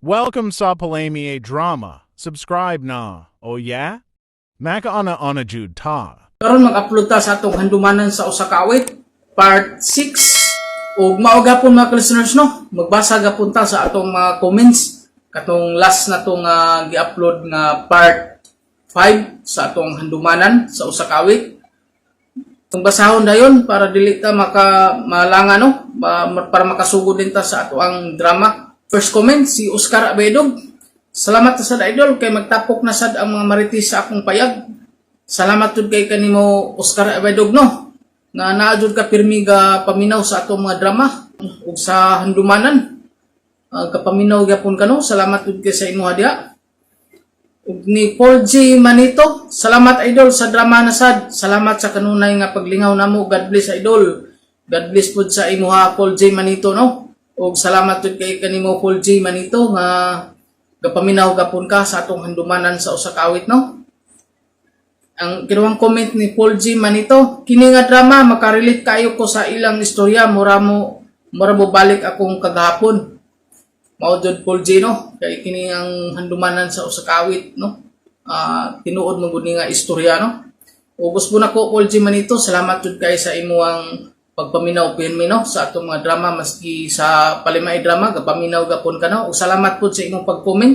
Welcome sa Palami Drama. Subscribe na. Oh yeah? Makauna-una jud ta. Karon mag-upload ta sa atong handumanan sa usa ka awit, part 6. Ug mao gapon, mga listeners, no, magbasa gapon ta sa atong mga comments katong last na tong gi-upload nga part 5 sa atong handumanan sa usa ka awit. Itong basahon dayon para dili ta maka malanga, no, para makasugod din ta sa ato ang drama. First comment, si Oscar Abedog. "Salamat sa idol kay magtapok na sad ang mga marites sa akong payag." Salamat jud kay kanimo, Oscar Abedog, no, nga naa jud ka pirmi ga paminaw sa atong mga drama ug sa handumanan. Kapaminaw gyapon ka, no. Salamat jud kay sa imuha diha. Ug ni Paul G. Manito, "Salamat idol sa drama na sad. Salamat sa kanunay nga paglingaw namo. God bless, idol." God bless pud sa imuha, Paul G. Manito, no. Ug salamat jud kay kanimo, Paul G. Manito, nga gapaminaw gapon ka sa atong handumanan sa usa ka awit, no. Ang kinuwang comment ni Paul G. Manito, "Kini nga drama makarelate kayo ko sa ilang istorya, mura mo balik akong kagahapon." Mao jud, Paul G, no, kay kini ang handumanan sa usa ka awit, no. Tinuod mo gud ni nga istorya, no. Ug gusto nako, Paul G. Manito, salamat jud kay sa imuang pagpaminaw pirmi, no, sa atong mga drama, maski sa palimay drama gapaminaw gapon ka, no. Ug salamat pud sa imong pag-comment.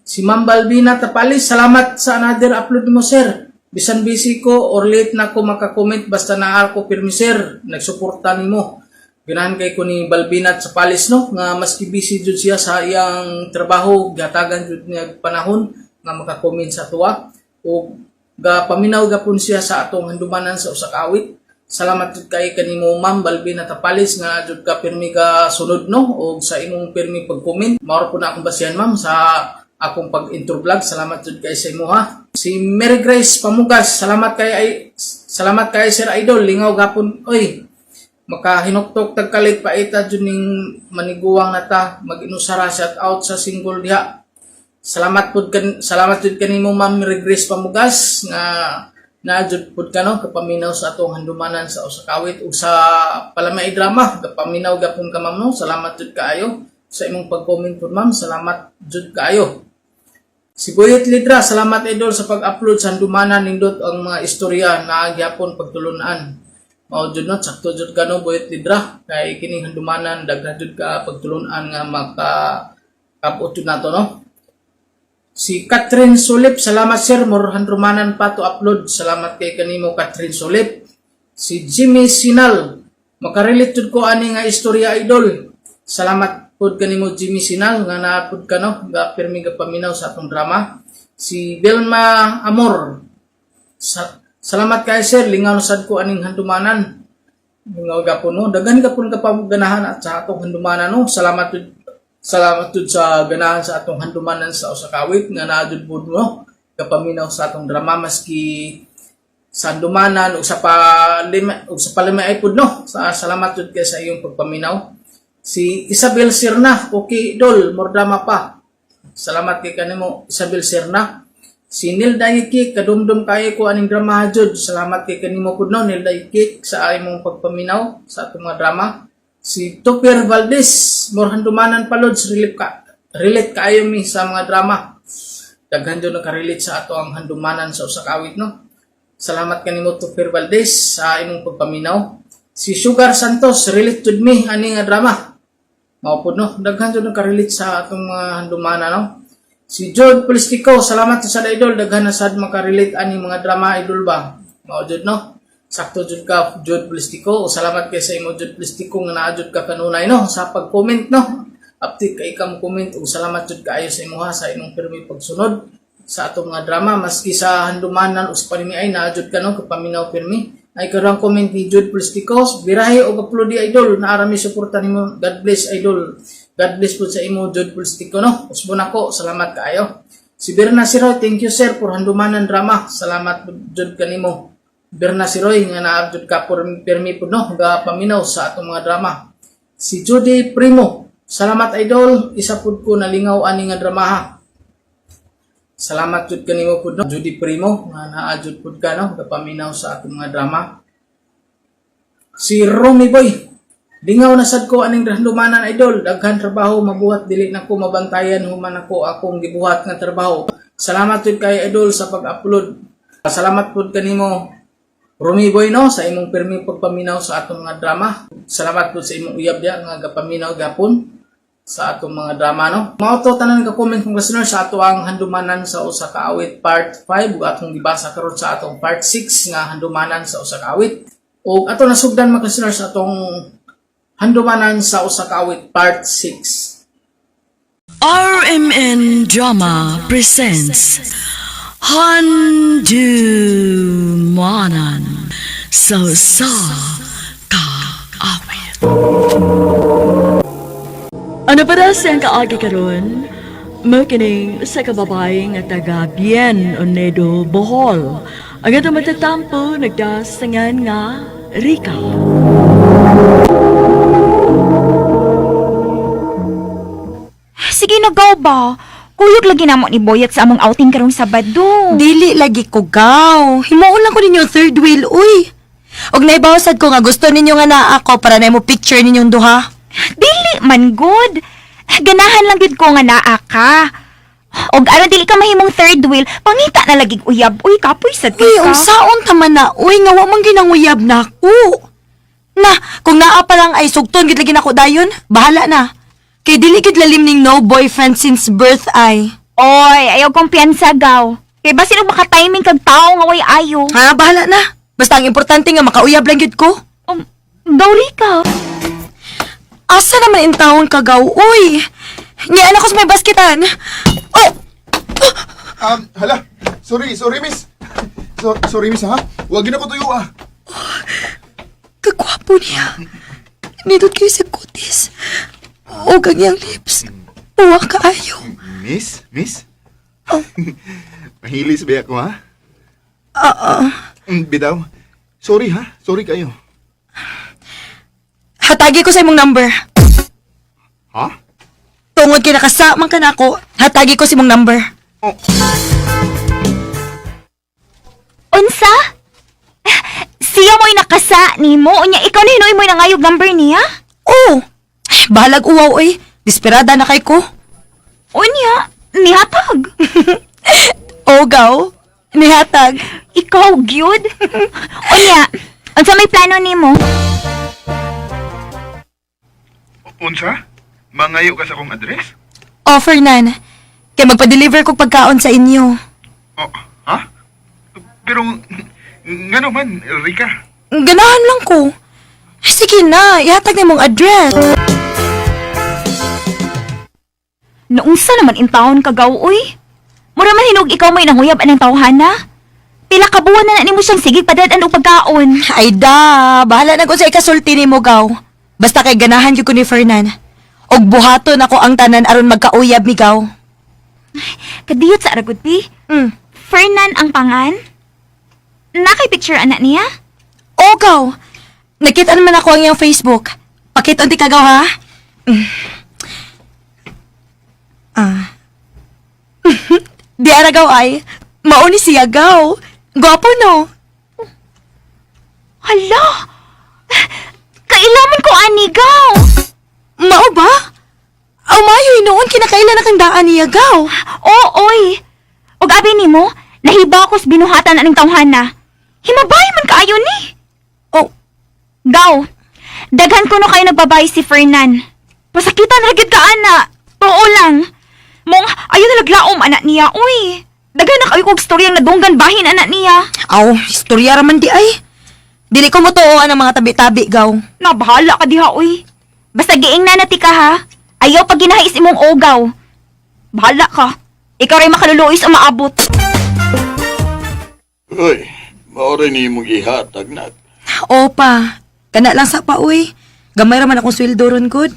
Si Ma'am Balbina Tapalis, "Salamat sa another upload mo, sir. Bisan busy ko or late na ko maka-comment, basta naa ko pirmi, sir. Nagsuporta nimo." Ganahan kay ko ni Balbina Tapalis, no, nga maski busy jud siya sa iyang trabaho, gatagan jud niya panahon nga maka-comment sa tuwa. Ug gapaminaw gapon siya sa atong handumanan sa usa ka awit. Salamat jud kay kanimo, Ma'am Balbina Tapalis, nga jud ka pirmi ka sunod, no, ug sa imong pirmi pag-comment. Mao ra po na akong basihan, ma'am, sa akong pag-intro vlog. Salamat jud kay sa imo ha. Si Mary Grace Pamugas, "Salamat kay Sir Idol, lingaw gapon oy. Makahinuktok tag kalit paita jud ning maniguwang na ta mag-inusara, shout out sa single diha." Salamat jud kanimo, Ma'am Mary Grace Pamugas, nga naa jud pud ka, no, kapaminaw sa atong handumanan sa usa ka awit ug sa palamay drama. Kapaminaw gapon ka, ma'am, no. Salamat jud kaayo sa imong pag-comment pud, ma'am. Salamat jud kaayo. Si Boyet Lidra, "Salamat idol sa pag-upload sa handumanan, nindot ang mga istorya na gyapon pagtulunan." Mao jud, no, sakto jud ka, no, Boyet Lidra, kay kining handumanan daghan jud ka pagtulunan nga maka kapot jud nato, no. Si Catherine Sulip, "Salamat sir, more handumanan pa to upload." Salamat kay kanimo, Catherine Sulip. Si Jimmy Sinal, "Makarelate jud ko ani nga istorya, idol." Salamat pud kanimo, Jimmy Sinal, nga naa pud ka, no, ga pirmi ga paminaw sa atong drama. Si Vilma Amor, "Salamat kay sir, lingaw na sad ko aning handumanan." Lingaw gapon, no, daghan gapon ka pa ganahan at sa atong handumanan, no. Salamat jud sa ganahan sa atong handumanan sa usa ka awit nga naa jud pud mo kapaminaw sa atong drama maski sa handumanan ug sa palima ay pud, no. Salamat jud kay sa iyong pagpaminaw. Si Isabel Sirna, "Okay idol, more drama pa." Salamat kay kanimo, Isabel Sirna. Si Nilda Ikik, "Kadumdum kayo ko aning drama jud." Salamat kay kanimo pud, no, Nilda Ikik, sa imong pagpaminaw sa atong mga drama. Si Tupir Valdez, "More handumanan pa lods, relate kaayo mi sa mga drama." Daghan jud nakarelate sa ato ang handumanan sa usa ka awit, no. Salamat kanimo, Tupir Valdez, sa imong pagpaminaw. Si Sugar Santos, "Relate to me ani nga drama." Mao pud, no, daghan jud nakarelate sa atong mga handumanan, no. Si Jod Polistico, "Salamat sa idol, daghan na sad makarelate ani mga drama, idol ba." Mao jud, no. Sakto jud ka, Jod Polistico. Salamat kay sa imo, Jod Polistico, nga naa jud ka kanunay, no, sa pag-comment, no. Update kay ka mo comment ug salamat jud kaayo sa imuha sa imong pirmi pagsunod sa atong mga drama maski sa handumanan o sa panimiay, naa jud ka, no, kapaminaw pirmi. Ay karang comment ni Jude Polistico, "Birahe og upload di idol, naa ra mi suporta nimo. God bless, idol." God bless pud sa imo, Jude Polistico, no. Usbon ako, salamat kaayo. Si Berna Siroy, "Thank you sir for handumanan drama." Salamat pud jud kanimo, Berna Siroy, nga naa jud ka por pirmi pud, no, ga paminaw sa atong mga drama. Si Judy Primo, "Salamat idol, isa pud ko nalingaw ani nga dramaha." Salamat jud kanimo pud, no, Judy Primo, nga naa jud pud ka, no, gapaminaw sa atong mga drama. Si Romy Boy, Lingaw na sad ko aning handumanan, idol. Daghan trabaho mabuhat, dili na ko mabantayan human ako akong gibuhat nga trabaho. Salamat jud kay idol sa pag-upload. Salamat pud kanimo, Rumi Boy, no, sa imong pirming pagpaminaw sa atong mga drama. Salamat pud sa imong uyab diya nga gapaminaw gapon sa atong mga drama, no. Mao to tanan ka comment kong listener sa ato ang handumanan sa usa ka awit part 5 ug atong gibasa karon sa atong part 6 nga handumanan sa usa ka awit. Ug ato nasugdan, mga listener, sa atong handumanan sa usa ka awit part 6. RMN Drama presents Handumanan sa Sa Kaawit. Ano pa siyang kaagi karon? Makining sa kababae nga taga Bien Onedo, Bohol. Ang atong matatampo nagdasangan nga Rika. Sige na, gaw ba? Kuyog lagi namo ni Boyet sa among outing karong Sabado. Dili lagi ko gaw. Himuon lang ko ninyo third wheel, uy. Og naibawsad ko nga gusto ninyo nga naa ako para na mo picture ninyong duha. Dili man good. Ganahan lang gid ko nga naa ka. Og aron dili ka mahimong third wheel, pangita na lagi uyab. Uy, kapoy sad Uy, kay ka. unsaon ta man na, uy, nga wa man ginanguyab nako. Na, kung naa pa lang ay sugton gid lagi nako dayon, bahala na. Kay dili gid lalim ning no boyfriend since birth ay. Oy, ayaw kumpiyansa gaw. Kay basin og maka-timing kag tawo nga way ayo. Ha, bahala na. Basta ang importante nga makauyab lang gid ko. Gaw ka. Asa naman in taon ka gaw, uy? Niya anak ko sa may basketan. Oh, Hala. Sorry, sorry, miss. Sorry, miss, ha? Huwag na ko tuyo, ah. Kagwapo niya. Nindot kayo sa kutis. O ang iyang lips. Uwa kaayo. Miss? Miss? Oh. Mahilis ba ako, ha? Oo. Bidaw. Sorry, ha? Sorry kayo. Hatagi ko sa imong number. Ha? Tungod kay nakasamang ka nako, hatagi ko sa imong number. Oh. Unsa? Siya mo'y nakasa nimo, unya ikaw na hinuoy mo'y nangayog number niya? Oh! Ay, bahalag uwaw oy. Desperada na kay ko. Unya, nihatag. O gaw, nihatag. Ikaw, gyud. Unya, unsa may plano nimo? Unsa? Mangayo ka sa akong address? Offer nan. Kay magpa-deliver kog pagkaon sa inyo. Oh, ha? Pero, ngano man, Rika? Ganahan lang ko. Sige na, ihatag na imong address. Noong sa naman in taon ka gaw, uy? Mura man hinog ikaw may nanguyab anang tawhana. Pila ka buwan na na nimo siyang sige padad-an og pagkaon. Ay da, bahala na kung sa ikasulti nimo gaw. Basta kay ganahan gyud ko ni Fernan. Og buhaton ako ang tanan aron magkauyab mi gaw. Kadiyot sa aragod pi. Fernan ang pangan. Nakay picture anak niya? O gaw. Nakita naman ako ang iyang Facebook. Pakita unti ka gaw ha. Ah. Di ara gaw ay. Mauni siya gaw. Gwapo no. Hala! Kailaman ko ani gaw. Mao ba? Aw mayo noon kinakailan na kang daan niya gaw. Oo, oy. Og abi nimo, nahiba ko sa binuhatan aning tawhana. Himabay man kaayo ni. Oh, Gaw, daghan ko no kayo nagbabay si Fernan. Pasakitan ra gyud ka ana. Tuo lang. Mong ayo na naglaom anak niya, uy. Daghan na kayo kog storyang nadunggan bahin anak niya. Aw, istorya ra man di ay. Dili ko motuoan ang mga tabi-tabi gaw. Nabahala ka diha, uy. Basta giing na nati ka ha. Ayaw pag ginahis imong ogaw. Bahala ka. Ikaw ray makaluluoy sa maabot. Uy, maura ni imong ihatag na. Opa, kana lang sa pa uy. Gamay ra man akong sweldo ron gud.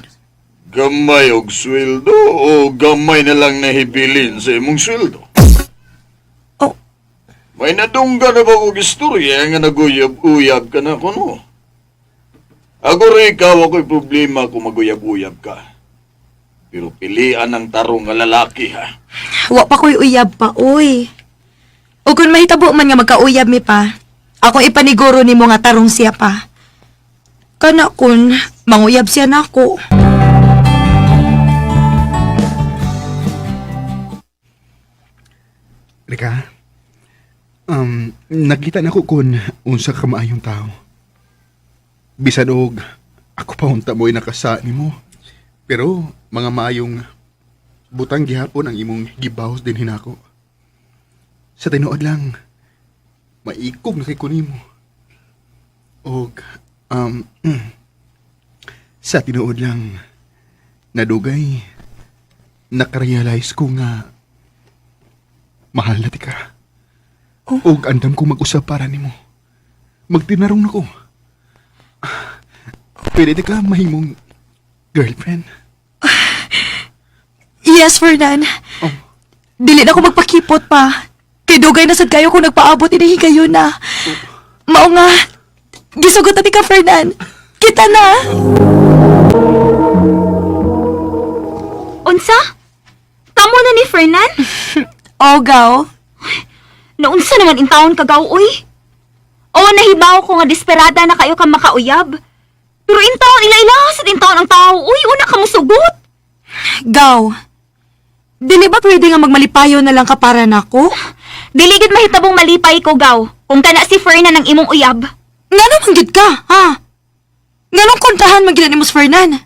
Gamay og sweldo o gamay na lang nahibilin sa imong sweldo? Oh, May nadungga na ba kog istorya nga naguyab-uyab ka na kuno? Ako rin ikaw ako'y problema kung maguyab-uyab ka. Pero pilian ang tarong nga lalaki ha. Wa pa ko'y uyab pa uy. O kung mahitabo man nga magkauyab mi pa, ako ipaniguro nimo nga tarong siya pa. Kana kun Manguyab siya nako. Rika, nakita na ko kung unsa ka maayong tao. Bisan og ako pa unta mo'y nakasa nimo. Pero mga maayong butang gihapon ang imong gibahos din hinako. Sa tinuod lang, maikog na kay ko nimo. Og sa tinuod lang, nadugay, nakarealize ko nga mahal na ti ka. Og andam ko mag-usap para nimo. Magtinarong na ko. Pwede ti ka mahimong girlfriend. Yes, Fernan. Oh. Dili na ko magpakipot pa. Kay dugay na sad kayo kung nagpaabot ini higayon na. Mao nga, gisugot na ti ka, Fernan. Kita na. Unsa? Kamo na ni Fernan? Oh, gaw. Naunsa naman intawon ka gaw, uy? Oo, nahibaw ko nga desperada na kayo ka makauyab. Pero intawon ila-ila sa intawon ang tao, uy, una ka musugot. Gaw. Dili ba pwede nga magmalipayo na lang ka para nako? Dili gid mahitabong malipay ko gaw kung kana si Fernan ang imong uyab. Ngano man gid ka, ha? Nganong kontrahan man gid nimo si Fernan?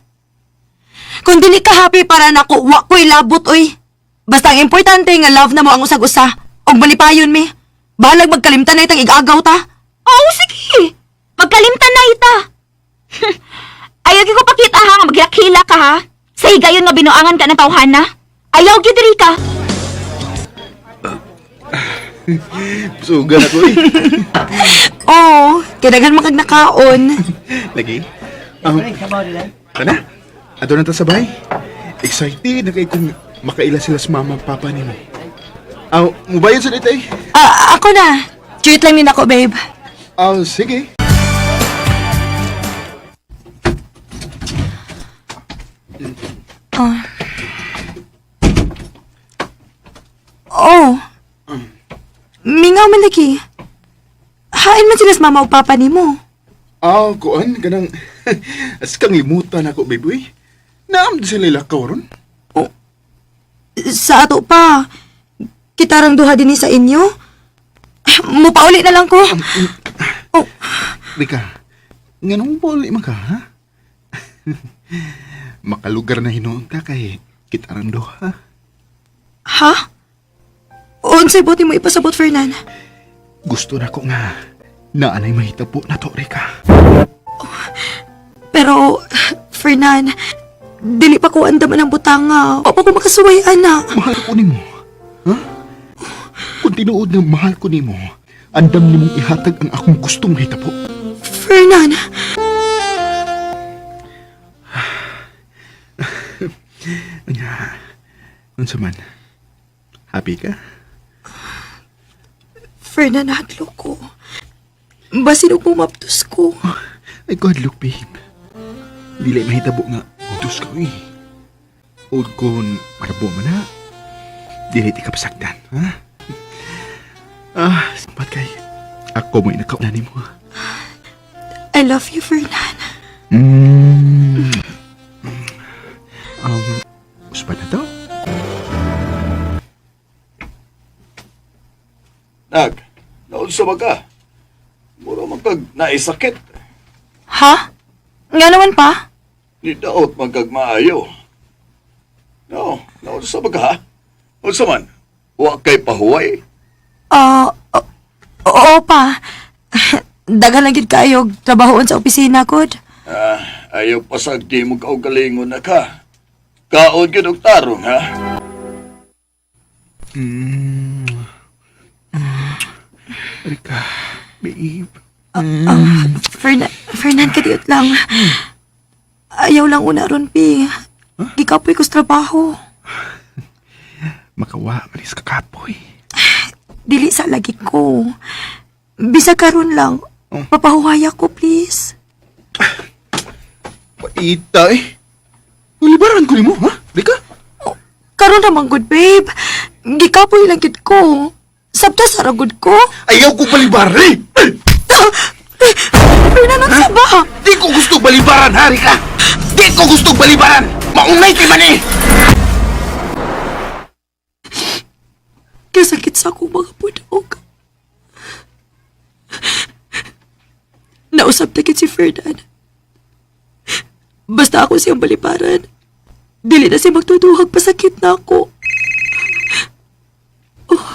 Kung dili ka happy para nako, wa ko'y labot oy. Basta ang importante nga love na mo ang usag-usa. Og malipayon mi. Bahalag magkalimtan na itang igagaw ta. Oo, sige. Magkalimtan na ita. Ayaw gyud ko pakita ha, nga maghilak-hilak ka ha. Sa higayon nga binuangan ka ng tawhana. Ayaw gyud diri ka. Suga na ko eh. Oo, kay daghan man kag nakaon. Lagi. Tana, ato na ta sa bahay. Excited na kay kung makaila sila sa mama at papa nimo. Aw, mubayad sa dito eh. Ah, ako na. Cute lang din ako, babe. Aw, sige. Oh. Mingaw man lagi. Hain man sila sa mama o papa nimo. Aw, kuan, kanang as kang limutan ako, baby. Uy. Naam di sila lakaw ron. Sa ato pa. Kitarang duha din sa inyo. Mupauli na lang ko. Oh, Rika, nganong poli man ka, ha? Makalugar na hinuon ta kay kitarang duha. ha? Unsay buti mo ipasabot, Fernan? Gusto na ko nga naanay mahitabo na to, Rika. Pero, Fernan, dili pa ko andaman ang butanga. Wa pa ko makasuway, ana. Mahal ko nimo. Ha? Kung tinuod na mahal ko nimo, andam nimong ihatag ang akong gustong mahitabo. Fernan, Anya, unsa man? Happy ka? Fernan, hadlo ko. Basin og pumaptos ko. Ay, God, look, babe. Dili mahitabo nga utos ka, eh. O kung marabo man na, dili ti ka pasagdan, ha? Ah, sapat kay. Ako mo'y nakauna nimo. I love you, Fernan. Mm. Uspan na to? Nag, naunsa ba ka? Mura man kag naisakit. Ha? Nga naman pa? Ni daot man kag maayo. No, naunsa ba ka ha? Unsa man? Wa kay pahuway. Ah, oo pa. Daghan lang gid kayo og trabahoon sa opisina kod. Ah, ayaw pasagdi mo kaugalingon na ka. Kaon gyud og tarong ha. Mm. Rika, babe. Fernan, Fernan kadiot lang. Ayaw lang una ron, pi. Gikapoy ko sa trabaho. Makawa, malis ka kapoy. Dili sa lagi ko. Bisa karon lang. Papahuwaya ko, please. Paita eh. Ulibaran ko nimo, ha? Rika? Karon naman good, babe. Gikapoy lang gid ko. Sabta sa ragod ko. Ayaw ko palibari! Fernan! Fernan, unsa ba? Di ko gusto balibaran, hari ka! Di ko gusto balibaran! Maunay kay man eh! Kasakit sa akong mga punog. Nausap na kit si Fernan. Basta ako siyang balibaran. Dili na siya magtutuhag pasakit na ako. Oh,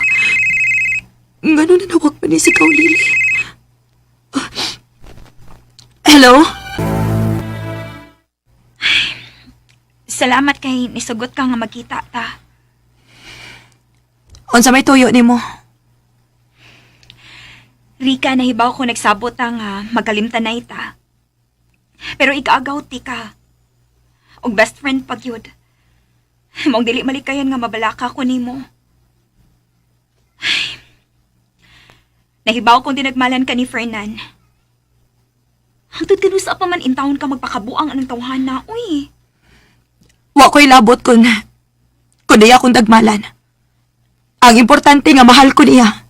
ngano nanawag man ni si Kaulili? Hello? Salamat kay nisugot ka nga magkita ta. Unsa may tuyo nimo? Rika, nahibaw ko nagsabot ta nga magalimtan na ita. Pero ikaagaw ti ka. Og best friend pag yun. Maong dili malikayan nga mabalaka ko nimo. Ay. Nahibaw kong dinagmalan ka ni Fernan. Hangtod kanusa pa man intawon ka magpakabuang anong tawhana, uy. Wa ko'y labot kun niya akong dagmalan. Ang importante nga mahal ko niya.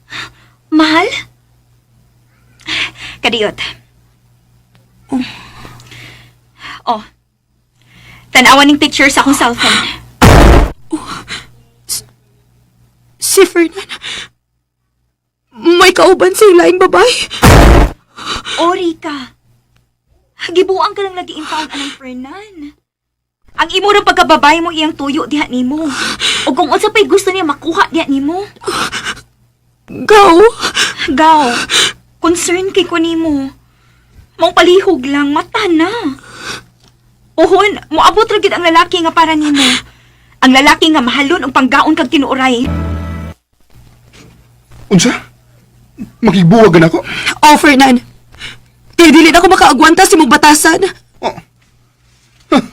Mahal? Kadiyot. Oh. Tanawan ning picture sa akong cellphone. Si Fernan. May kauban sa laing babae. O, Rika. Gibuang ka lang lagi intawon anang Fernan. Ang imo rang pagkababay mo iyang tuyo diha nimo. O kung unsa pa'y gusto niya makuha diha nimo. Gaw. Gaw, concern kay ko nimo. Maong palihog lang, mata na. Uhon, moabot ra gid ang lalaki nga para nimo. Ang lalaki nga mahalon og panggaon kag tinuoray. Unsa? Makigbuwagan ako? Oh, Fernan. Kay dili na ako makaagwanta sa imong batasan. Oh. Huh.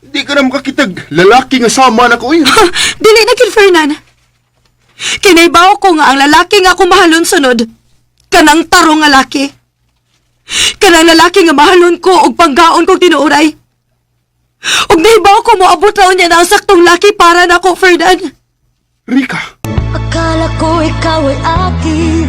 Di ka na makakitag. Lalaki nga sama na ko eh. Ha, dili na kid Fernan. Kinaibaw ko nga ang lalaki nga ako mahalon sunod. Kanang tarong nga laki. Kanang lalaki nga mahalon ko og panggaon kog tinuoray. Og nahibaw ko moabot raon niya na ang saktong laki para nako, Fernan. Rika, Akala ko ikaw ay akin.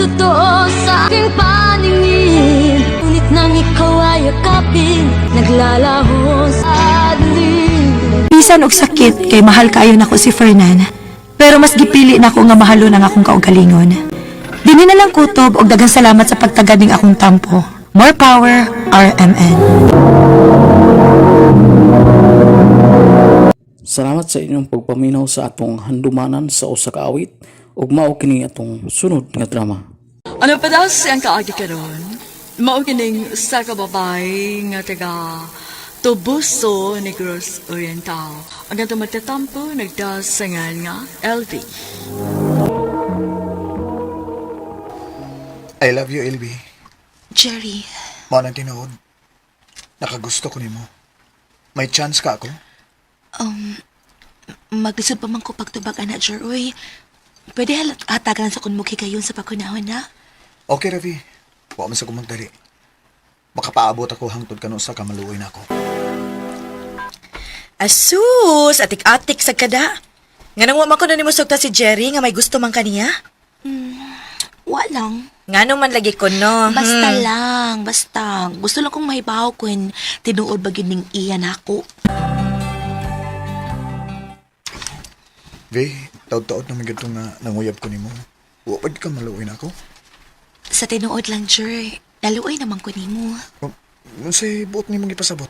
Totoo sa aking paningin. Ngunit nang ikaw ay yakapin, naglalaho sa dilim. Bisan og sakit kay mahal kaayo nako si Fernan. Pero mas gipili nako nga mahalon ang akong kaugalingon. Dini na lang kutob og daghang salamat sa pagtagad ning akong tampo. More power, RMN. Salamat sa inyong pagpaminaw sa atong handumanan sa usa ka awit ug mao kini atong sunod nga drama. Ano pa daw siyang kaagi karon? Mao kining sa kababay nga taga Tobuso, Negros Oriental. Ang atong matatampo nagdasangan nga LV. I love you, LB. Jerry, Mao nang tinuod. Nakagusto ko nimo. May chance ka ako? maglisod pa man ko pagtubag ana, Jer, uy. Pwede hatagan sa kun mukhi kayon sa pagkunahon na. Okay, Ravi. Wa man sa kumagdali. Makapaabot ako hangtod kanu sa kamaluoy na ako. Asus, atik-atik sa kada. Nga nang wa man ko na nimo sugta si Jerry nga may gusto man kaniya. Wa lang. Ngano man lagi ko no. Basta lang, basta. Gusto lang kong mahibaw kun tinuod ba gyud ning iya nako. V, taod-taod na magyud nga nanguyab ko nimo. Wa pa ka maluoy na ako. Sa tinuod lang, Jer, naluoy naman ko nimo. Unsay buot nimong gipasabot?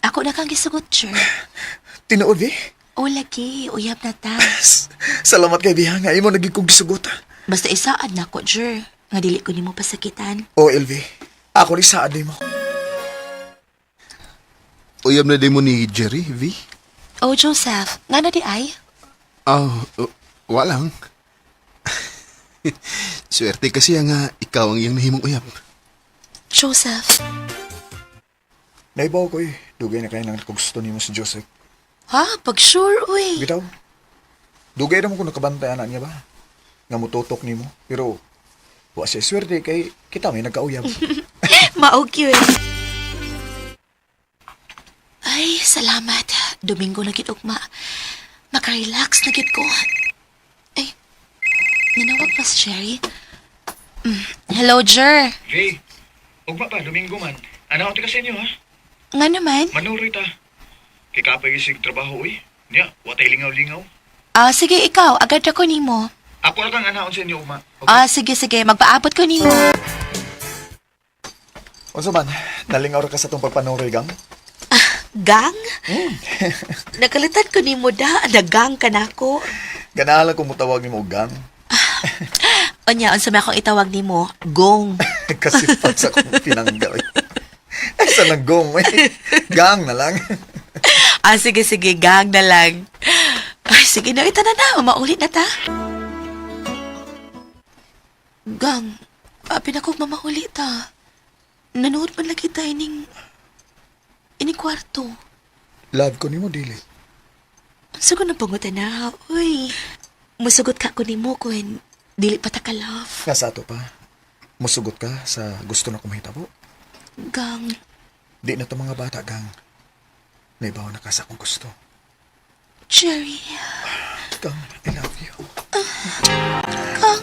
Ako na kang gisugot, Jer. Tinuod, V? O lagi, uyab na ta. Salamat kay Biha nga imo naging kong gisugot. Basta isaad nako, Jer. Nga dili ko nimo pasakitan. O, LV, ako ni saad nimo. Uyab na din mo ni Jerry, V? Oh, Joseph, ngano di ay? Ah, walang. Swerte kasi nga ikaw ang iyang nahimong uyab. Joseph. Naibaw ko eh. Dugay na kayo nang nakagusto nimo si Joseph. Ha? Pag sure, uy. Bitaw. Dugay na mo ko nakabantay anak niya ba? Nga mututok nimo. Pero wa siya swerte kay kita may nagkauyab. Mao gyud. Ay, salamat. Domingo na gid ugma. Makarelax na gid ko. Ay, nanawag pa si Jerry. Hello, Jer. Jay, Ugma pa, Domingo man. Ano ka sa inyo ha? Nga naman. Manuroy ta. Kay kapay isig trabaho uy. Nya, watay lingaw-lingaw. Ah, sige ikaw, agad ako nimo. Ako ra kang anaon sa inyo ugma. Ah, sige sige, magpaabot ko nimo. Unsa man, nalingaw ra ka sa tong pagpanuroy gang? Gang? Nakalitan ko nimo da, nagang ka nako. Ganahan lang kung mutawag nimo og gang. Unya, unsa may akong itawag nimo? Gong. Kasi pa sa akong pinangga. Uy. Ay, sa lang gong. Uy. Gang na lang. Ah, sige sige, gang na lang. Ay, sige na, ita na na, maulit na ta. Gang, abi na kong mamauli ta. Nanood man lagi ta ining kwarto. Love ko nimo dili. Ang sugo ng pangutan na, uy. Musugot ka ko nimo kun dili pa ta ka love. Nga sa ato pa. Musugot ka sa gusto na kumahitabo. Gang, Di na to mga bata, gang. Naibaw na ka sa akong gusto. Jerry. Gang, I love you.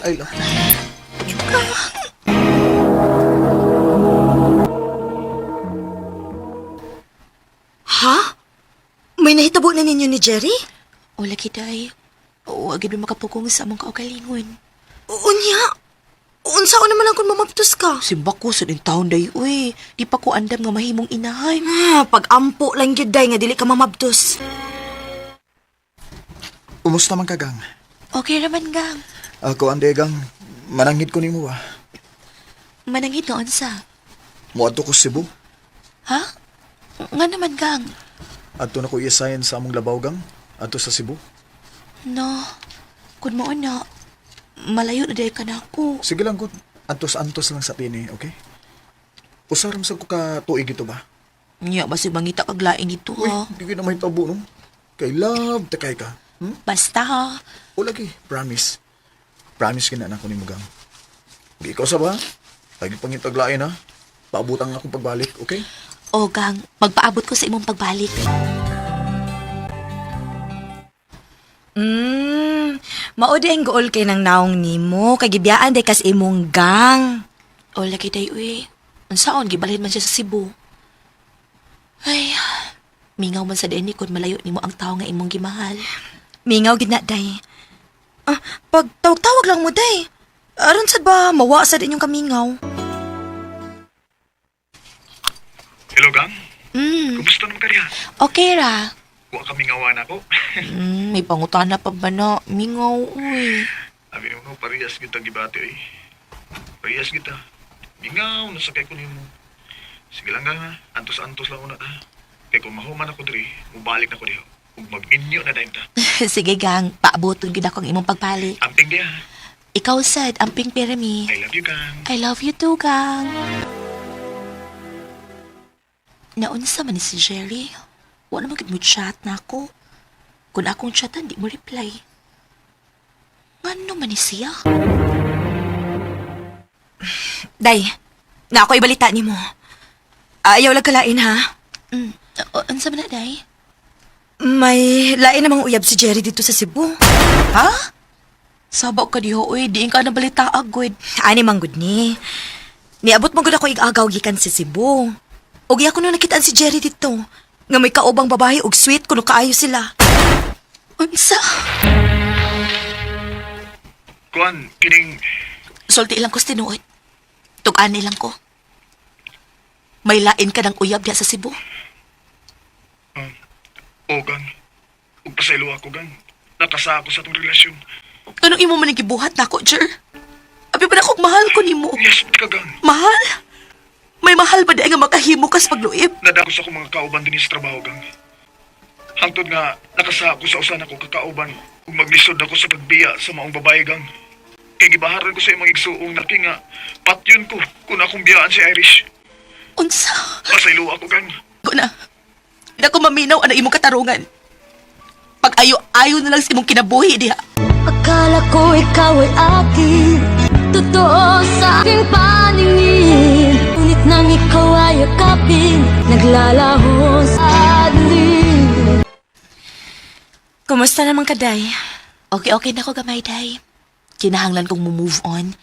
I love you. Ha? May nahitabo na ninyo ni Jerry? O lagi day. O agad mo makapugong sa among kaugalingon. Unya. Unsa naman ang kung mamaptos ka? Simba ko sa din taon day, uy. Di pa ko andam nga mahimong inahan. Ah, pag-ampo lang gyud day nga dili ka mamabtos. Umusta man ka, gang? Okay raman, gang. Ako, ande, gang. Mananghid ko nimo ba? Mananghid nga unsa. Muadto ko Cebu. Ha? Nga naman, gang. Adto na ko i-assign sa among labaw, gang. Adto sa Cebu. No. Kun mo na, malayo na day ka na ako. Sige lang, good. Antos-antos lang sa tini, okay? Usaram sa ko ka tuig ito ba? Nya, basig mangita kag laing dito, Uy, ha? di ko na may tabo, no? Kay love, takay ka. Hmm? Basta, ha? O lagi, promise. Promise kina na ko ni Mugang. Di ikaw sa ba? Lagi pangitaglain, ha? Paabutan akong pagbalik, okay? O, gang, magpaabot ko sa imong pagbalik. Mao di ang gool kay nang naong nimo kay gibiyaan day kas imong gang. O, lagi day, uy. Unsaon, gibalhin man siya sa Cebu. Ay, mingaw man sa deni kung malayo nimo ang tao nga imong gimahal. Mingaw gid na day. Ah, pag tawag-tawag lang mo day. Aron sad ba mawa sad inyong kamingaw? Hello, gang. Kumusta naman ka diha? Okay ra. Wa kami ngawan ako. May pangutana pa ba na? Mingaw, uy. Abi nimo, parehas kita gibati, eh. Parehas kita. Mingaw, nasakay ko nimo. Sige lang, gang, ha? Antos-antos lang una, ha? Kay kung mahuman ako diri, mubalik na ko diha. Ug magminyo na dayon ta. Sige, gang. Paaboton gid ako ang imong pagbalik. Amping diha. Ikaw sad, amping permi. I love you, gang. I love you too, gang. Naunsa man ni si Jerry. Wala man gid mo chat na ako. Kung akong chatan, di mo reply. Ngano man ni siya? Day, na ako ibalita nimo. Ayaw lang kalain ha. Unsa man na, day? May lain namang uyab si Jerry dito sa Cebu. Ha? Sabaw ka diho, uy. Diin ka na balita agwid. Ani man gud ni. Niabot man gud ako igagaw gikan sa Cebu. Ug ako nung nakitaan si Jerry dito. Nga may kaubang babae og sweet kuno kaayo sila. Unsa? Kuan, kining Sulti lang ko sa tinuod. Tug-an lang ko. May lain ka ng uyab diya sa Cebu. O, gang. Ug pasaylo ako, gang. Nakasa ako sa atong relasyon. Anong imo man ang gibuhat nako, Jer? Abi ba na kog mahal ko nimo? Yes, ka, gang. Mahal? May mahal ba di nga makahimo ka sa pagluib? Nadako sa akong mga kauban dinhi sa trabaho, gang. Hangtod nga, nakasa ako sa usan ako kakauban ug maglisod ako sa pagbiya sa maong babae, gang. Kay gibaharan ko sa imong igsuong naki nga patyon ko kung akong biyaan si Irish. Unsa? Pasaylo ako, gang. Ko na. Dako maminaw ang imong katarungan. Pag ayo-ayo na lang sa imong kinabuhi diha. Akala ko ikaw ay akin. Totoo sa aking paningin. Ngunit nang ikaw ay yakapin, naglalaho sa dilim. Kumusta naman ka, Day? Okay, okay na ko gamay, day. Kinahanglan kong mo-move on.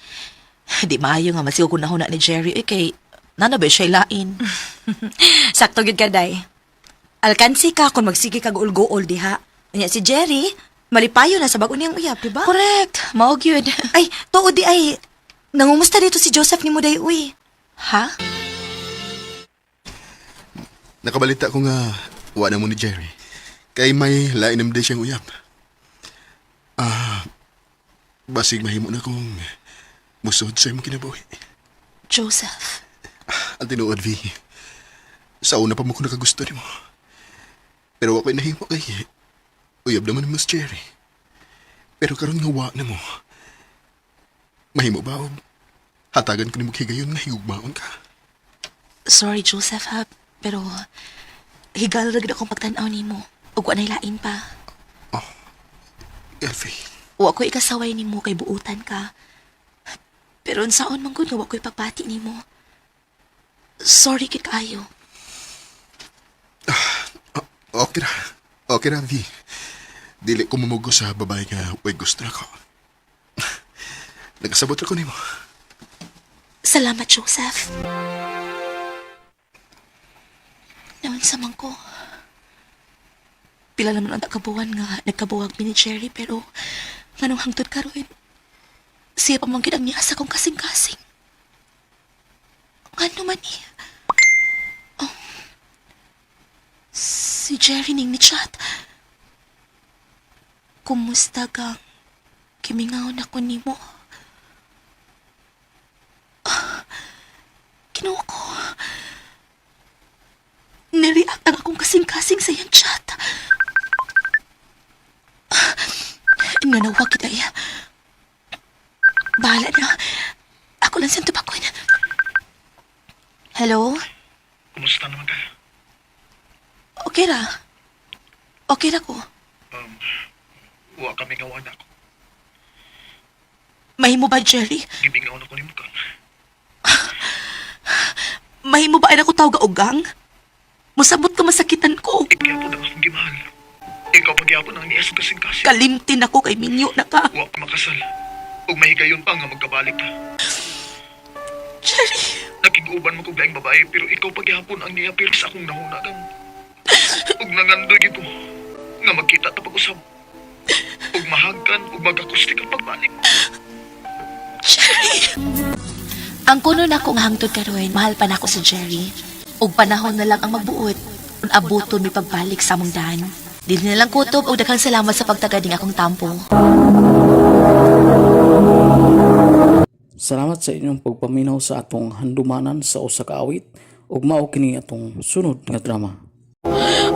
Di maayo nga masigo ko nahuna ni Jerry. Eh, kay Nana ba siya lain? Sakto gyud ka, day. Alkansi ka kung magsige kag ulgool diha. Unya si Jerry, malipayo na sa bag-o niyang uyab, di ba? Correct. Mao gyud. Ay, tuod di ay. Nangumusta dito si Joseph ni Muday, uy. Ha? Nakabalita ko nga, wa na mo ni Jerry. Kay may lain naman siyang uyap. Ah, basig mahimo na kong musod sa imong kinabuhi. Joseph. Ang tinuod, V. Sa una pa mo ko nakagusto nimo. Pero ako'y nahimo kay uyab naman mo si Jerry. Pero karon nga wa na mo. Mahimo ba og hatagan ko nimo higayon nga higugmaon ka? Sorry, Joseph, ha? Pero, higala ra gid akong pagtan-aw nimo. Ug wa nay lain pa. Elfie, Wa ko ikasaway nimo kay buutan ka. Pero unsaon man gud nga wa ko'y pagpati nimo. Sorry kid kaayo. okay ra. Okay ra, V. Dili ko mumugo sa babae nga way gusto na ko. Nagkasabot ra ko nimo. Salamat, Joseph. Naunsa man ko. Pila naman ang kabuan nga nagkabuwag mi ni Jerry pero nganong hangtod karon siya pa man gid ang niya sa kong kasing-kasing. Ngano man ni? Oh. Si Jerry ning ni chat. Kumusta gang? Kimingaw na ko nimo. Kinuha ko. Nireact ang akong kasing-kasing sa iyang chat. Nanawag kita iya. Bahala na. Ako lang siyang tubakon. Hello? Kumusta naman ka? Okay ra. Okay ra ko. Wa kami nga anak. Mahimo ba, Jerry? Gibingaw na ko nimo ka. Mahimo ba ay ako tawag og gang? Musabot ka masakitan ko. Ikaw ang akong gimahal. Ikaw pagyapon ang niya sa kasing-kasing. Kalimtin ako kay minyo na ka. Wa pa makasal. Ug mahigayon pa nga magkabalik ka. Jerry! Nakig-uban mo kog laing babae pero ikaw pagyapon ang niya pero sa akong nahuna kang. Ug nangandoy gyud ko nga magkita ta pag-usab. Ug mahagkan ug magakustik ang pagbalik. Ang kuno na akong hangtod karon, mahal pa nako si Jerry. Ug panahon na lang ang magbuot. Ug abuton mi pagbalik sa among daan. Dili na lang kutob og daghang salamat sa pagtagad ning akong tampo. Salamat sa inyong pagpaminaw sa atong handumanan sa usa ka awit ug mao kini atong sunod nga drama.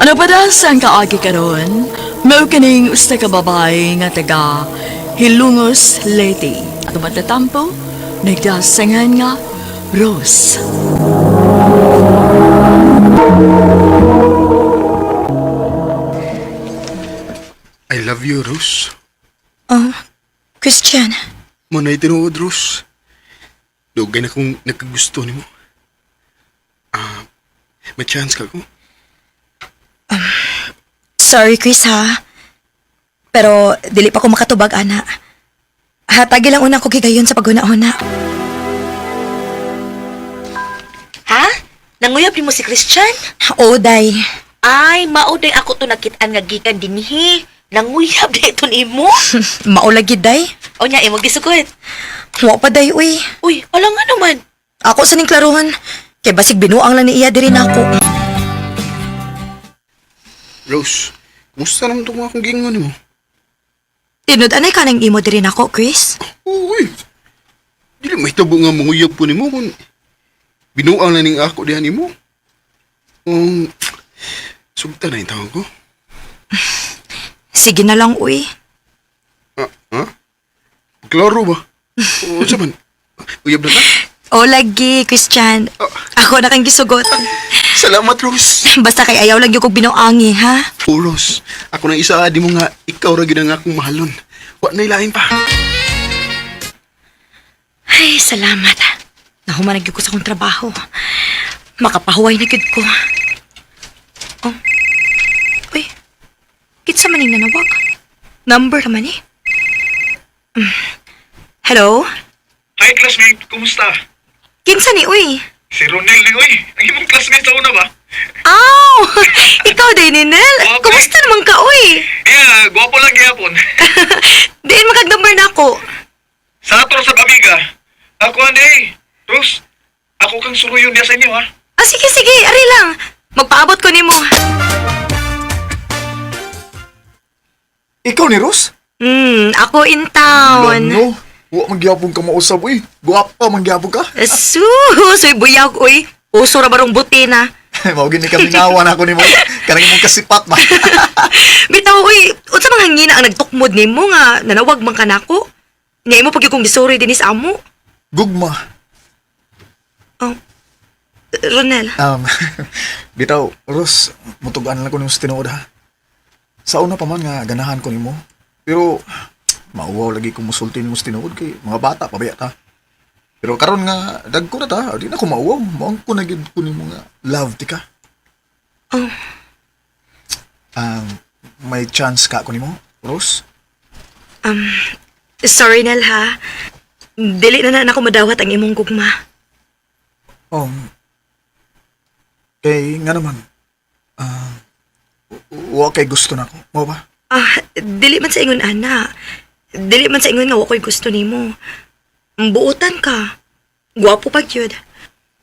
Ano pa sa ang kaagi karon? Mao kining usa ka babae nga taga Hilungos, Leyte. Ato matatampo, nagdasangan nga Rose. I love you, Rose. Oh, Christian. Mo na tinuod, Rose. Dugay na kong nagkagusto nimo. Ah, may chance ka ko? Sorry, Chris, ha? Pero dili pa ko makatubag, ana. Hatagi lang una ko gigayon sa paghuna-huna. Ha? Nanguyab nimo si Christian? Oo, day. Ay, mao day ako to nakit-an nga gikan dinhi. Nanguyab day to nimo. Maulagi, day. O nya imong gisugot. Wa pa, day, uy. Uy, ala nga naman. Ako sa ning klaruhan. Kay basig binuang lang ni iya diri nako. Rose, kumusta naman itong akong gingon nimo? Tinud anay ka nang imo diri nako, Chris? Uy, dili mahitabo nga manguyab po nimo kung binuang na ning ako diha nimo. Sugta na yung tawag ko. Sige na lang, uy. Ah, ha? Klaro ba? O, sa man? Uyab na ka? O lagi, Christian. Ako na kang gisugot. Salamat, Rose. Basta kay ayaw lang yung kog binuangi, ha? O, Rose, ako nang isa di mo nga ikaw ra gyud ang akong mahalon. Wa na ilain pa. Ay, salamat. Nahuman na gyud ko sa akong trabaho. Makapahuway na gyud ko. Oh. Uy. Kitsa man ning nanawag. Number naman eh. Hello? Hi classmate, kumusta? Kinsa ni uy? Si Ronel ni oy. Ang imong classmate sa una ba? Aw! Ikaw din, Ninel. Okay. Kumusta naman ka, uy? Yeah, gwapo lang gihapon. Diin makag-number na ako. Sa atro sa amiga. Ako ani. Rose, ako kang suruyon niya sa inyo ha. Ah, sige, sige. Ari lang. Magpaabot ko nimo. Ikaw ni Rose? Ako in town. Lano, wa man gyapon ka mausab uy. Gwapa man gyapon ka. Sus, uy, buyag, uy. Uso ra barong buti na. Mao gini kami ngawan ako nimo. Kanang imong kasipat ba. Bitaw, uy, unsa mga hangina ang nagtukmod nimo nga nanawag man ka nako? Nya imo pag kong gisuri dinis amo. Gugma. Oh, Ronel. Bitaw, Rose, mutugan lang ko nimo sa tinuod ha. Sa una pa man nga ganahan ko nimo. Pero mauwaw lagi kong musulti nimo sa tinuod kay mga bata pabaya ta. Pero karon nga dagko na ta, di na ko mauwaw. Mao ko na gid ko nimo nga love ti ka. Oh. May chance ka ko nimo, Rose? Sorry, Nel, ha. Dili na na ako madawat ang imong gugma. Kay nga naman, ah, wa kay gusto na ko. Mao ba? Ah, dili man sa ingon ana. Dili man sa ingon nga wa ko'y gusto nimo. Buotan ka. Gwapo pa gyud.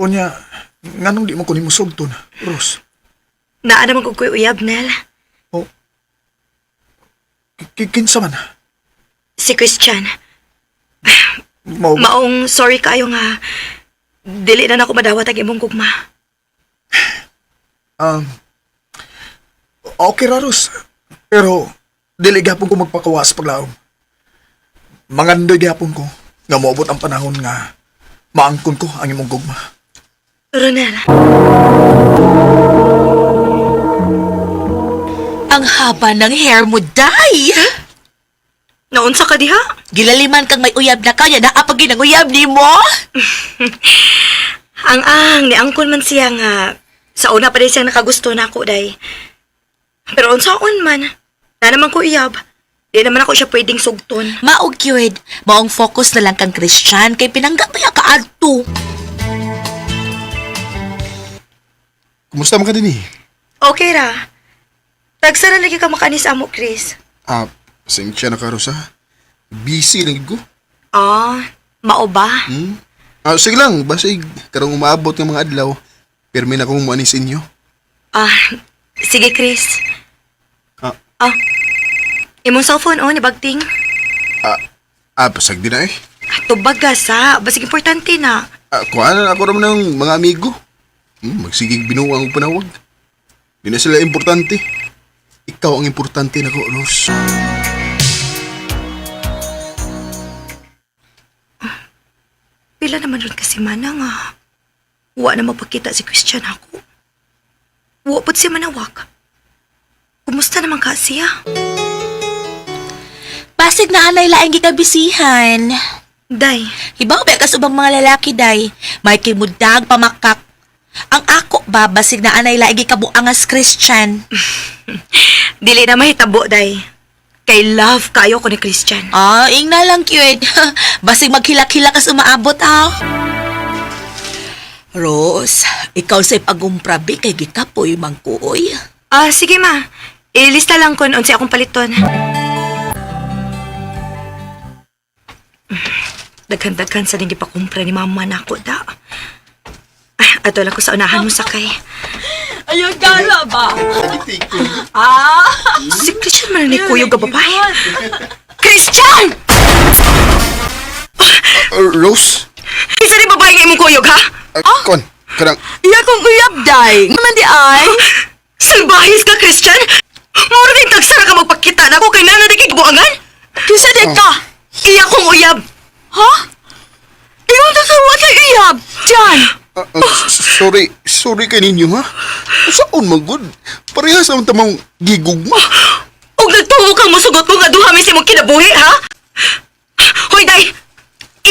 Unya, nganong di mo ko nimo sugton, Rose? Naa naman ko ko'y uyab, Nel. Oh. Kinsa man? Si Christian. Mao ba? Maong sorry kayo nga. Dili na nako madawat ang imong gugma. Um, okay ra, Rose. Pero, dili gyapon ko magpakawa sa paglaom. Mangandoy gyapon ko nga moabot ang panahon nga maangkon ko ang imong gugma. Ronel. Ang haba ng hair mo, day! Naunsa ka diha? Gilaliman kang may uyab na kanya, naapag ginang uyab ni mo? Ang ang ni angkon man siya nga sa una pa din siyang nakagusto na ako day. Pero unsaon man, na naman ko iyab. Di naman ako siya pwedeng sugton. Maog cute. Maong focus na lang kang Christian kay pinangga pa ya kaadto. Kumusta man ka din eh? Okay ra. Tagsara lagi ka makanis amo, Chris. Ah, pasensya na ka, Rose ha. Busy lang ko. Ah, mao ba? Hmm? Ah, sige lang, basig. Karong umaabot ng mga adlaw. Pirmi na akong muanis inyo. Ah, sige Chris. Ah. Ah. Imong cellphone oh, ni bagting. Ah, pasag din na eh. Tubag ka sa, basig importante na. Ah, kuha na ako raman ng mga amigo. Magsigig binuang og panawag. Di na sila importante. Ikaw ang importante nako, Rose. Pila naman ron kasi mana nga. Wa na mapakita si Christian ako. Wa pud siya manawag. Kumusta naman ka siya? Pasig na anay laing gikabisihan. Day, Hibaw ba kas ubang mga lalaki day? May kimudag pamakak. Ang ako ba basig na anay laing gikabuangas Christian. dili na mahitabo, day. Kay love kayo ko ni Christian. Ah, ingna lang cute. Basig maghilak-hilak kas umaabot ah. Rose, ikaw sa pagumprabi kay gikapoy mangkuoy. Ah, sige ma. Ilista lang kon unsa akong paliton. Daghan-daghan sa ning gipakumpra ni mama nako da. Ah, ato lang ko sa unahan mo sakay. Ayun, gala ba? Si Christian man ni kuyog ka babae. Christian! Ah, Rose? Isa ni babae nga imong kuyog ha? Ah, kon, karang, Iya kong uyab, day. Naman di ay. Salbahis ka, Christian! Mura din tagsara ka magpakita na ako kay nana di kay buangan? Kisa di ka. Iya kong uyab. Ha? Iyong tasawa sa uyab. Diyan. sorry, sorry kay ninyo ha. Saan man good? Parehas ang tamang gigugma. Ug nagtuo kang musugot ko nga duha mi sa imong kinabuhi, ha? Hoy, day!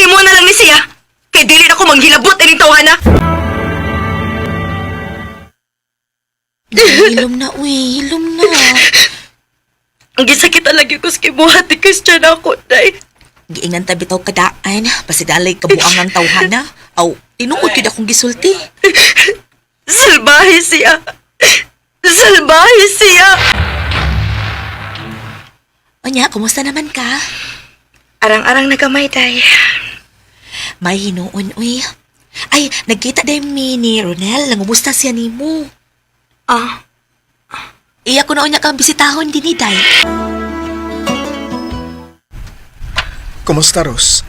Imo na lang ni siya. Kay dili na ko manghilabot ining tawhana. Hilom na, uy. Hilom na. Ang gisakit lagi ko sa kibuhat ni Christian ako, day. Giingan tabi taw kadaan. Pasidalay kabuangang tawhana. Aw, tinuod gyud akong gisulti. Salbahe siya. Salbahe siya. Onya, kumusta naman ka? Arang-arang nagamay, day. May hinuon, uy. Ay, nagkita day mi ni Ronel. Nangumusta siya nimo. Ah, Iya ko na unya kang bisitahon din ni Day. Kumusta, Ros?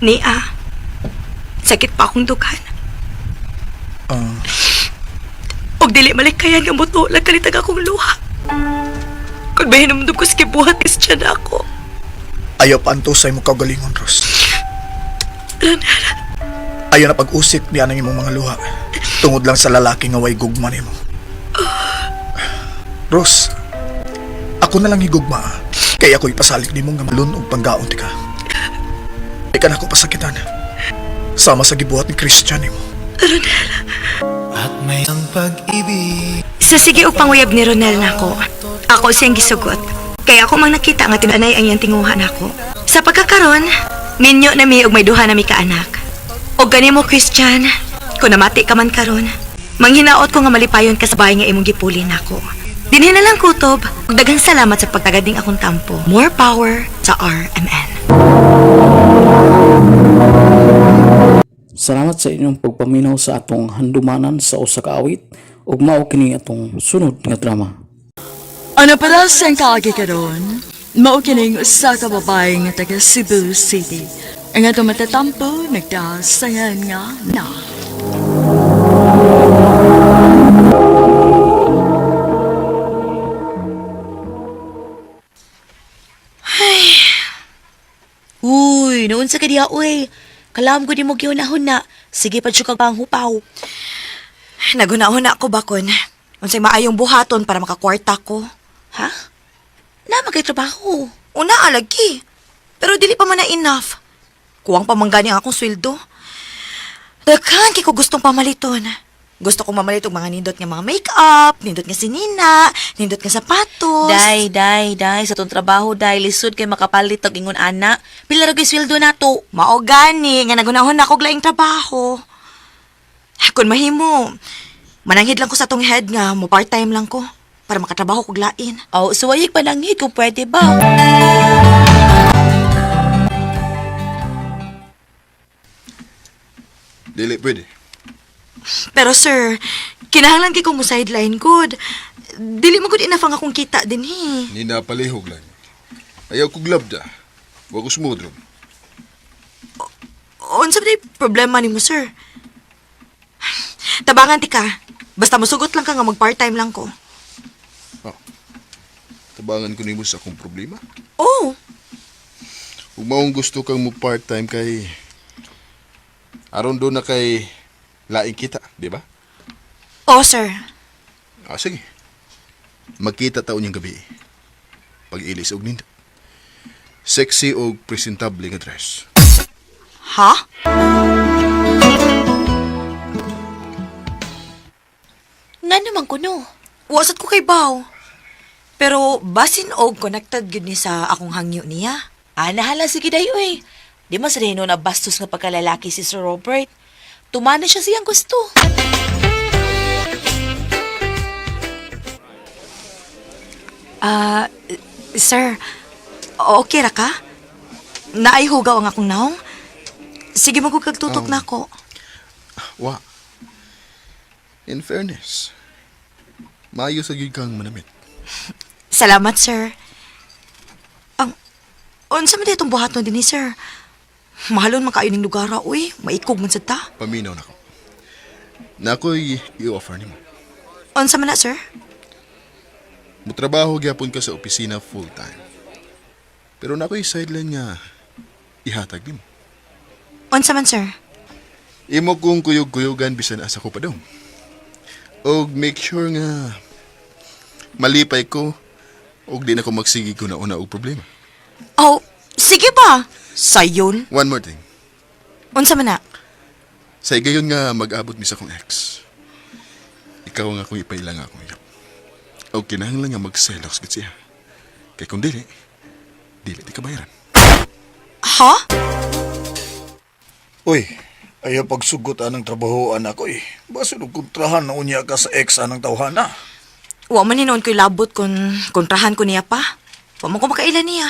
ni ah. Sakit pa akong dughan. Ah, Og dili malikayan nga muto lang kalitag akong luha. Kung may hinumdum ko sa kibuhat, Christian ako. Ayaw pa antusay mo kagalingon, Ros. Ronel, Ayaw na pag-usik niya ng imong mga luha. Tungod lang sa lalaki nga way gugma nimo. Ros, ako na lang higugma. Kaya ako'y pasalig nimo nga malun og panggaon ti ka. Di ka na ako pasakitan. Sama sa gibuhat ni Christian nimo. Sa sige og panguyab ni Ronel nako. Ako siyang gisugot. Kaya ako mang nakita nga tinanay ang iyang tinguha nako. Sa pagkakaron, minyo na mi og may duha na mi kaanak. Og gani mo Christian, kung namati ka man karon, manghinaot ko nga malipayon ka sa bahay nga imong gipuli nako. Dinhi na lang kutob, ug daghang salamat sa pagtagad ning akong tampo. More power sa RMN. Salamat sa inyong pagpaminaw sa atong handumanan sa usa ka awit ug mao kini atong sunod nga drama. Ano para sa kaagi karon? Mao kining usa ka babae nga taga Cebu City. Ang atong matatampo nagdasangan nga na. Uy, noon sa kadiya, uy. Kalam ko di mo gihunahon na. Sige pa siya kag panghupaw. Nagunahon ako bakon. Unsay maayong buhaton para makakwarta ko. Ha? Na magkay trabaho. Una alagi. Pero dili pa man na enough. Kuwang pa man gani ang akong sweldo. Daghan kay ko gustong pamaliton. Gusto kong mamalit og mga nindot nga mga make-up, nindot nga sinina, nindot nga sapatos. Day, day, day. Sa tong trabaho, day. Lisod kay makapalit og ingon ana. Pila ra gyud sweldo nato. Mao gani nga nagunahon na ako og laing trabaho. Kun mahimo, mananghid lang ko sa tong head nga mo part-time lang ko para makatrabaho kog lain. Oh, suwayig pananghid kung pwede ba. Dili pwede. Pero sir, kinahanglan kay ko mo sideline good. Dili mo gud enough ang akong kita dinhi. Ni napalihog lang. Ayaw kog labda. Wa ko sumudrom. Unsa ba problema nimo, sir? Tabangan ti ka. Basta musugot lang ka nga mag part-time lang ko. Tabangan ko nimo sa akong problema. Oh, Ug maong gusto kang mo part-time kay aron do na kay laing kita, di ba? oh sir. Ah, sige. Magkita taon yung gabi. Pag-ilis og nindot. Sexy og presentable nga dress. Ha? Nga naman kuno. Wasat ko kay Baw. Pero basin og connected gyud ni sa akong hangyo niya. Ah, nahala sige day, uy. Di man sa na bastos nga pagkalalaki si Sir Robert. Tumana siya siyang gusto. Ah, sir, okay ra ka? Naay hugaw ang akong naong? Sige mo kag tutok na ako. Wa. In fairness, maayo sa gyud kang manamit. Salamat, sir. Ang unsa man itong buhaton dinhi, sir? Mahalon man kaayo ning lugar, ah, uy. Maikog man sad ta. Paminaw na ko. Na ako'y i-offer nimo. Unsa man na, sir? Mutrabaho gyapon ka sa opisina full time. Pero na ako'y sideline nga ihatag nimo. Unsa man, sir? Imo kong kuyog-kuyugan bisan asa ko pa dong. Og make sure nga malipay ko og di na ko magsige ko na una og problema. Oh, sige ba? Sayon. One more thing. Unsa man na? Sa igayon nga mag-abot mi sa akong ex. Ikaw nga akong ipaila nga akong iyap. Og kinahanglan nga magselos gid siya. Kay kung dili, dili ti kabayaran. Ha? Uy, ayaw pagsugot anang trabahoan ako eh. Basin og kontrahan na unya ka sa ex anang tawhana. Wa man hinoon ko'y labot kung kontrahan ko niya pa. Wa man ko makaila niya.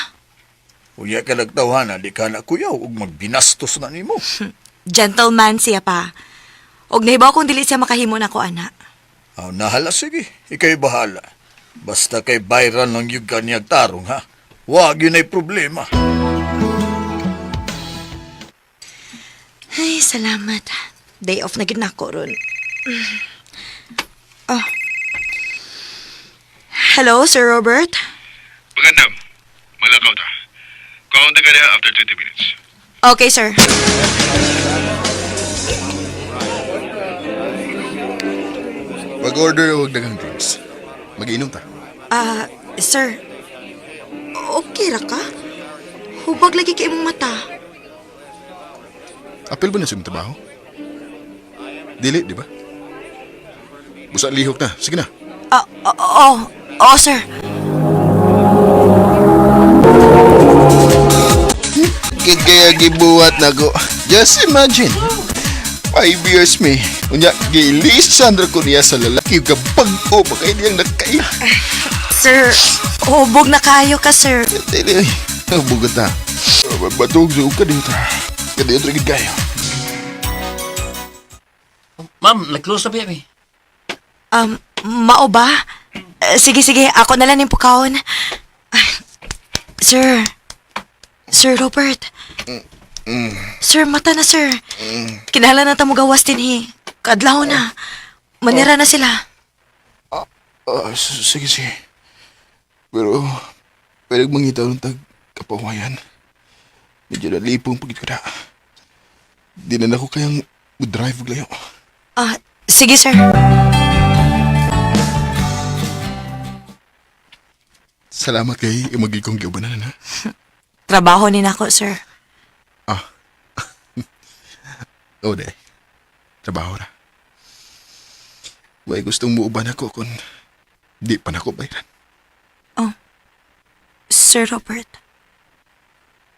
Unya ka nagtawhana, di ka na kuyaw ug magbinastos na nimo. Gentleman siya pa. Og nahibaw kung dili siya makahimo nako ana. Aw, nahala sige, ikay bahala. Basta kay viral lang yung kanyag tarong ha. Wag yun ay problema. Ay, salamat. Day off na gid nako ron. Oh. Hello, Sir Robert. Magandam. Malakaw ta. Kaunta ka na after 20 minutes. Okay, sir. Pag-order og daghang drinks. Magiinom ta. Ah, sir. Okay ra ka? Hubag lagi kay imong mata. Apil ba na sa imong trabaho? Dili, di ba? Busa lihok na. Sige na. Ah, oh, oh, sir. Kaya gibuhat na ko. Just imagine. 5 years me. Unya, gilisan ra ko niya sa lalaki. Kapag-o, baka hindi ang nakaila. Sir, hubog na kayo ka, sir. Dili, ay. Bugat na. Batog sa uka dito. Kadiyo trigid kayo. Ma'am, nag-close na ba yan eh? Mao ba? Eh, sige, sige. Ako na lang yung pukawon. Ay, sir. Sir Robert. Sir, mata na, sir. Kinahanglan na ta mo gawas din, hi. Kadlaw na. Manira na sila. Ah, sige, sige. Pero, pwede mangita ng tag kapawayan. Medyo nalipong pagit ko na. Di na nako kayang drive og layo. Ah, sige, sir. Salamat kay imagi kong giubanan ha. Trabaho ni nako, sir. Ah. Oo, de. Trabaho ra. Way gustong muuban ako kung di pa nako bayaran. Sir Robert.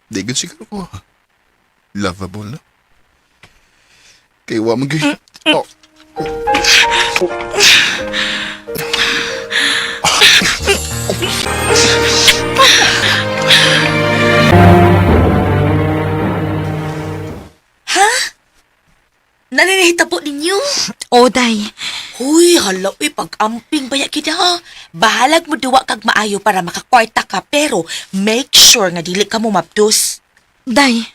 Di gud siguro ko. Lovable, no? Kay wa man gyud. Oh. Naninihita po ninyo. Oh, day. Huy, hala, uy, pag-amping baya kita ha. Bahalag mo duwa kag maayo para makakwarta ka, pero make sure nga dili ka mo mapdos. Day.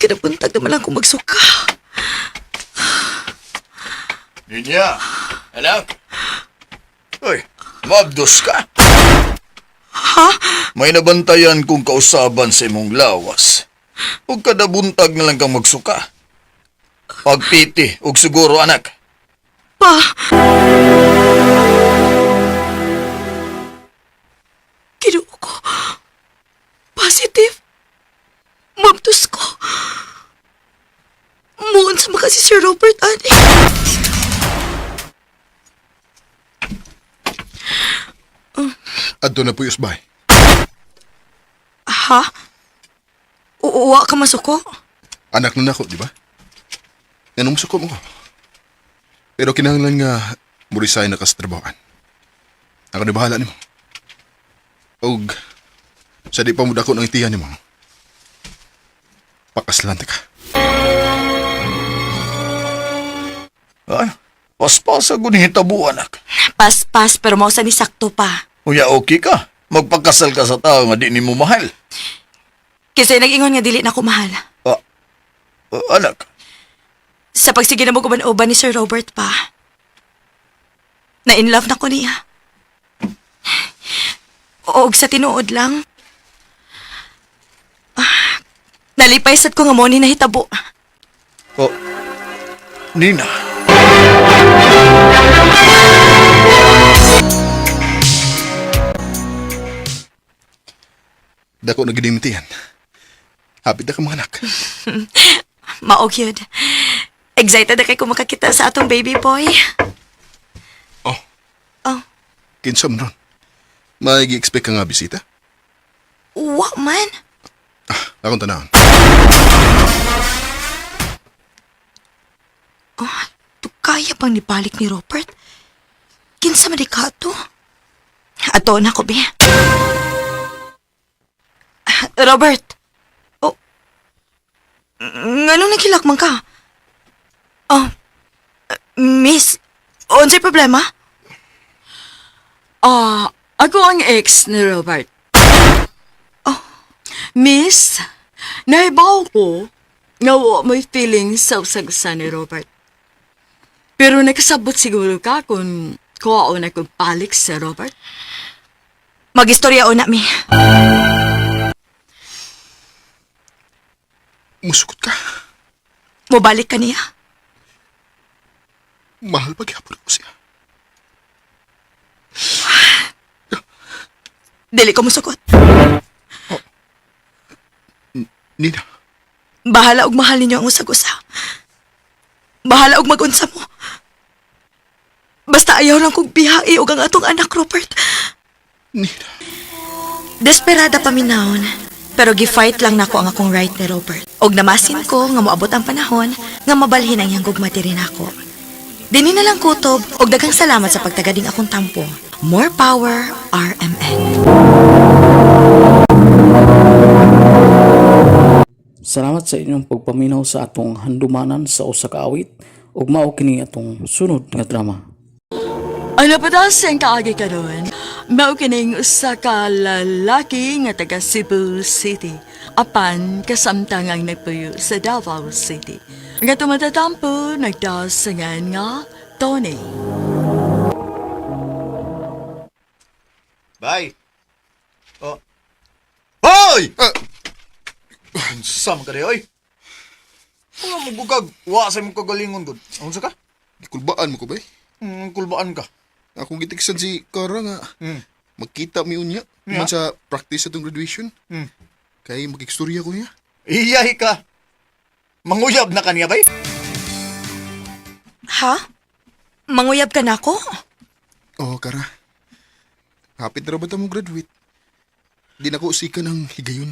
Kinabuntag naman lang kung magsuka. Ninya, anak. Uy, mabdos ka. Ha? May nabantayan kong kausaban sa imong lawas. Huwag kada buntag na lang kang magsuka. Pagpiti, og siguro anak. Pa! Kinuo ko. Positive. Mabdos ko. Muon sa maka si Sir Robert, ani. Adto na po usbay. Ha? Uuwa ka masuko? Anak na nako, di ba? Nganong suko mo ko? Pero kinahanglan nga mo resign na ka sa trabahoan. Ako na bahala nimo. Og sa di pa mo dako ng itihan nimo. Pakaslan ta ka. Ay, paspasa ko ni hitabo anak. Pas-pas, pero mausa ni sakto pa. Uya, okay ka. Magpakasal ka sa tao nga di nimo mahal. Kasi nag-ingon nga dili na ko mahal. Ah, ah, anak, Sa pagsige na mo guban-uban ni Sir Robert pa. Na in love na ko niya. Og sa tinuod lang. Ah, nalipay sad ko nga mo ni nahitabo. oh, Nina. Dako na gid imong tiyan. Hapit na ka mga anak. Mao gyud. Excited na kay ko makakita sa atong baby boy. Oh. Oh. Kinsa man ron? May gi-expect ka nga bisita? Wa man. Akong tanahon. Oh, kaya pang nibalik ni Robert? Kinsa man di ka to? Ato na ko, be. Ah, Robert! Oh, nganong naghilak man ka? Oh, miss, unsay problema? Ah, ako ang ex ni Robert. Oh. Miss, naibaw ko nga wa mo'y feelings sa usag-usa ni Robert. Pero nakasabot siguro ka kung kuwaon na kong balik sa Robert. Magistorya una mi. Musukot ka. Mobalik ka niya. Mahal pa gyapon ako siya. Dili ko musukot. Nina, Bahala og mahal ninyo ang usag-usa. Bahala og mag-unsa mo. Basta ayaw lang kong bihai og ang atong anak, Robert. Nina. Desperada paminawon, pero gi-fight lang nako ang akong right ni Robert. Og namasin ko nga moabot ang panahon nga mabalhin ang iyang gugma diri nako. Dini na lang kutob og daghang salamat sa pagtagading akong tampo. More power, RMN. Salamat sa inyong pagpaminaw sa atong handumanan sa usa ka awit ug mao kini atong sunod nga drama. Ano pa daw siyang kaagi karon? Mao kining usa ka lalaki nga taga Cebu City. Apan kasamtang ang nagpuyo sa Davao City. Nga tumatatampo nagdasangan nga Tony. Bye. Oh. Hoy! Ah, Unsa man ka di, oy? Wala mo gugag. Wa sa imong kagalingon gud. Unsa ka? Gikulbaan mo ko ba eh? Kulbaan ka. Akong gitiksan si Kara nga. Magkita mi unya. Yeah. Man sa practice atong graduation. Kay makikstorya ko niya. Iyahi ka. Manguyab na kaniya bay? Ha? Manguyab ka nako? Oo, Kara. Hapit na ra ba ta mo graduate? Di na ko usikan ang higayon.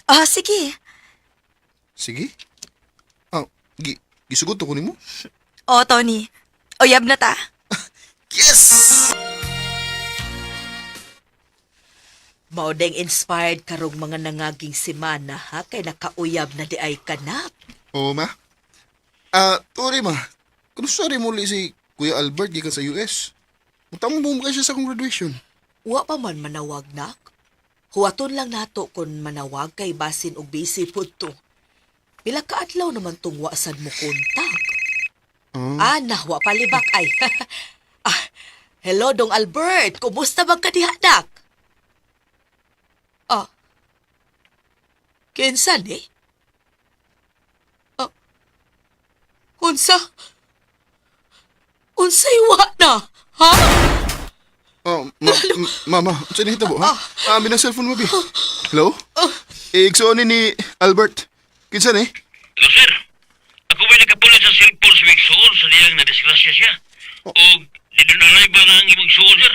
Ah, sige. Sige. Ah, gisugot ko nimo? Oh, Tony. Uyab na ta. Yes! Maudeng inspired karong mga nangaging semana ha kay nakauyab na di ay kanak. Oo, ma. Ah, turi ma. Kung sorry muli si Kuya Albert gikan sa US. Mutamong mo siya sa akong graduation. Wa pa man manawag nak. Huwaton lang nato kun manawag kay basin og busy pud to. Pila ka adlaw naman tong wa sad mo kontak. Ah, na wa palibak ay. Ah, hello dong Albert, kumusta man ka diha nak? Ah. Kinsa ni? Ah. Unsa? Unsay wa na? Ha? Oh, ma, mama, unsa ni hitabo ha? Ah, mi na cellphone mo bi. Hello? Eh, igsuon ni ni Albert. Kinsa ni? Hello, sir. Ako ba'y nakapulit sa cellphone sa Migsuon sa diyang na-disgrasya siya? O didunalay ba na ang imong suon, sir?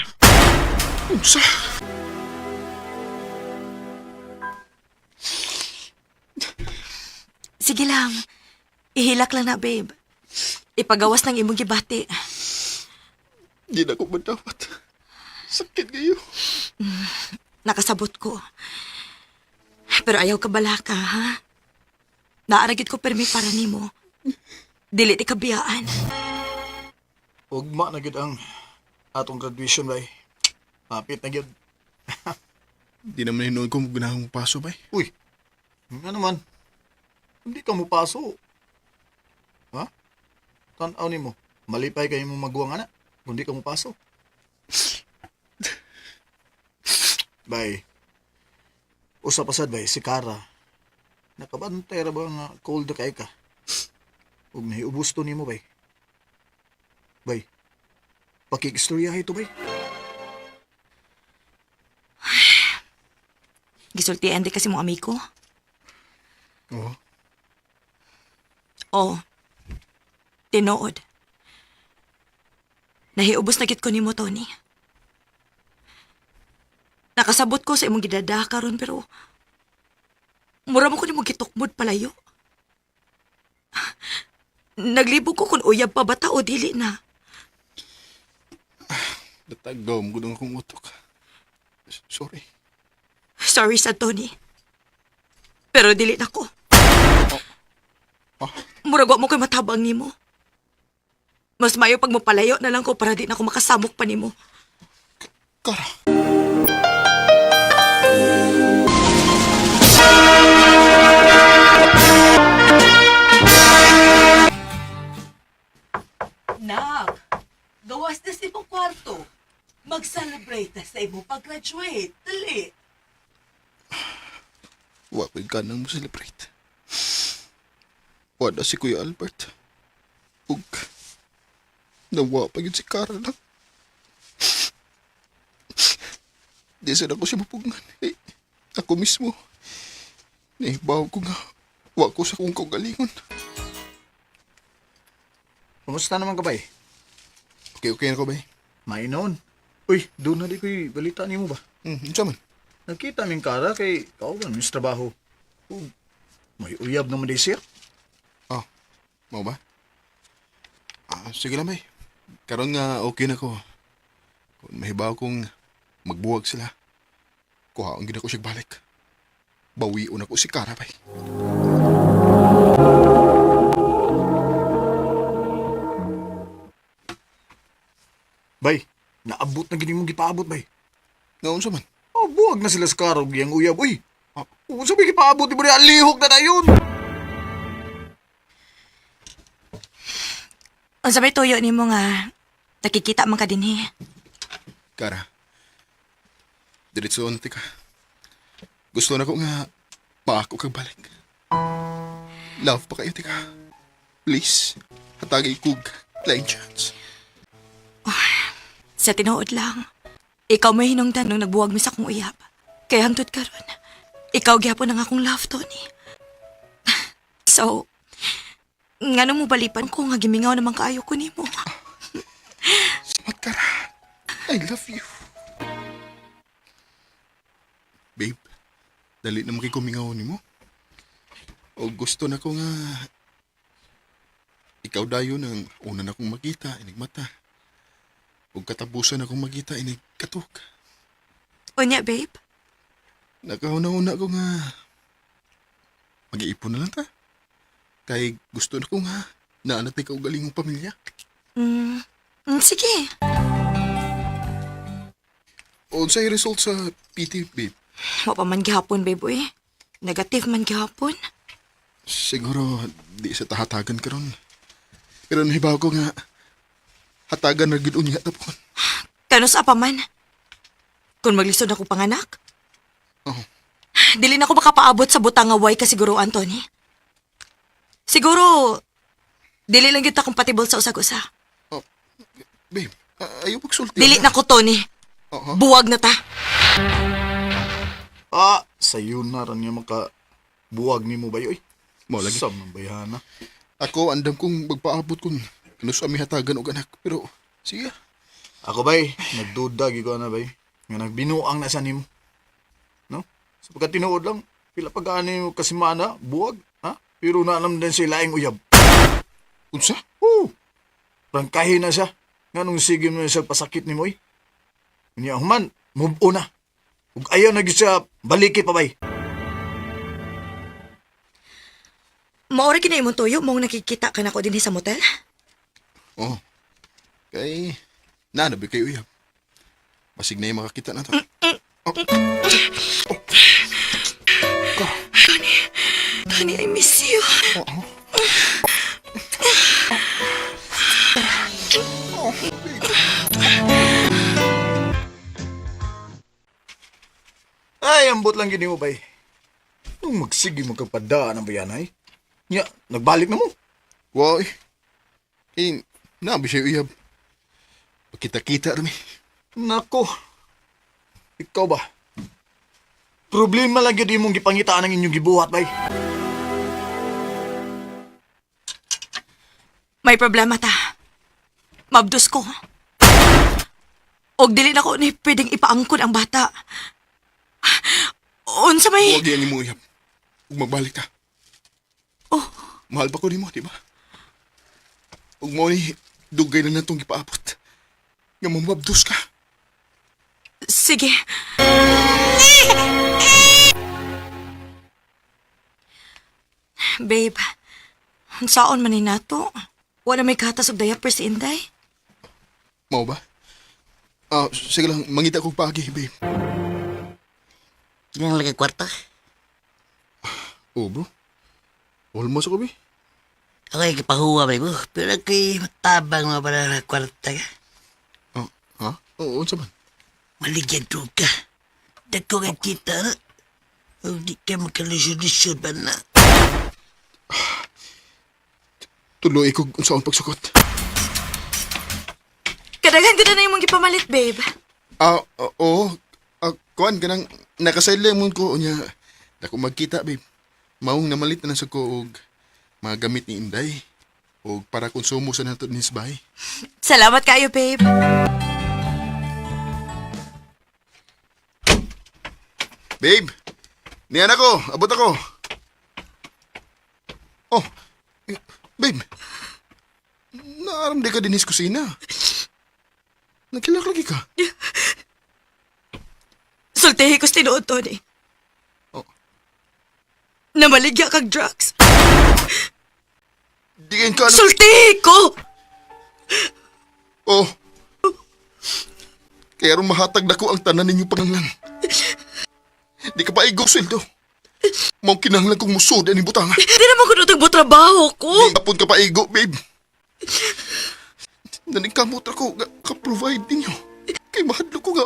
Unsa? Sige lang. Ihilak lang na, babe. Ipagawas ng imong gibati. Di na ko madawat. Sakit kayo. Nakasabot ko. Pero ayaw ka balaka, ha? Naaragit ko permi para nimo. Dili ti kabiyaan. Ugma na gyud ang atong graduation bay. Hapit na gyud. Di naman hinuon ko ginahong paso bay. Uy. Nga naman. Hindi ka mo paso. Ha? Tan-aw nimo. Malipay kayo mong maguwang ana. Kung di ka mo paso. Bay. Usa pa sad bay si Kara. Nakabantay ra ba nga cold kay ka? Ug nahiubos to nimo bay. Bay. Pakikistorya ito bay. Gisultian di kasi mo amigo. Oo. Oh. Tinuod. Nahiubos na gid ko nimo, Tony. Nakasabot ko sa imong gidada karon pero mura mo ko nimo gitukmod palayo. Naglibog ko kung uyab pa bata o dili na. Natagaw mo gud ang akong utok. Sorry. Sorry sa Tony. Pero dili na ko. Oh. Murag wa mo ko'y matabang nimo. Mas mayo pag mopalayo na lang ko para di na ako makasamok pa nimo. Kara. Nak, gawas na sa imong kwarto. Mag-celebrate na sa imong pag-graduate. Dali. Wa ko'y ganang mo celebrate. Wala si Kuya Albert. Ug nawa pa yun si Kara lang. Di sana ko siya mapugngan. Eh, ako mismo. Nahibaw ko nga. Wa ko sa kong kaugalingon. Kumusta naman ka bay? Okay, okay na ko ba? Mainoon. Uy, doon na di ko'y balita nimo ba? Unsa man? Nakita ming kara kay kauban mis trabaho. Ug may uyab naman di siya. Ah, mau ba? Ah, sige lang bay. Karon nga okay na ko. Kung mahibaw kong magbuwag sila, kuhaon gid ako siya balik. Bawion ako si Kara bay. Bay, naabot na gini mong gipaabot bay. Nga unsa man? Oh, buwag na sila sa karog yang uyab. Uy, ah, unsa may gipaabot di mo niya lihok na dayon. Unsa may tuyo nimo nga nakikita man ka dinhi. Kara, diretso na tika. Gusto na ko nga maako kang balik. Love pa kayo, tika. Please, hatagay kog laing chance. Sa tinuod lang. Ikaw may hinungdan nung nagbuwag mi sa akong uyab. Kaya hangtod karon, ikaw gyapon ang akong love, Tony. So, ngano mo balipan ko nga gimingaw naman kaayo ko nimo. Salamat, Kara. I love you. Babe, dali na makikumingaw ni mo. O gusto na ko nga ikaw dayon ang una na kong makita, inig mata. O katapusan akong makita, inig katok. Unya, babe. Nakauna-una ko nga mag-iipon na lang ta. Kay gusto na ko nga naanatay ka galing mong pamilya. Sige. O unsay result sa PT, babe? Wa pa man gihapon, babe, uy. Negative man gihapon. Siguro di sa tahatagan karon. Pero nahibaw ko nga hatagan na gid unya tapon. Kano sa pa man? Kung maglisod ako panganak? Oh. Dili na ako makapaabot sa butang nga way kasiguro, Anthony. Siguro, dili lang kita compatible sa usag-usa. Oh, babe, ayaw pagsulti. Dili na ko, Tony. Oo. Buwag na ta. Ah, sayo na ran niya maka buwag nimo bay oy. Mao lagi. Sa man bayhana. Ako andam kong magpaabot kung ano sa ami hatagan og anak pero sige. Ako bay, nagduda gyud ko na bay. Nga nagbinuang na sa nimo. No? Sa pagka tinuod lang, pila pa gaani mo kasimana, buwag, ha? Pero na alam din sa laing uyab. Unsa? Oo. Prangkahi na siya. Nga nung sige mo siya pasakit ni Moy. Unya human, move on na. Ug ayaw na gyud siya baliki pa bay. Maura kina imong tuyo mong nakikita ka na ko dinhi sa motel? Oh. Kay naanabi kayo uyab. Basig na yung makakita na to. Oh. Tony, Tony, I miss you. Ay, ambot lang gini mo bay. Nung magsige mo kag padaan ang bayanay. Nya, nagbalik na mo. Why? Kay naabi siya uyab. Pagkita-kita rami. Nako. Ikaw ba? Problema lang gyud imong gipangitaan ang inyong gibuhat bay. May problema ta. Mabdos ko. Og dili na ko ni pwedeng ipaangkon ang bata. Unsa may... Huwag yan mo uyab. Ug magbalik ta. Oh. Mahal pa ko nimo, di ba? Ug mo ni dugay na natong gipaabot. Nga mamabdos ka. Sige. Babe, unsaon man ni nato? Wala may katas og diaper si Inday? Mao ba? Ah, sige lang, mangita kog paagi, babe. Yan lagi kwarta. Oh, bro. Almost ako, babe. Ako ay kipahuwa ba mo. Pero kay matabang mga para na kwarta ka. Oh, ha? Oo, unsa man? Maligyan to ka. Dako ka kita na. Hindi ka makalisod-lisod ba na. Tuloy ko unsaon pagsukot. Kadaghan ko na yung gipamalit, babe. Ah, oo. Ah, kuan kanang nakasaylay mo ko unya. Dako magkita, babe. Maong namalit na sa ko og mga gamit ni Inday og para konsumo sa nato ni bahay. Salamat kayo, babe. Babe, niyan ako. Abot ako. Oh, eh, babe. Naaram di ka din sa kusina. Nagkilak lagi ka. Sultihi ko sa tinuod, Tony. Oh. Namaligya kag drugs. Diin ka na. Sultihi ko! Oh. Kaya aron mahatag na ko ang tanan ninyo panganglan. Di ka pa igo sweldo. Mao kinahanglan kong musod ani butanga. Hindi naman ko nutag trabaho ko. Di apon ka pa igo, babe. Naningkamot ako nga ka-provide ninyo. Kay mahadlok ko nga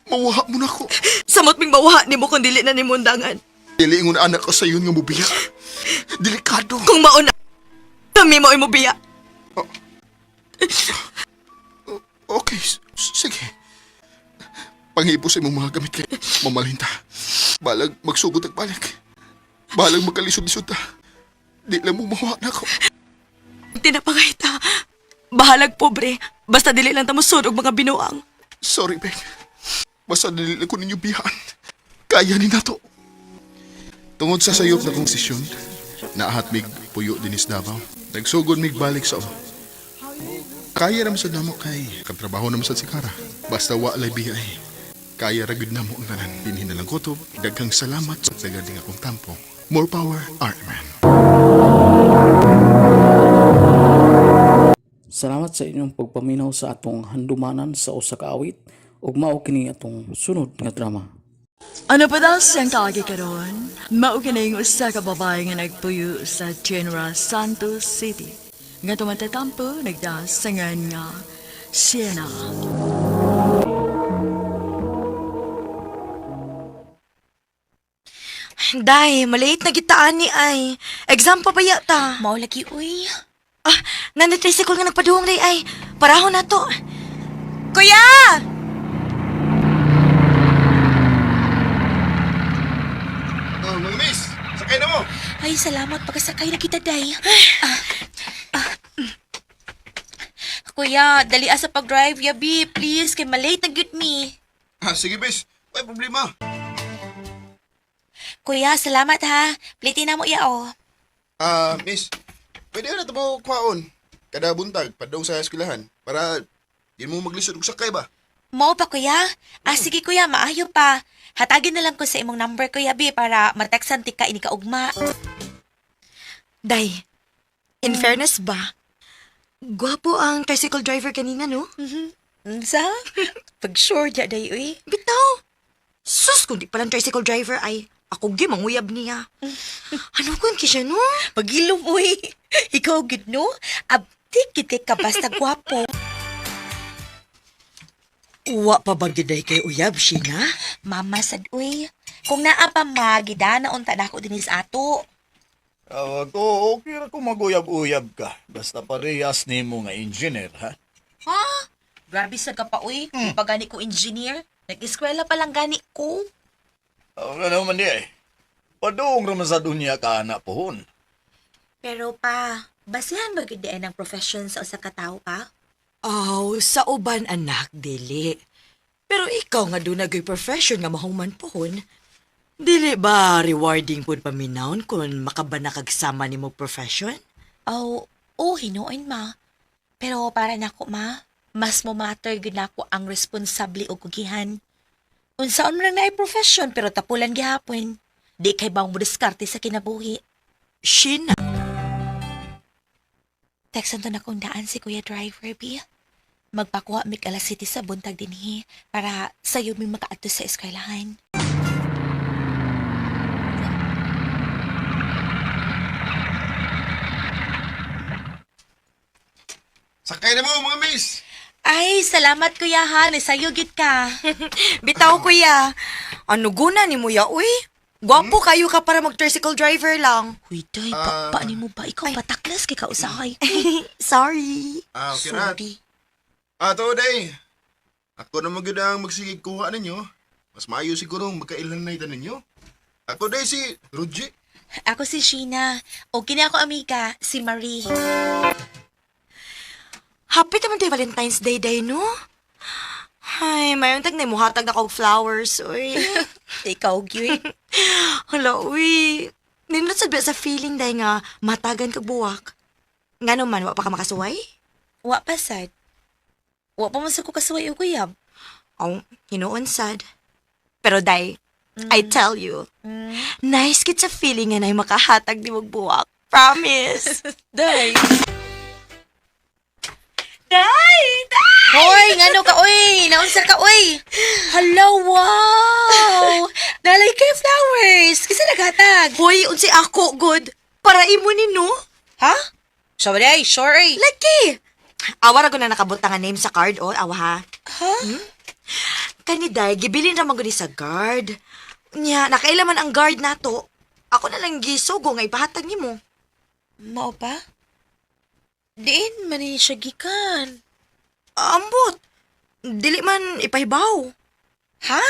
mawaha mo na ko. Samot ming mawaha nimo kung dili na nimo undangan. Dili ingon anak ko sa iyon nga mubiya. Delikado. Kung mauna, kami mo imubiya. Okay, sige. Panghipo sa imong mga gamit kay mamalhin ta. Balag magsugod ag balik. Balag magkalisod-lisod ta. Di lang mo mawa na ako. Tinapangay ta. Bahalag pobre. Basta dili lang ta mosud og mga binuang. Sorry, babe. Basta dili lang ko ninyo biyahan. Kaya ni nato. Tungod sa sayop na kong sesyon, naahat mig puyo dinis Davao. Nagsugod mig balik sa ulo. Kaya naman sa namo kay katrabaho naman sa sikara. Basta wa lay biyay. Kaya ra gyud namo ang tanan. Dinhi na lang kutob. Daghang salamat sa tagading akong tampo. More power, RMN. Salamat sa inyong pagpaminaw sa atong handumanan sa usa ka awit ug mao kini atong sunod nga drama. Ano pa daw siyang kaagi karon? Mao kini ang usa ka babae nga nagpuyo sa General Santos City. Nga tumatatampo nagdasangan nga Siena. Day, malate na gitaan ni ay. Exam pa ba ta? Mao lagi uy. Ah, nanda tricycle nga nagpaduong day ay. Parahon na to. Kuya! Oh, mga miss, sakay na mo. Ay, salamat pagkasakay na kita, day. Ah, ah. Kuya, dali sa pag-drive, yabi, please, kay malate na gyud mi. Ah, sige, miss. May problema. Kuya, salamat ha. Plitin na mo iya oh. Ah, miss, pwede na ito mo kwaon. Kada buntag, padong sa eskwelahan. Para di mo maglisod og sakay ba? Mao pa kuya? Ah, sige kuya, maayo pa. Hatagin na lang ko sa imong number kuya, bi, para mateksan ti ka ini ka ugma. Day, in fairness ba? Gwapo ang tricycle driver kanina, no? Unsa? Pag sure ya day uy. Bitaw! Sus, kung di palang tricycle driver ay ako gi manguyab niya. Ano kun kisya, no? Pagilom uy. Ikaw gid no? Abtik gid kay ka basta gwapo. Uwa pa ba giday kay uyab, Sheena? Mama sad uy. Kung naa pa ma, gidana unta na ako dinhi sa ato. Awag ko, okay ra kung maguyab-uyab ka. Basta parehas nimo nga engineer, ha? Ha? Grabe sad ka pa uy. Di pa gani ko engineer. Nag-eskwela pa lang gani ko. Ano naman di eh. Padung raman sa dunya ka, anak pohon. Pero pa, Basihan ba gyud ang profession sa usa ka tawo pa? Aw, sa uban anak, dili. Pero ikaw nga doon nagay profession nga mahuman pohon. Dili ba rewarding pud paminawon kung makabana kag sama nimo profession? Aw, oh, hinuon ma. Pero para nako ma, mas mo matter gyud nako ang responsable og kugihan. Unsaon man lang naay profession pero tapulan gihapon. Di kay bang mo diskarte sa kinabuhi. Sheena. Texan to na kong daan si Kuya Driver, B. Magpakuha mig alas city sa buntag dinhi para sayo mi makaadto sa eskwelahan. Sakay na mo mga miss! Ay, salamat Kuya ha. Nasayo gid ka. Bitaw, kuya. Ano guna ni mo ya, uy? Gwapo kayo ka para mag-tricycle driver lang. Huy, day, pa, paano mo ba? Ikaw pataklas kay kausahay. Sorry. Ah, okay ra. Sorry. Ah, to day. Ako na magyud ang magsigig kuha ninyo. Mas maayo siguro magkailan na ita ninyo. Ako day si Ruji. Ako si Sheena. O kini ako amiga, si Marie. Happy naman tayo Valentine's Day day, no? Ay, mayon tag na muhatag na kog flowers, uy. Ikaw, gyud. Hala, uy. Nindot sad ba sa feeling day nga matagan kag buwak. Ngano man, wa pa ka makasuway? Wa pa sad. Wa pa man sa ko kasuway og uyab. Oh, hinuon sad. Pero day, I tell you, nice kit sa feeling nga na'y makahatag di magbuwak. Promise. Day. Day! Day! Hoy, ngano ka oy? Naunsa ka oy? Hello, wow. Nalay kay flowers. Kasi naghatag. Hoy, unsay ako, good. Para imo ni no? Ha? Sorry, sorry. Lagi! Awa ra ko na nakabutang nga name sa card, oh. Awa ha. Ha? Kani day, gibilin ra man gud ni sa guard. Nya, nakaila man ang guard nato. Ako na lang gisugo nga ipahatag nimo. Mao pa? Diin man ni siya gikan. Ambot. Dili man ipahibaw. Ha?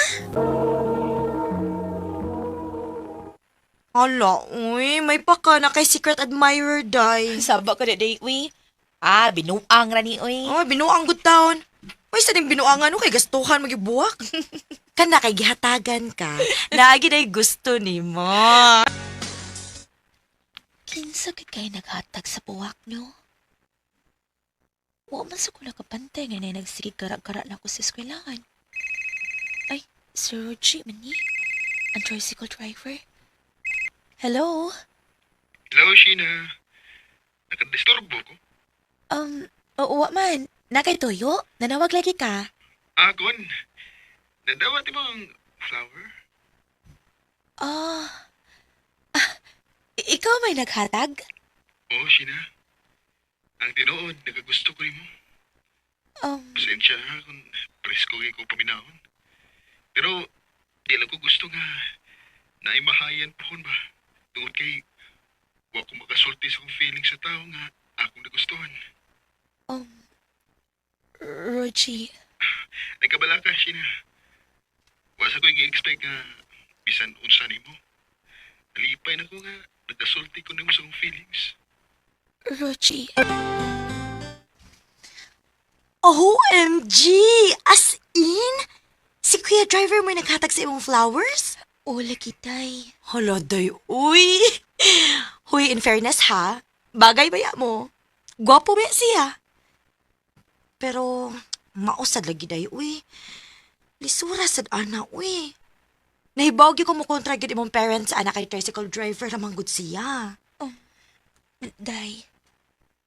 Hala, uy, may paka na kay secret admirer day. Saba ka na day, uy. Ah, binuang ra ni uy. Oy, binuang good town. Uy, sa ning binuangan no kay gastuhan magibuwak. Kana kay gihatagan ka. Naagi day gusto nimo. Kinsa kay kay naghatag sa buwak no? Wa man sa ko nakabantay nga na nagsigig gara-gara na ako sa eskwelahan. Ay, Sir Roger man ni. Ang tricycle driver. Hello? Hello, Sheena. Nakadisturbo ko. Oo, wa man. Nakay tuyo? Nanawag lagi ka? Ah, kon. Nadawat mo ang flower? Ah. Ah, ikaw may naghatag? Oo, Sheena. Ang tinuod, nagagusto ko nimo. Pasensya ha kung presko kay ko paminahon. Pero di lang ko gusto nga naimahayan pohon ba. Tungod kay wa ko makasulti sa akong feeling sa tao nga akong nagustuhan. um, Rogie. Nagkabala ka, Sheena. Wa sa ko gi-expect nga bisan unsa nimo. Nalipay na ko nga nagkasulti ko nimo sa akong feelings. Rogie. OMG! As in? Si Kuya Driver mo naghatag sa imong flowers? Oh, lagi tay. Hala, day, uy. Huy, in fairness ha, bagay ba ya mo? Gwapo ba siya? Pero, mausad lagi day, uy. Lisura sad ana, uy. Nahibaw gyud ko mo kontra gyud imong parents ana kay tricycle driver ramang gud siya. Day.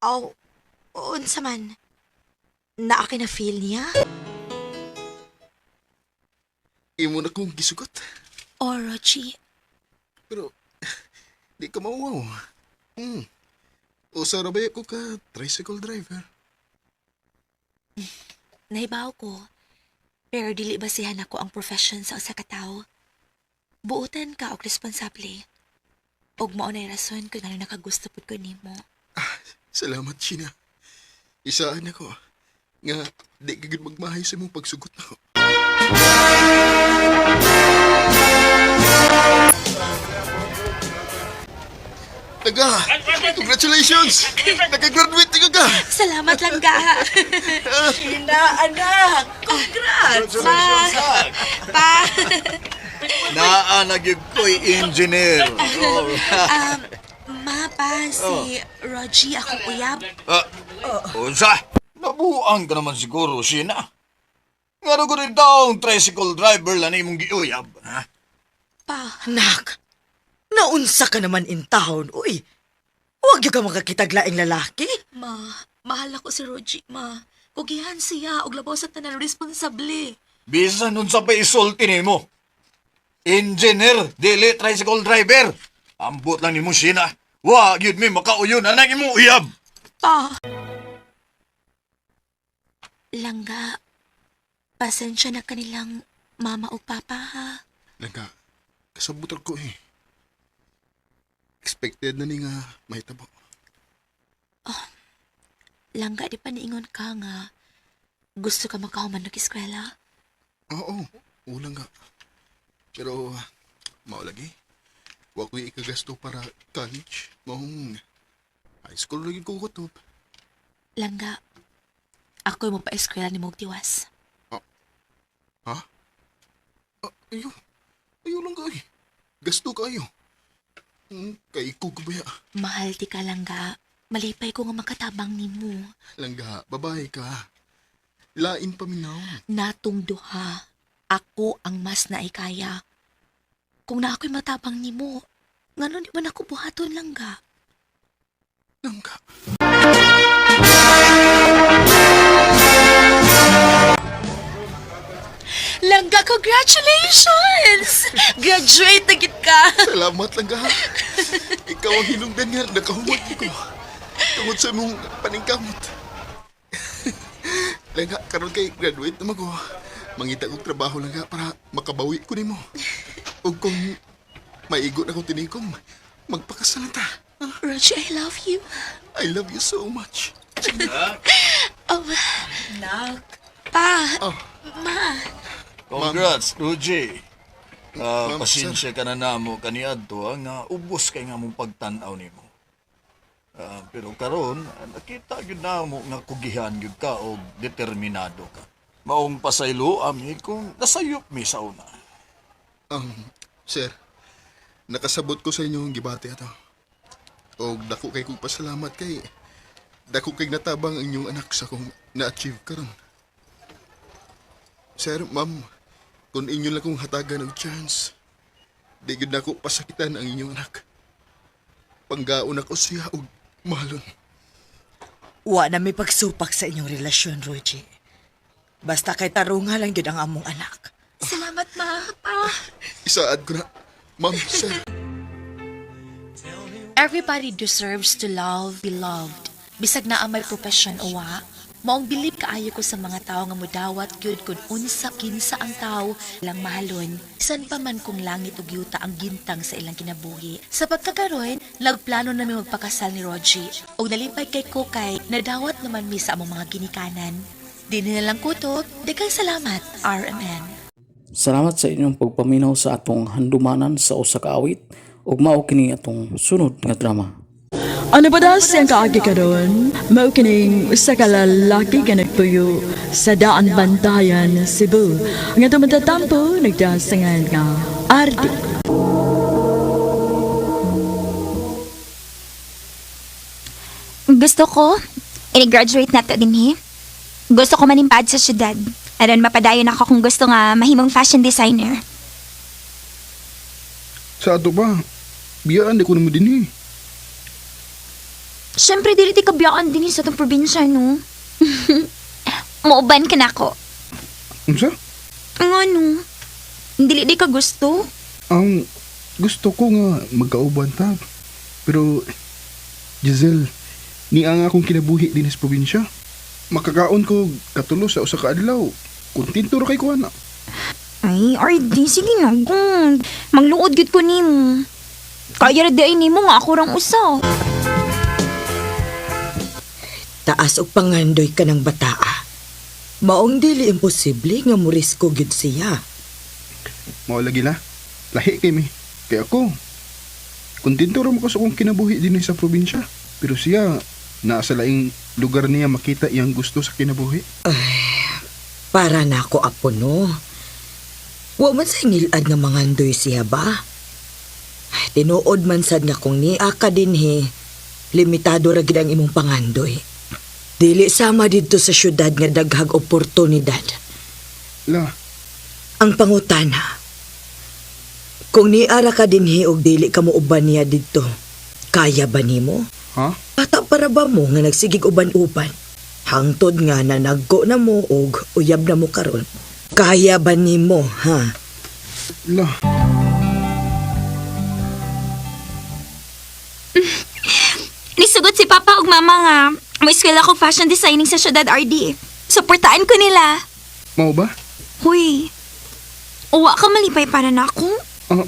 Aw, unsa man. Naa kay na feel niya? Imo na kong gisugot. Oh, Rogie. Pero di ka mauwaw. Hmm. Usa ra ba ko ka tricycle driver? Nahibaw ko. Pero dili basihan ako ang profession sa usa ka tawo. Buotan ka og responsable. Og mao nay rason kung ano nakagusto pud ko nimo. Salamat, Sheena. Isaan ako nga di ka gud magmahay sa imong pagsugot nako. Taga! Congratulations! Nakagraduate ka ka! Salamat lang ka. Ina, anak! Congrats! Ma. Pa. Naa na gyud ko'y engineer. Ma, pa, si Rogie akong uyab. Ah, unsa? Nabuang ka naman siguro, Sheena. Nga ko rin taong tricycle driver lang imong giuyab. Ha? Pa, Anak, naunsa ka naman in town, uy. Huwag yung ka makakitag laing lalaki. ma, mahal ako si Rogie, ma. Kugihan siya, og labaw sa tanan responsable. Bisan unsa pa isulti nimo. Engineer, dili tricycle driver. Ambot lang nimo, Sheena. Wa gyud mi makauyon anang imong uyab. Pa. Langga, pasensya na kanilang mama o papa, ha? Langga, kasabutan ko eh. Expected na ni nga mahitabo. Langga, di pa niingon ka nga. Gusto ka makahuman ng eskwela? Oo, ulang nga. Pero, mao lagi. Wa ko'y ikagasto para college. Maong high school lagi ko kutob. Langga, ako'y magpa-eskwela ni Mog Tiwas. Ha? Ah, ayo. Ayo lang ka eh. Gasto kayo. Kay ko ba ya? Mahal ti ka, Langga. Malipay ko nga makatabang nimo. Langga, babae ka. Lain paminaw. Natong duha, ako ang mas naikaya. Kung na ako'y matabang nimo, ngano di man ako buhaton, Langga? Langga. Langga, congratulations! Graduate na gid ka! Salamat, Langga. Ikaw ang hinungdan nga nakahuwag ko. Tungod sa imong paningkamot. Langga, karon kay graduate naman ko. Mangita kog trabaho langga para makabawi ko nimo. Ug kung maigo na kong tinikom, magpakasal na ta. Roger, I love you. I love you so much. Oh, Nak, pa, Oh. ma. Congrats, Ruji. Ah, Ma'am, pasensya ka na namo kaniadto ah, nga ubos kay nga mong pagtan-aw nimo. Ah, pero karon nakita gyud namo nga kugihan gyud ka og determinado ka. Maong pasaylo ami kung nasayop mi sa una. Sir, nakasabot ko sa inyong gibati ato. Og dako kay kong pasalamat kay dako kay natabang ang inyong anak sa kong na-achieve karon. Sir, ma'am, kung inyo lang kong hatagan og chance, di gyud nako pasakitan ang inyong anak. Panggaon ako siya og mahalon. wa na may pagsupak sa inyong relasyon, Rogie. Basta kay tarunga lang yun ang among anak. Salamat, ma. Pa. Isaad ko na, ma'am, sir. Everybody deserves to love, be loved. Bisag na ang may profession o wa, maong bilib kaayo ko sa mga tao nga mudawat gyud kun unsa kinsa ang tao lang mahalon. Bisan pa man kung langit ug yuta ang gintang sa ilang kinabuhi. Sa pagkakaroon, nagplano nami magpakasal ni Rogie. Og nalipay kay ko kay nadawat naman mi sa among mga ginikanan. Di nila lang kutob, daghang salamat, RMN. Salamat sa inyong pagpaminaw sa atong handumanan sa usa ka awit ug mao kini atong sunod nga drama. Ano ba das ang kaagi karon? Mao kining usa ka lalaki nga nagpuyo sa Daan Bantayan, Cebu. Nga tumatatampo nagdasangan nga Ardi. Gusto ko, ini-graduate na to din he. Gusto ko manimpad sa syudad. Aron mapadayon ako kung gusto nga mahimong fashion designer. Sa ato ba? Biyaan di ko namo din eh. Siyempre, dili ti kabiyaan din sa itong probinsya, no? Muuban ka na ako. Unsa? Nga, no? Dili di ka gusto? Ang gusto ko nga magkauban ta. Pero Giselle, ni ang akong kinabuhi din sa probinsya. Makakaon ko katulo sa usa ka adlaw. Kontento ra kay ko ana. Ay, RD, sige na, kung mangluod gid ko nimo. Kaya ra di ay nimo nga ako rang usa. Taas og pangandoy ka ng bataa. Maong dili imposible nga murisko gyud siya. Mao lagi la. Lahi kay mi. Kay ako. Kontento ra mo ko sa akong kinabuhi din sa probinsya. Pero siya, naa sa laing lugar niya makita iyang gusto sa kinabuhi. Para na ako apo no. Wa man sa ngilad nga mangandoy siya ba? Ay, tinuod man sad nga kung niya ka dinhi, limitado ra gid ang imong pangandoy. Dili sama didto sa syudad nga daghag oportunidad. La, Ang pangutana, kung niara ka dinhi og dili ka mo uban niya didto, kaya ba nimo? ha? Bata para ba mo nga nagsigig uban-uban? Hangtod nga na naggo na mo og uyab na mo karon. Kaya ba nimo, ha? La, Nisugot si Papa ug Mama nga mo eskwela ko fashion designing sa Syudad RD. Suportaan ko nila. mao ba? Huy. Uwa ka malipay para na ako. Ah,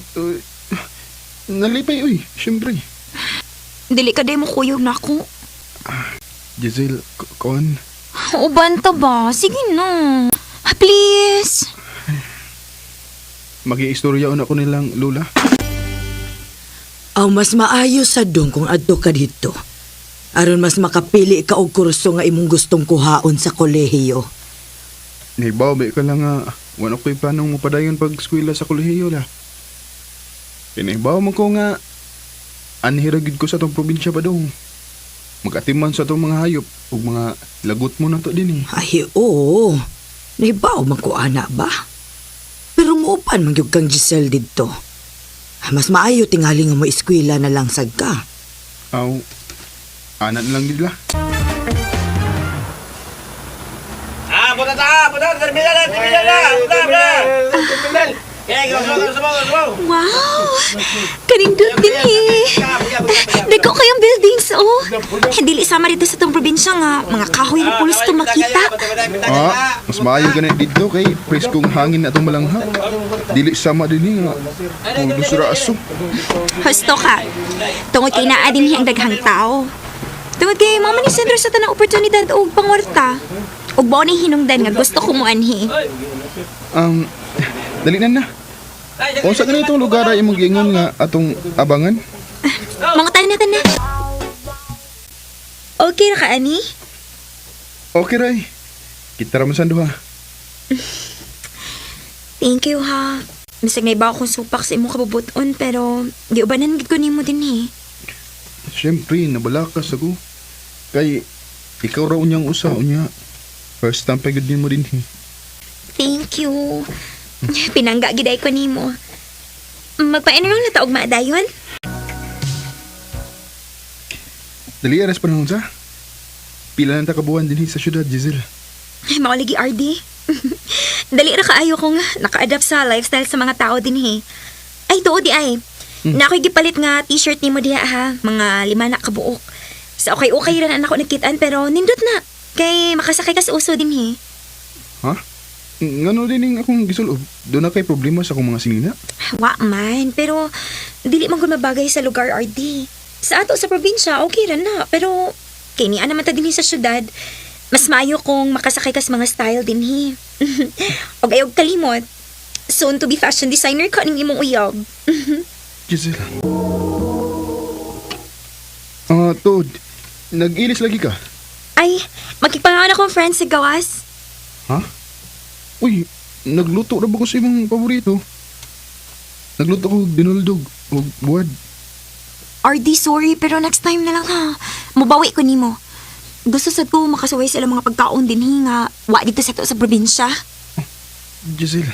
nalipay uy, syempre. Dili ka day mo kuyog na ako. Giselle, kon, Uban ta ba? Sige na. Please. magi-istorya ako nilang lula. Aw mas maayo sa dong kung adto ka didto. Aron mas makapili ka og kurso nga imong gustong kuhaon sa kolehiyo. Nahibaw, ba ka lang nga, wala ko'y planong mapadayon pag eskwela sa kolehiyo la. Pinahibaw mo ko nga, anhira gid ko sa tong probinsya pa dong. Magatiman sa tong mga hayop, ug mga lagot mo na to din eh. Ay, oo. Nahibaw man ko ana ba? Pero muupan man gyud kang Giselle didto. Mas maayo tingali nga mo eskwela na lang sad ka. Aw, ana na lang gid la. Ah, punta ta, punta, terminal na, terminal na, punta, punta. Terminal. Eh, Wow! Kanindot din eh. Dagko kayong buildings, oh. Dili sama rito sa tong probinsya nga. Mga kahoy na pulos to makita. Ah, mas maayo gani didto kay preskong hangin na itong malanghap. Dili sama din eh nga, pulos ra aso. Husto ka. Tungod kay naa din ang daghang tao. Tungod kay mama ni sentro sa tanang oportunidad og pangwarta. Ug mao ni hinungdan nga gusto ko moanhi. Um, dali na na. Unsa gani itong lugar ay imong giingon nga atong abangan? Mangutan na na. Okay ra ka ani? Okay ray. Kita ra man sa duha. Thank you ha. Bisag naibaw akong supak sa imong kabubuton pero giubanan gid ko nimo dinhi. Siyempre, nabalakas ako. Kay, ikaw raw niyang usa, unya. First time pa gud nimo din. Eh. Thank you. Pinangga gid ay ko nimo. Magpa-enroll na ta og maadayon? Dali aras panahon sa. Pila na ta kabuan dinhi sa syudad, Giselle. Ay, mao lagi RD. Dali ra kaayo kong naka-adapt sa lifestyle sa mga tao dinhi. Ay, tuod di ay. Na ako'y gipalit nga t-shirt nimo diha ha, mga 5 na kabuok. Sa okay-okay ra na nako nagkitaan pero nindot na. Kay makasakay ka sa uso dinhi. Ha? Ngano din ning akong gisulob? Doon na kay problema sa akong mga singina. Wa man, pero dili man gud mabagay sa lugar RD. Sa ato sa probinsya, okay ra na, pero kay niya naman ta dinhi sa syudad. Mas maayo kung makasakay ka sa mga style dinhi. Og ayaw kalimot. Soon to be fashion designer ka ning imong uyab. Giselle. Ah, Todd. Nag-ilis lagi ka? Ay, magkipangaon akong friends sa gawas. Ha? Uy, nagluto na ba ko sa imong paborito? Nagluto ko og dinuldog og buwad. RD, sorry, pero next time na lang ha. Mubawi ko nimo. Gusto sad ko makasuway sa ilang mga pagkaon dinhi nga wa dito sa to sa probinsya. Giselle.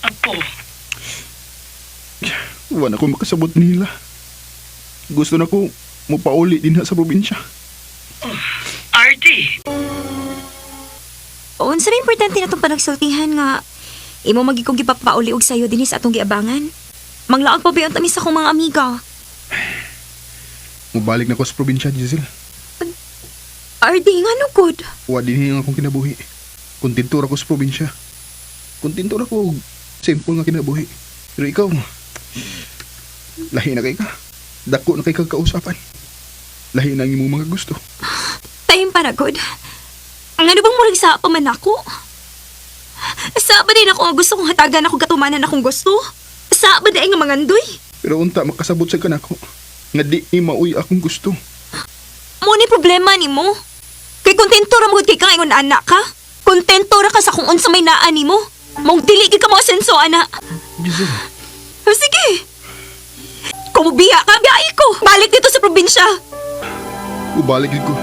Apo, Wala ko makasabot nila. Gusto na ko mupauli din ha sa probinsya. RD. Unsa may importante na itong panagsultihan nga imo magi kong gipapauli og sayo dinhi sa atong giabangan. Manglaag pa ba yung tamis akong mga amiga? Mubalik na ko sa probinsya, Giselle. RD, nga no good. Wa din ang akong kinabuhi. Kontento ra ko sa probinsya. Kontento ra ko og simple nga kinabuhi. Pero ikaw, lahi na kay ka. Dako na kay kag kausapan. Lahi na ang imong mga gusto. Time para good. Ang ano bang murag sa pa man ako? Sa pa din ako ang gusto kong hatagan ako katumanan akong gusto? Usa ba di nga mangandoy? Pero unta makasabot sa kanako nga di ni maoy akong gusto. Mo ni problema nimo. Kay kontento ra mo gud kay kang ingon anak ka. Kontento ra ka sa kung unsa may naa nimo. Mong dili gid ka mo asenso ana. Giselle. Oh, sige. Kung biya ka, biyahe ko. Balik dito sa probinsya. Ubalik gid ko.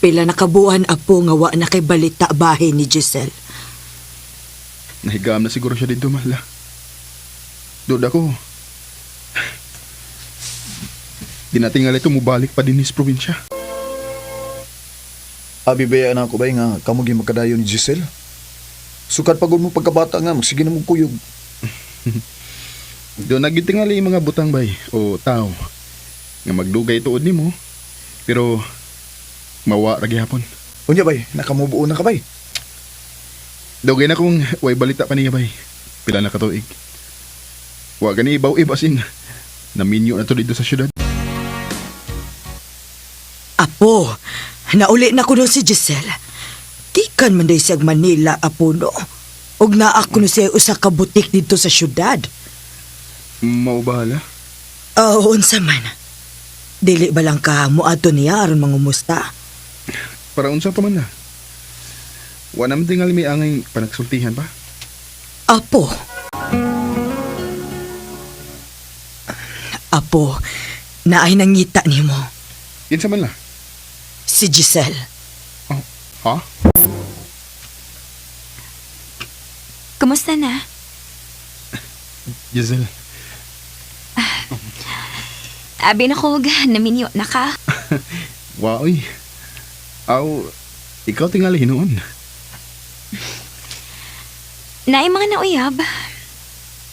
Pila nakabuan apo nga wa na kay balita bahin ni Giselle. Nahigam na siguro siya dito, mahal. Doon ako. Di natin nga ito mubalik pa din sa probinsya. Abi ba na ako bay nga kamo gyud magkadayon ni Giselle? Sukad pagod mo pagkabata nga magsige na mo kuyog. Doon nagitingali yung mga butang bay o tao nga magdugay tuod nimo pero mawa ra gihapon. Unya bay, nakamubuo na ka bay. Dugay na kung way balita pa niya bay. Pila na katuig. Wa gani ibaw ibasin. Naminyo na to dito sa syudad. Apo, nauli na kuno si Giselle. Gikan man day siyag Manila, apo no. Ug naa kuno siya usa ka butik didto sa syudad. Mao bahala. Oo, unsa man. Dili ba lang ka moadto niya aron mangumusta? Para unsa pa man na. Wa naman tingali may angay panagsultihan pa. Apo. Apo, naay nangita nimo Kinsa man la? si Giselle. Oh, ha? Kumusta na? Giselle. Abi na ko, naminyo na ka. Waoy. Aw, ikaw tingali hinuon. Naay mga nauyab.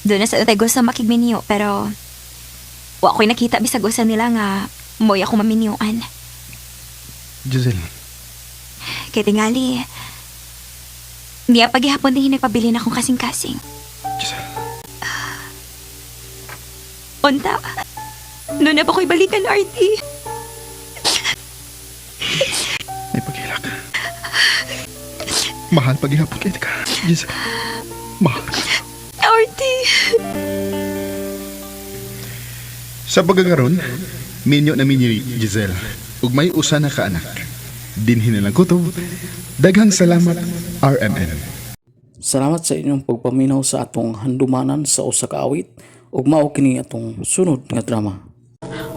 Doon na sa tayo sa makigminyo, pero wa ko'y nakita bisag usa nila nga mo'y ako maminyuan. Giselle. Kay tingali, niya paghihapon din nagpabili na akong kasing-kasing. Giselle. Unta, doon na ba ko'y balikan, Artie? May paghilak. Mahal paghihapon kay ka. Giselle. Mahal. Artie! Sa pagkakaroon, minyo na minyo ni Giselle. Ug may usa na ka anak. Dinhin na lang kutob. Daghang salamat, RMN. Salamat sa inyong pagpaminaw sa atong handumanan sa usa ka awit ug mao kini atong sunod nga drama.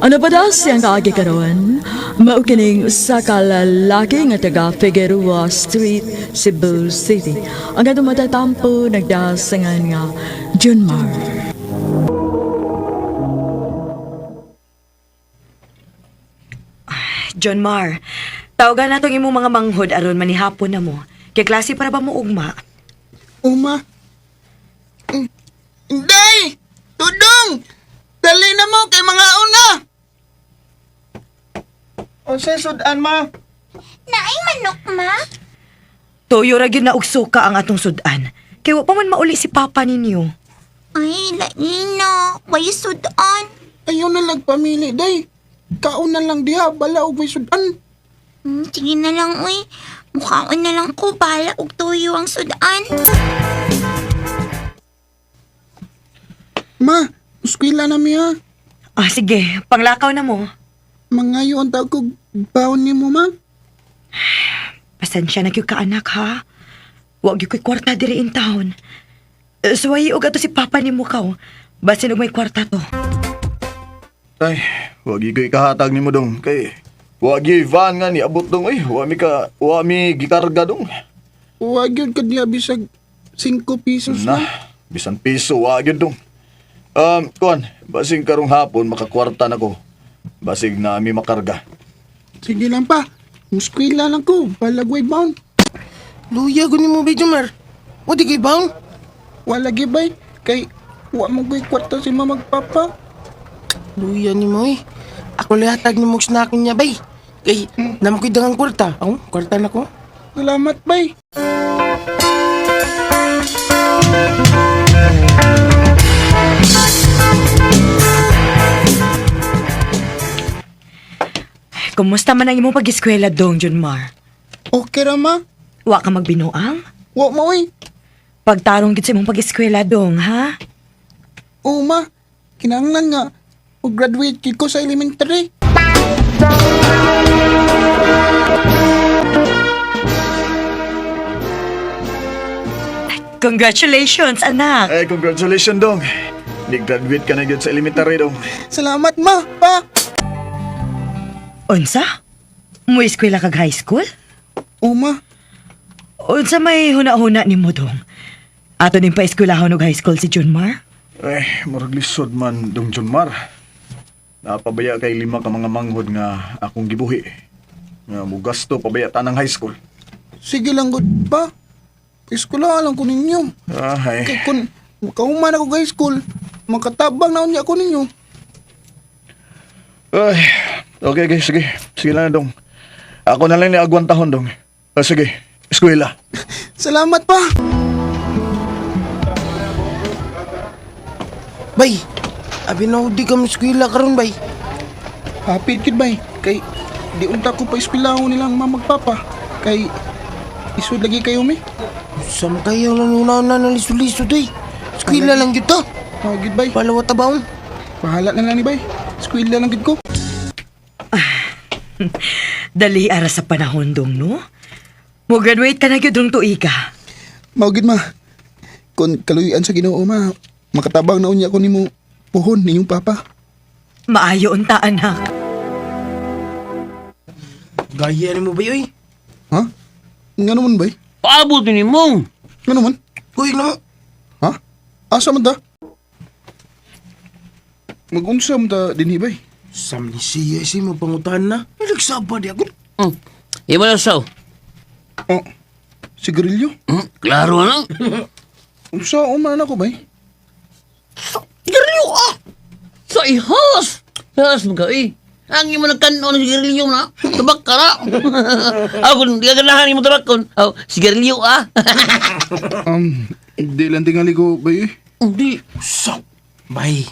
Ano pa daw siyang kaagi karon? Mao kining usa ka lalaki nga taga Figueroa Street, Cebu City. Ang atong matatampo nagdasangan nga Junmar. John Mar, tawagan natong imong mga manghod aron manihapon na mo. Kay klase para ba mo ugma? Uma. Inday! Tudong! Dali na mo kay mga una! Unsay sudan ma? Naay manok, ma? Tuyo ra gyud na og suka ang atong sudan. Kay wa pa man mauli si papa ninyo. Ay, laina. Way sudan. Ayaw na lang pamili, day. Kaon na lang diha, bala og may sudan. Sige na lang, uy. Mukhaon na lang ko. Bahala og tuyo ang sudan. Ma, eskwela na mi ha. Ah, sige, panglakaw na mo. Mangayo ang tao kog baon nimo ma. Pasensya na gyud ka anak ha. Wa gyud ko'y kwarta diri in town. Eh, Suwayi og ato si papa nimo kaw. Basin og may kwarta to. Ay, wag gyud kahatag nimo dong kay wa gyud van nga niabot dong oy, wa mi ka wa mi gikarga dong. Wa gyud ka diha bisag 5 pesos Na, na. bisan piso wa gyud dong. Kuan, basing karong hapon makakwarta na ko. Basig na mi makarga. Sige lang pa. Muskwela lang ko, balagway baon. Luya ko ni mo, Jomar. O di kay bang? Wala gibay kay wa mo ko'y kwarta si mama ug papa. Luya ni mo eh. Ako lihatag ni mo snack niya, bay. Kay, naman ko'y dangang kwarta. Ako, kwarta na ko. Salamat bay. Kumusta man ang imong pag-eskwela dong, John Mar? Okay ra ma. Wa ka magbinuang? Wa mo oy. Pagtarong gid sa imong pag-eskwela dong, ha? Oo, ma. Kinahanglan nga mag-graduate gid ko sa elementary. Congratulations, anak. Eh, congratulations, dong. Ni-graduate ka na gyud sa elementary, dong. Salamat, ma, pa. Unsa? Mo eskwela kag high school? Oo, ma. Unsa may huna-huna nimo dong? Ato ning paeskwelahon og high school si Junmar? Eh, murag lisod man, dong Junmar. Napabaya kay lima ka mga manghod nga akong gibuhi. Nga mugasto pabaya tanang high school. Sige lang gud pa. Eskwela lang ko ninyo. Ay. Kay kun makahuman ako high school, makatabang na unya ko ninyo. Ay, okay, sige. Sige lang, dong. Ako na lang ni agwantahon, dong. Ah, sige, eskwela. Salamat pa. Bay, abi na di kami eskwela karon bay. Happy kid bay. Kay di unta ko pa eskwelahon nilang mama magpapa. Kay isod lagi kayo mi. Sa man kayo lang una na ng lisod-lisod eh. Eskwela lang gyud ta. Oh, gid bay. Palawa ta baon. Bahala na lang ni bay. Eskwela lang gid ko. Dali ara sa panahon dong, no? Mo graduate ka na gyud dong tuiga. Mao gid ma. Kun kaluyan sa Ginoo ma, makatabang na unya ko nimo puhon ninyong papa. Maayo unta anak. Gaya ni mo bay oy. Ha? Ngano man bay? Paabot ni mo. Ngano man? Uy, na mo. Ha? Asa man ta? Magunsa man ta dinhi bay? Sam ni siya si mo pangutahan na. Nagsaba di ako. Imo na saw. Oh, sigarilyo? Klaro na. Unsa man ako bay? Sigarilyo ah! Sa ihas! Ihas mo ka eh. Ang imo nagkanon ng sigarilyo na. Tabak ka na. Ako, di ka ganahan imo tabak kon. Oh, sigarilyo ah. Di lang tingali ko bay eh. Hindi. Sa, bay.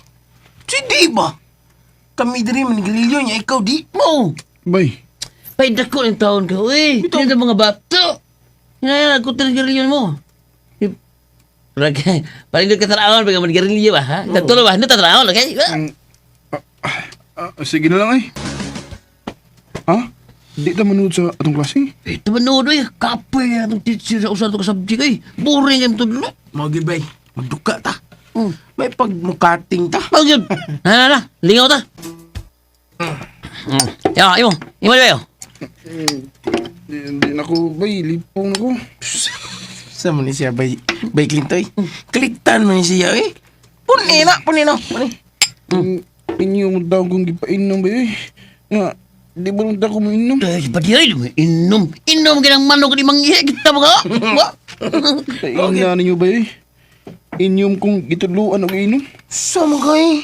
Si di ba? Kami diri manigililyo niya ikaw di. Mo. Bay. Pay dako ng taon ka eh. Ito mga bato. Hinayang ko sigarilyo mo. Parang ka taraon pag manigarilyo ba ha? Tatlo ba? Hindi tataraon, okay? Sige na lang ay. Ha? Di ta manood sa atong klase? Ito manood eh. Kape atong teacher sa usan ka subject eh. Boring ang tudlo. Mao gyud bay. Magduka ta. May pagmukating ta. Mao gyud. Na na na, lingaw ta. Ya, imo. Imo ba yo? Di na ko bay, lipong na ko. Sa man ni siya bay bay Clintoy. Kliktan man ni siya eh. Puni na, puni na, puni. Inyo mo daw kong gipainom bay eh. Nga, di ba nung ko mainom? Ay, pati ay, inom. Inom kinang manok ni manghihi kita ba ka? Wa? Ina ninyo bay eh. Inyom kong gitudluan og inom. Sa man kay.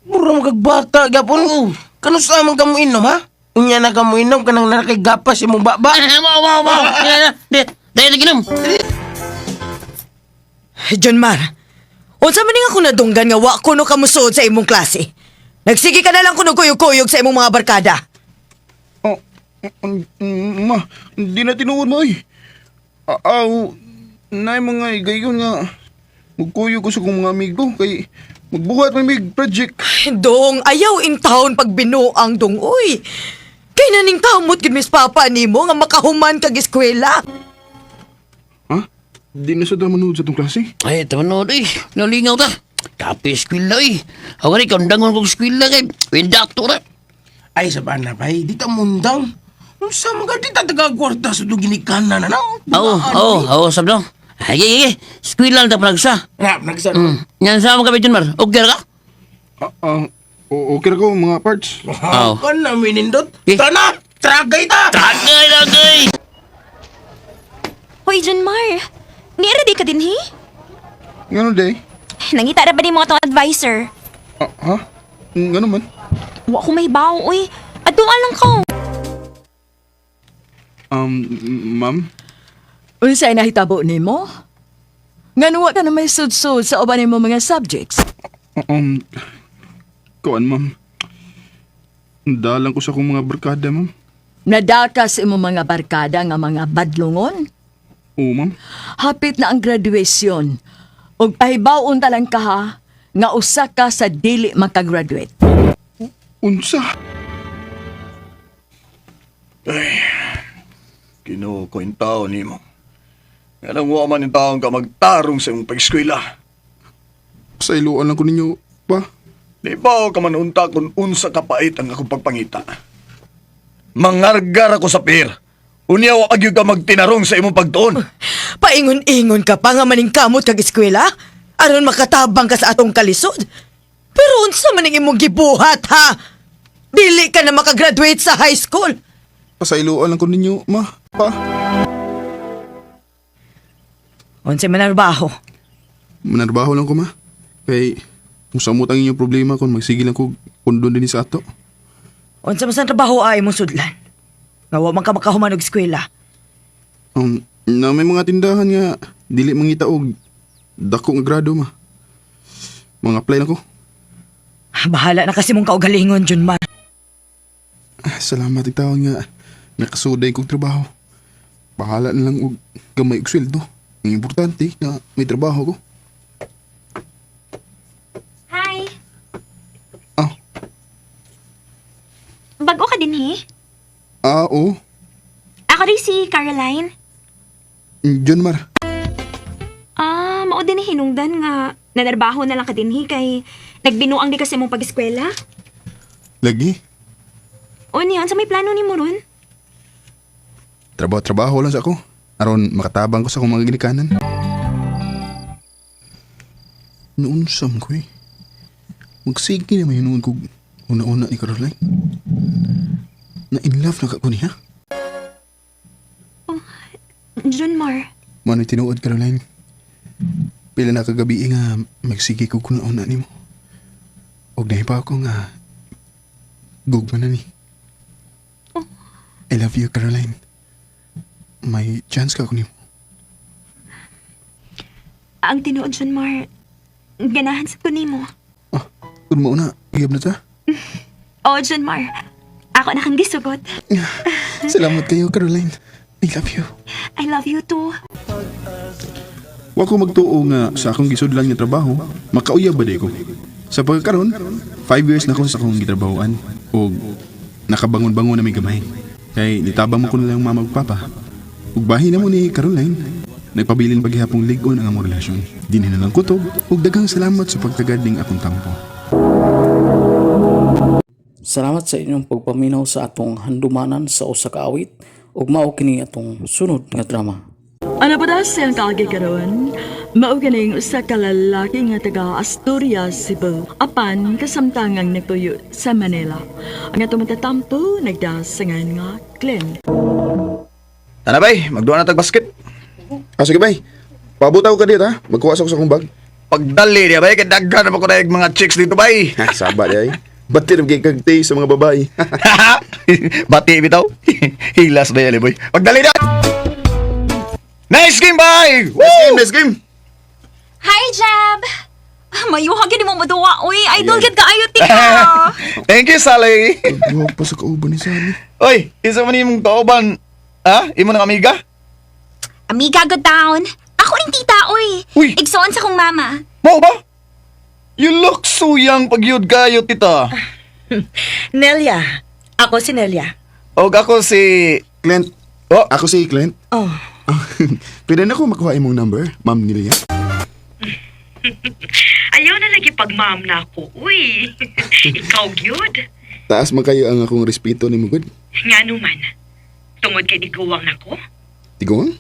Mura man kag bata gapon. Kano sa man ka mo inom ha? Unya na ka mo inom kanang narakay gapas imong baba. Mo mo mo. Di, dahil inom. Junmar, unsa man ning ako nadunggan nga wa kuno ka mosuod sa imong klase? Nagsige ka na lang kuno kuyog-kuyog sa imong mga barkada. Oh, ma, di na tinuod mo eh. Aw, naay mga igayon nga. Magkuyo ko sa kong mga amigo kay magbuhat man mig project. Dong, ayaw in town pag binuang dong, uy. Kay naning tamot gid mis papa nimo nga makahuman kag eskwela. Ha? Di na sa ta manood sa atong klase? Ay, ito manood eh. Nalingaw ta. Kape eskwela eh. Ako rin, kandangon kong eskwela kay. Windato na. Ay sa bana bay, di ta mundang. Unsa man ka di ta taga kwarta sa ginikanan na na. Oo, oo, oo, sabdong. Ay, ay, ay. Eskwela lang ta panagsa. Na, nagsa. Yan sa mga kami, Junmar. Okay ra ka? Okay ra ko mga parts. Oo. Kan na minindot. Eh. Tana, tragay ta. Tragay, tragay! Hoy, Junmar. Niara di ka din, hi? Ngano day? Nangita ra ba ni mga tong advisor? Ah, ha? Ngano man? Wa ko may bawo, uy. Aduan lang ko. Ma'am? Unsay nahitabo nimo? Ngano wa ka na may sudsud sa uban nimo mga subjects? Kuan ma'am. Dalang ko sa akong mga barkada, ma'am. Nadaka sa imong mga barkada nga mga badlongon? Oo, ma'am. Hapit na ang graduation. Ug pahibaw-on ta lang ka ha, nga usa ka sa dili makagraduate. Unsa? Ay, Ginoo ko yung tao nimo. Nga nang wa man yung taong ka magtarong sa imong pag-eskwela. Sa iluan lang ko ninyo, pa. Di ba ka man unta kung unsa kapait ang akong pagpangita? Mangargar ako sa pier. Unya wa gyud ka magtinarong sa imong pagtuon. Paingon-ingon ka pa nga maningkamot kag eskwela aron makatabang ka sa atong kalisod. Pero unsa man ang imong gibuhat ha? Dili ka na makagraduate sa high school. Pasailuan lang ko ninyo, ma, pa. Unsa man ang trabaho? Manarbaho lang ko, ma. Kay, kung samot ang inyong problema kung magsige lang ko kundon din sa ato. Unsa man sa trabaho ay imong sudlan? Nga wa man ka makahuman og eskwela. Na may mga tindahan nga dili mangita og dako nga grado, ma. Mga apply lang ko. Bahala na kasi mong kaugalingon, Junmar. Ah, salamat itaw nga nakasuday kog trabaho. Bahala na lang og gamay og sweldo. Ang importante na may trabaho ko. Hi. Ah. Bago ka din, he? Ah, oo. Ako rin si Caroline. John Mar. Ah, mao din ni hinungdan nga nanarbaho na lang ka dinhi kay nagbinuang di kasi mong pag-eskwela. Lagi. O niyon, sa may plano ni mo ron? Trabaho-trabaho lang sa ako. Aron makatabang ko sa akong mga ginikanan. Noon sam ko eh. Magsige na may noon ko una-una ni Caroline. Na in love na ka ko niya. Junmar, Mano'y tinuod, Caroline. Pila na kagabi nga magsige ko kuna-una nimo. Og nahiba ko nga gugma na ni. I love you, Caroline. May chance ka ko nimo. ang tinuod Junmar, ganahan sa ko nimo. Kung mauna, iyab na ta. O Junmar, ako na kang gisugot. Salamat kayo, Caroline. I love you. I love you too. Wa ko magtuo nga sa akong gisudlan nga trabaho, makauyab ba di ko. Sa pagkakaron, 5 years na ko sa akong gitrabahoan ug nakabangon-bangon na may gamay. Kay nitabang mo ko na lang mama ug papa. Ug bahin na mo ni Caroline. Nagpabilin paghihapong lig-on ang among relasyon. Dinhi na lang kutob ug daghang salamat sa pagtagad ning akong tampo. Salamat sa inyong pagpaminaw sa atong handumanan sa usa ka awit ug mao kini atong sunod nga drama. Ano pa daw siyang kaagi karon? Mao ganing usa ka lalaki nga taga Asturias, Cebu. Apan kasamtangang nagtuyo sa Manila. Ang atong matatampo nagdasangan nga Glenn. Tana bay, magduha na tag basket. Ah, sige bay. Paabot ako ka dito ha. Magkuha sa ko sa akong bag. Pagdali niya bay, kay daghan na ba ko na mga chicks dito bay. Ha, saba di ay. Ba't tinag kay kag sa mga babae? Bati bitaw. Hilas ba yan, boy. Pagdali na. Nice game, bay! Woo! Next game, next game. Hi, Jab! Mayuha gid mo maduwa, uy. Idol gid kaayo tika. Thank you, Sally. Huwag pa sa kauban ni Sally. Oy, isa man imong kauban. Ha? Imo nang amiga? Amiga, go down. Ako rin tita, uy. Uy. Igsoon sa kong mama. Mo ba? You look so young pag yun kayo, tita. Nelia. Ako si Nelia. Og ako si... Clint. Oh, Ako si Clint. Oh. Pwede na ko makuha imong number, Ma'am Nilia. Ayaw na lagi pag ma'am na ako. Uy, ikaw gyud. Taas man kayo ang akong respeto ni Mugod. Nga man. Tungod kay tiguang nako. Tiguang?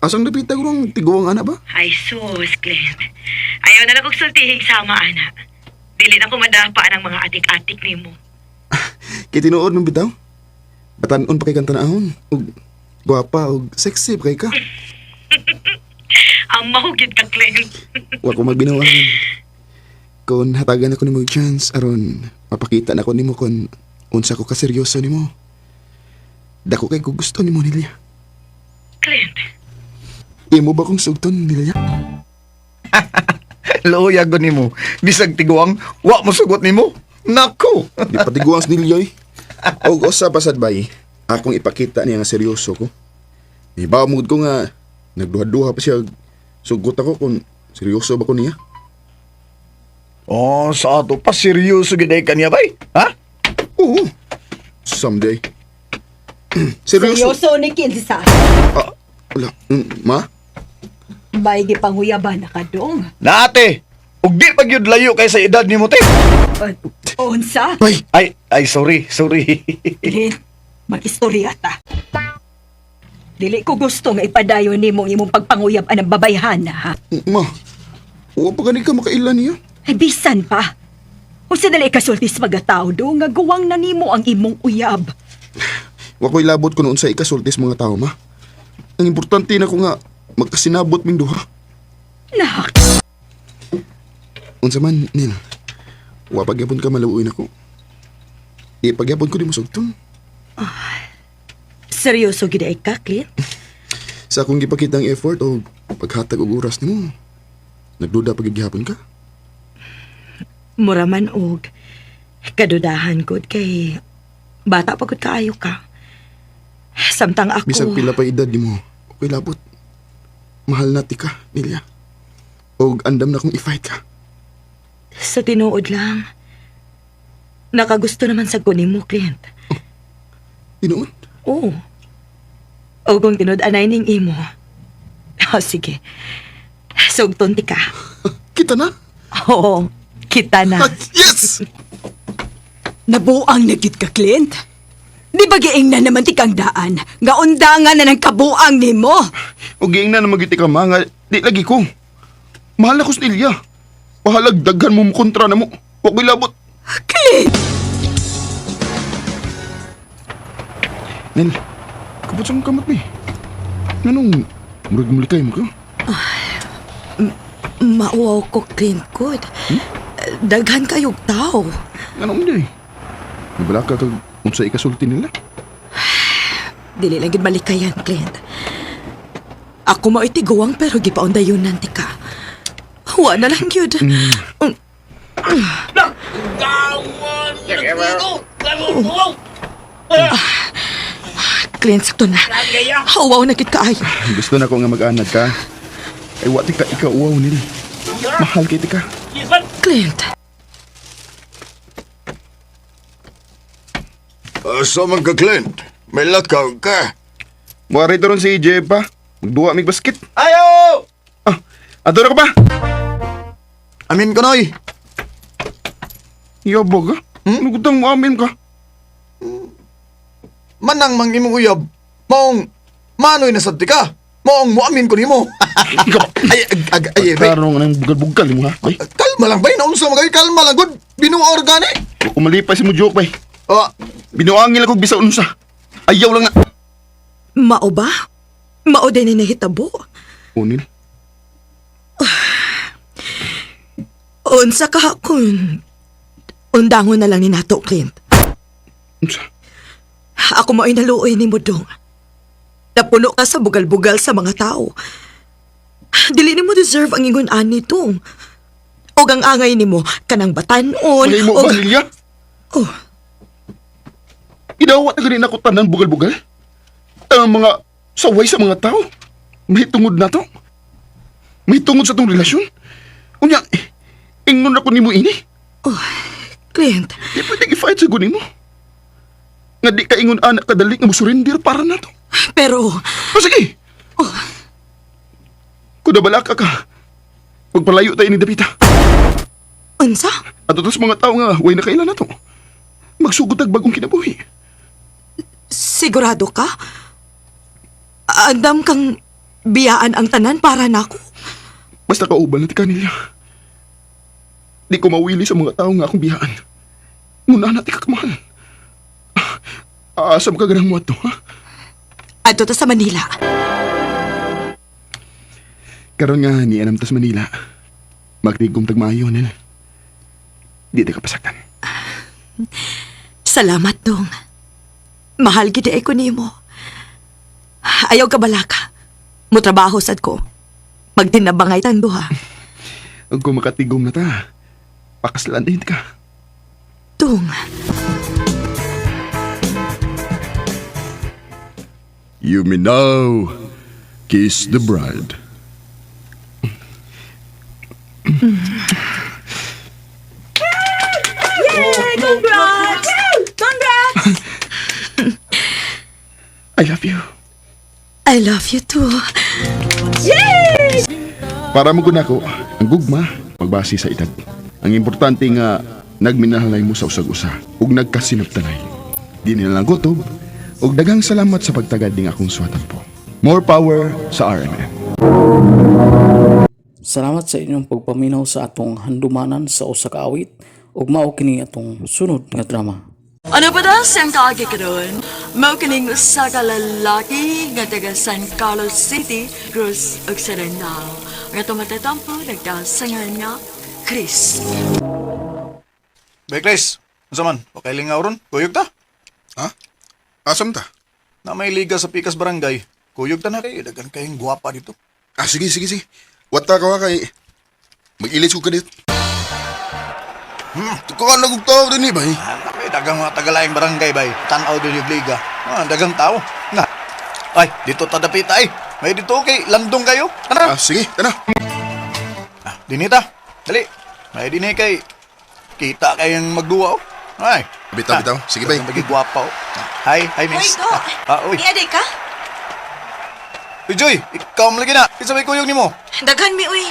Asang dapita ko rong tiguang ana ba? Ay sus, Glenn. Ayaw na lang kong sultihig sama, ana. Dili na ko madapa ang mga atik-atik nimo. Kay tinuod man bitaw. Batanon pa kay kang tanahon. Ug gwapa ug sexy pa kay ka. Ang mahugid ka, Glenn. Wa ko magbinawangan. Kung hatagan ako nimo og chance aron mapakita na ko nimo kung unsa ko kaseryoso nimo. Dako kay ko gusto nimo Nilia. Clint, Imo ba kong sugton Nilia? Luyag ko nimo. Bisag tiguang, wa mo sugot nimo. Nako. Di patiguang sa Nilia eh. Og usa pa sad bay, akong ipakita niya nga seryoso ko. Ibaw mo ko nga nagduha-duha pa siya sugot ako kung seryoso ba ko niya. Oh, sa ato pa seryoso gid ay kaniya bay. Ha? Oo. Someday. Seryoso? Seryoso ni Kinsa. Ah, wala. Ma? May gipanguyaban na kadong. Naate, ug di pa gyud layo kay sa edad nimo te. Unsa? Ay, ay, ay sorry, sorry. Clint, mag-istorya ta. Dili ko gusto nga ipadayon nimo ang imong pagpanguyab anang babayhan, ha? Ma, wa pa gani ka makaila niya. Ay, bisan pa. Unsa dali kasulti sa mga tao do nga guwang na nimo ang imong uyab. Wa ko'y labot kung unsa ikasulti sa mga tao, ma. Ang importante na ko nga magkasinabot ming duha. Nak, Unsa man, Nil. Wa pagyapon ka maluoy nako. Di pagyapon ko di mo sugton. Seryoso gid ay ka, Clint? Sa akong gipakita ang effort o paghatag og oras nimo. Nagduda pa gyud gihapon ka. Mura man og kadudahan gud kay bata pa gud kaayo ka. Samtang ako Bisag pila pa edad nimo, okay labot. Mahal na ti ka, Nilya. Og andam na kong i-fight ka. Sa tinuod lang. Nakagusto naman sa kunin mo, Clint. Tinuod? Oo. O kung tinuod anay ning imo. O sige. Sugton ti ka. Kita na? Oo, kita na. Yes! Nabuang na gyud ka, Clint. Di ba giing na naman ti kang daan? Nga undangan na ng kabuang nimo. Og giingnan na magyud ti ka ma nga di lagi ko. Mahal na ko si Nilya. Pahalag daghan mo kontra na mo. Wa ko'y labot. Clint! Nil, kapot sa mong kamot ni. Nganong murag mulikay mo ka? Mauaw ko, Clint, good. Daghan kayog tao. Nganong hindi? Nabala ka kag unsa ikasulti nila? Dili lang gid malikayan, Clint. Ako mao'y tiguang pero gipaundayunan ti ka. Wa na lang gyud. Clint, sakto na. Hawaw na gid kaayo. Gusto na ko nga mag-anad ka. Ay wa ti ka ikaw uwaw nil. Mahal kay ti ka. Clint. Asa man ka, Clint? May lakaw ka. Muari to ron si Jeb pa. Magduwa mig basket. Ayo! Ah, ato na ko pa. Amin ko noy. Yabog ah. Hmm? Nagutang mo amin ka. Manang mang imong uyab. Maong manoy na sad ti ka. Maong muamin ko nimo. Ay, ag, ag, ay, bay. Karong nang bugal-bugal mo ha. Bay. Kalma lang bay, naunsa magay kalma lang gud. Binuor gani. Wa ko malipay sa mo joke bay. Oh, Binuangil ako bisa unsa. Ayaw lang na. Mao ba? Mao din ni nahitabo. Unil. Unsa ka kun undangon na lang ni nato, Clint. Unsa? Ako mao'y naluoy ni Mudong. Napuno ka sa bugal-bugal sa mga tao. Dili nimo deserve ang ingon ani tong. Og ang angay nimo kanang batan-on Mahimo ba og Lilia? Oh. Idawat na ganin ako tanan bugal-bugal. Ang mga saway sa mga tao. May tungod na to. May tungod sa tong relasyon. Unya, ingon ako nimo ini. Oh, Clint. Di pwede i-fight sa gunin mo. Nga di ka ingon anak kadali nga mo-surrender para na to. Pero O sige. Oh. Kung nabalaka ka, magpalayo tayo ni Dapita. Unsa? At ito sa mga tao nga, way na kailan na to. Magsugod tag bagong kinabuhi. Sigurado ka? Andam kang biyaan ang tanan para nako. Basta kauban na ti kanila. Di ko mawili sa mga tao nga akong biyaan. Muna na ti kakamahal. Asa ka ganang mo ato, ha? Adto ta sa Manila. Karon nga ni anam tas Manila. Magtigom tag maayo nil. Di ta ka pasaktan. Salamat dong. Mahal gid ay ko nimo. Ayaw ka balaka. Mutrabaho sad ko. Magtinabangay tang duha. Ug kung makatigom na ta, pakaslan din ka. Tung. You may now kiss the bride. I love you too. Yay! Para mo nako, ang gugma magbase sa edad. Ang importante nga nagminahalay mo sa usag-usa ug nagkasinabtanay. Di nila lang gutob ug daghang salamat sa pagtagad ning akong suwatan po. More power sa RMN. Salamat sa inyong pagpaminaw sa atong handumanan sa usa ka awit ug mao kini atong sunod nga drama. Ano pa daw siyang kaagi karon? Mao kining usa ka lalaki nga taga San Carlos City, Cruz Occidental. Nga tumatatampo nagdasangan nga Chris. Bay, Chris. Unsa man? Okay lingaw ron? Kuyog ta? Ha? Asam ta? Na may liga sa Pikas Barangay. Kuyog ta na kay daghan kayong gwapa dito. Ah, sige, sige, sige. Wata ka wa kay mag-ilis ko ka dito. Tuko ka nagugtaw din eh, bay. Ah, may dagang mga tagalaing barangay bay. Tanaw din yung liga. Ah, dagang tao. Na. Ay, dito ta dapit ay. May dito kay landong kayo. Tara. Ah, sige, tara. Ah, dinita. Dali. May dinhi kay kita kayong magduwa oh. Ay. Bitaw, bitaw. Sige, bay. Bagi gwapa oh. Hi, hi miss. Hoy, Do. Ah, uy. Iaday ka? Uy, Joy, ikaw mo lagi na. Kinsa may kuyog nimo? Daghan mi, uy.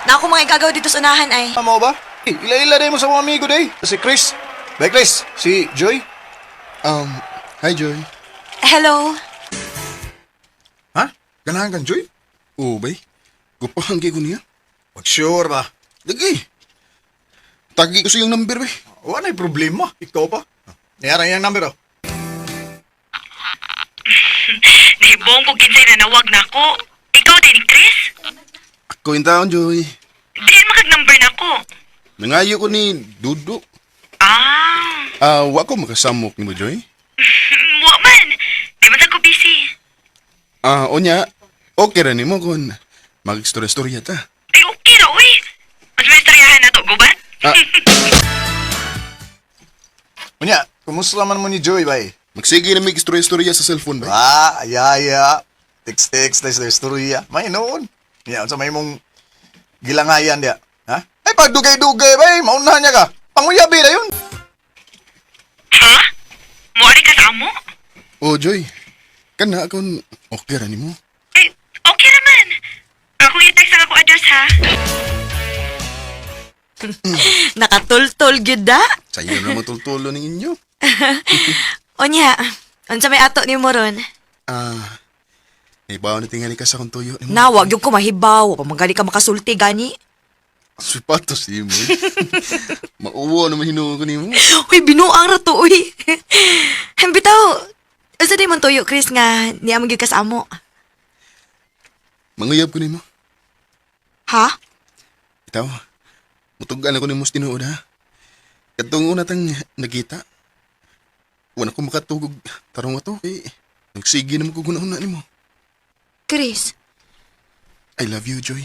Na ako mga igagaw dito sa unahan ay. Tama ba? Eh, ila-ila day mo sa mga amigo day. Si Chris. Bay Chris, si Joy. Hi Joy. Hello. Ha? Ganahan kang Joy? Oo, bay. Gupahan kay ko niya. Wag sure ba? Lagi. Tagi ko sa iyong number, bay. Wala na problema. Ikaw pa. Niyara iyang number oh. Nahibong ko kinsay nanawag na ako. Ikaw din, Chris? Ako yung taon, Joy. Diin makag-number na ako. Nangayo ko ni Dudo. Ah, Ah, wa ko makasamok nimo, Joy. wa man. Di man sa ko busy. Ah, onya, okay ra nimo kun magstorya-storya ta. Ay, okay ra, uy. Mas may istoryahan na to, gubat? Ah. Unya, kumusta man mo ni Joy bay? Magsige na mig istorya-istorya sa cellphone, bay. Ah, ayaya. Text text na istorya. May noon. Ya, unsa may mong gilangayan dia? Ha? Ay pagdugay-dugay bay, maunahan niya ka. Panguyabi na yun. Ha? Muari ka sa amo? Oh, Joy. Kana kun okay ra nimo. Ay, okay naman. Ako i-text ang ako address, ha? Nakatultol gyud da. Sayo na matultulo ning inyo. Unya, unsa may ato nimo ron? Ah, ibaw na tingali ka sa akong tuyo nimo. Na, wag yung ko mahibaw. Pamagali ka makasulti, gani. Supatos nimo. Mauwo naman hinuon ko nimo. Uy, binuang ra to, uy. Bitaw, unsa day man tuyo, Chris, nga niya magyud ka sa amo? Manguyab ko nimo. Ha? Itaw, mutugan ako nimo sa tinuod ha. Katong una tang nagkita. Wala ko makatugog tarong ato kay nagsige naman ko gunahon na nimo. Chris, I love you, Joy.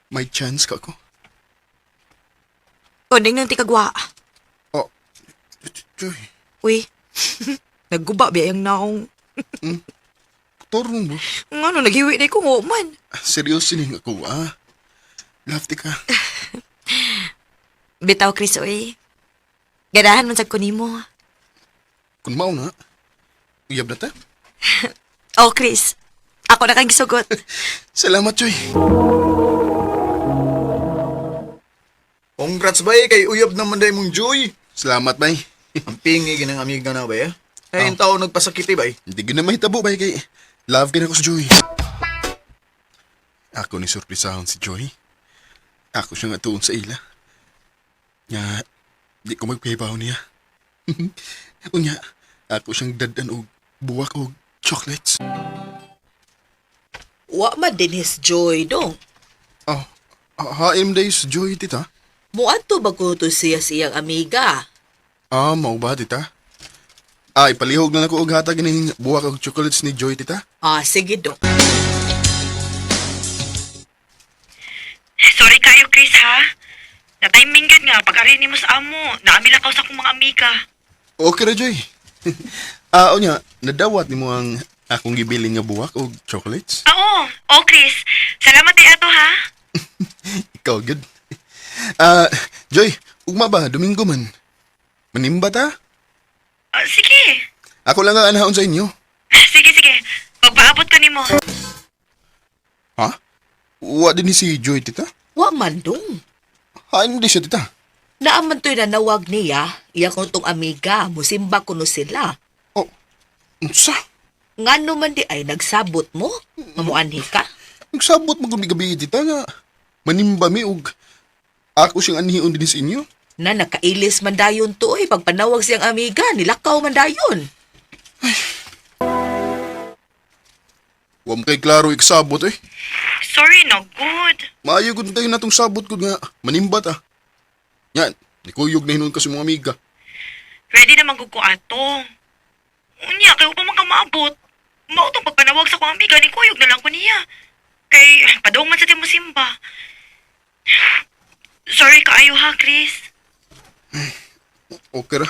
May chance ka ako. kuning nang tikagwa. Oh, Joy, Uy, nagguba biyang naong. torong mo. Ngano, naghiwi na ko man. Seryoso ning ako, ah. Love ti ka. Bitaw, Chris, uy. Ganahan man sad ko nimo. Kung mao na, uyab na ta. Oh, Chris, ako na kang gisugot. Salamat, Joy. Congrats bay kay uyab naman day mong Joy. Salamat, bay. Ang pingi ginang amiga na bay. Eh. Ay, oh. Tao nagpasakit eh, bay. Hindi gina mahitabo, bay, kay love kina ko sa Joy. Ako ni surprisahon si Joy. Ako siya nga tuon sa ila. Nga, di ko magpahibaw niya. Unya, ako siyang dadan og buwak og chocolates. Wa man din his joy dong. Oh, haim days Joy, tita. Muadto ba ko to siya siyang amiga? Ah, mao ba, tita? Ay, palihog na nako og hatag ning buwak og chocolates ni Joy, tita. Ah, sige dong. Sorry kayo, Chris, ha? Na-timing gyud nga pag-ari nimo sa amo. Naamila ka sa akong mga amiga. Okay ra, Joy. Ah, unya, nadawat nimo ang akong gibilin nga buwak og chocolates? Ah, oo. Oh, Chris. Salamat ay ato, ha? Ikaw, good. Ah, Joy, ugma ba? Domingo man. Manimba ta? Ah, sige. Ako lang ang anaon sa inyo. Sige, sige. Magpaabot ko nimo. Wa din ni si Joy, tita? Wa man dong. Hain di siya, tita. Naaman to'y nanawag niya, iya ko tong amiga, musimba kuno sila. Oh, unsa? Ngano man di ay nagsabot mo? Mamuanhi ka? Nagsabot mo kung gabi, tita, nga manimba mi og ako siyang anhion din sa inyo. Na nakailis man dayon to eh, pagpanawag siyang amiga, nilakaw man dayon. Wa mo kay klaro iksabot eh. Sorry, no good. Maayo gud tayo natong sabot gud nga manimba ta. Yan, nikuyog na hinuon ka sa mga amiga. Ready naman gud ko ato. Unya, kayo pa man ka maabot. Mao tong pagpanawag sa kong amiga, ni kuyog na lang ko niya. Kay, padung man sa timo simba. Sorry kaayo ha, Chris. Okay ra.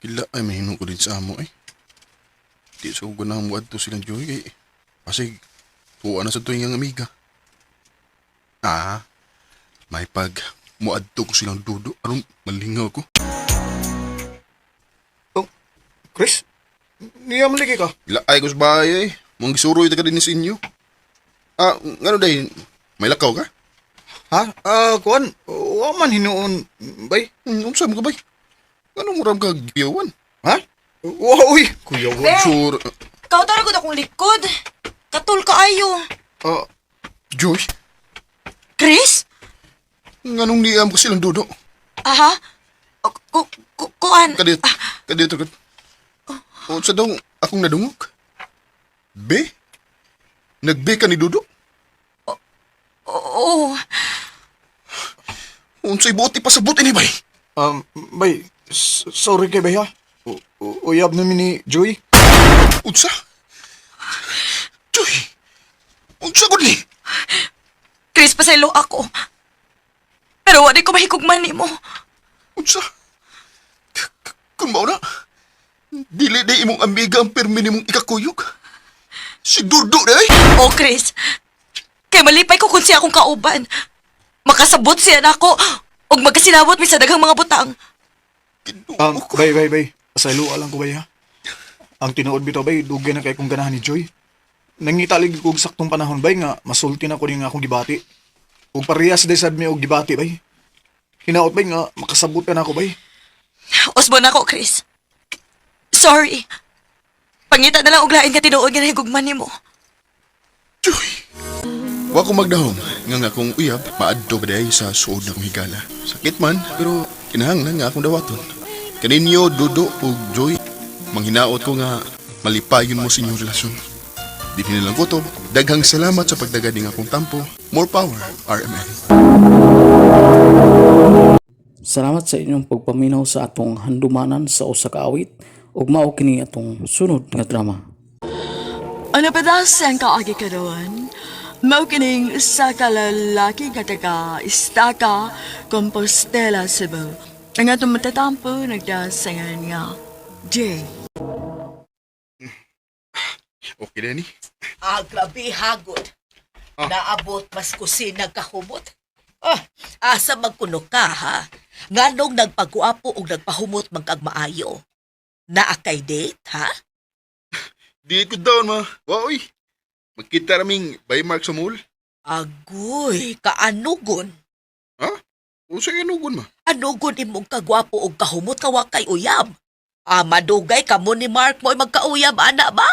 Kila ay mahinuon ko din sa amo eh. Di sa ko ganahan mo adto silang Joy kay kasi tuwa na sa tuwing ang amiga. Ah, may pag muadto ko silang dudo aron malingaw ko. Oh, Chris? Niya maligi ka? Laay ko sa bahay eh. Mong gisuroy ta ka din sa inyo. Ah, ngano dahil may lakaw ka? Ha? Ah, kuan, wa man hinuon, bay. Unsa mo ka bay? Ano mo ram ka giyawan? Ha? Wa uy, kuyawan. Be! Sure. Ikaw tara gud akong likod. Katul ka ayo. Ah, Joy, Chris? nganong niam ko silang dudo? Aha. Ku ku kuan. Kadit, kadito ka. O sa daw akong nadungog. B? Nag-B ka ni Dudo? Oo. Unsay buti pa sa buti ni bay? Bay, sorry kay bay ha. Uyab namin ni Joy. Unsa? Joy! Unsa gud ni? Chris, pasaylo ako. Pero wala ko mahigugman nimo. Unsa? Kung mao na, dili di imong amiga ang pirmi nimong ikakuyog. Si Dudo na eh! Oh, Chris. Kay malipay ko kung siya akong kauban. Makasabot siya nako. Og magkasinabot mi sa daghang mga butang. Bay, bay, bay. Pasaylo lang ko bay ha. Ang tinuod bitaw bay, dugay na kay kong ganahan ni Joy. Nangita lagi ko og saktong panahon bay nga masulti na ko ning akong gibati. Ug parehas day sad mi og gibati bay. Hinaot bay nga makasabot ka na ako bay. Osbon ako, Chris. Sorry. Pangita na lang og lain nga tinuod nga nahigugman nimo. Wa ko magdahom nga nga akong uyab maadto ba diay sa suod na akong higala. Sakit man pero kinahanglan nga akong dawaton. Kaninyo Dudo ug Joy, manghinaot ko nga malipayon mo sa inyong relasyon. Di lang ko to. Daghang salamat sa pagdagad ning akong tampo. More power, RMN. Salamat sa inyong pagpaminaw sa atong handumanan sa usa ka awit ug mao kini atong sunod nga drama. Ano pa ang kaagi karon? Mao kining usa ka lalaki nga taga Istaka, Compostela, Cebu. Ang atong matatampo nagdasangan nga J. Okay na ni. Ah, grabe hagod. Naabot mas kusina kahumot. Ah, asa magkuno ka ha? Nganong nagpagwapo og nagpahumot man kag maayo? Naa kay date ha? Di ko down ma. Wa oy. Magkita raming by Mark sa mall. Agoy, kaanugon. Ha? Unsa inugon ma? Anugon imong kagwapo og kahumot ka wa kay uyab. Ah, madugay kamo ni Mark mo magkauyab ana ba?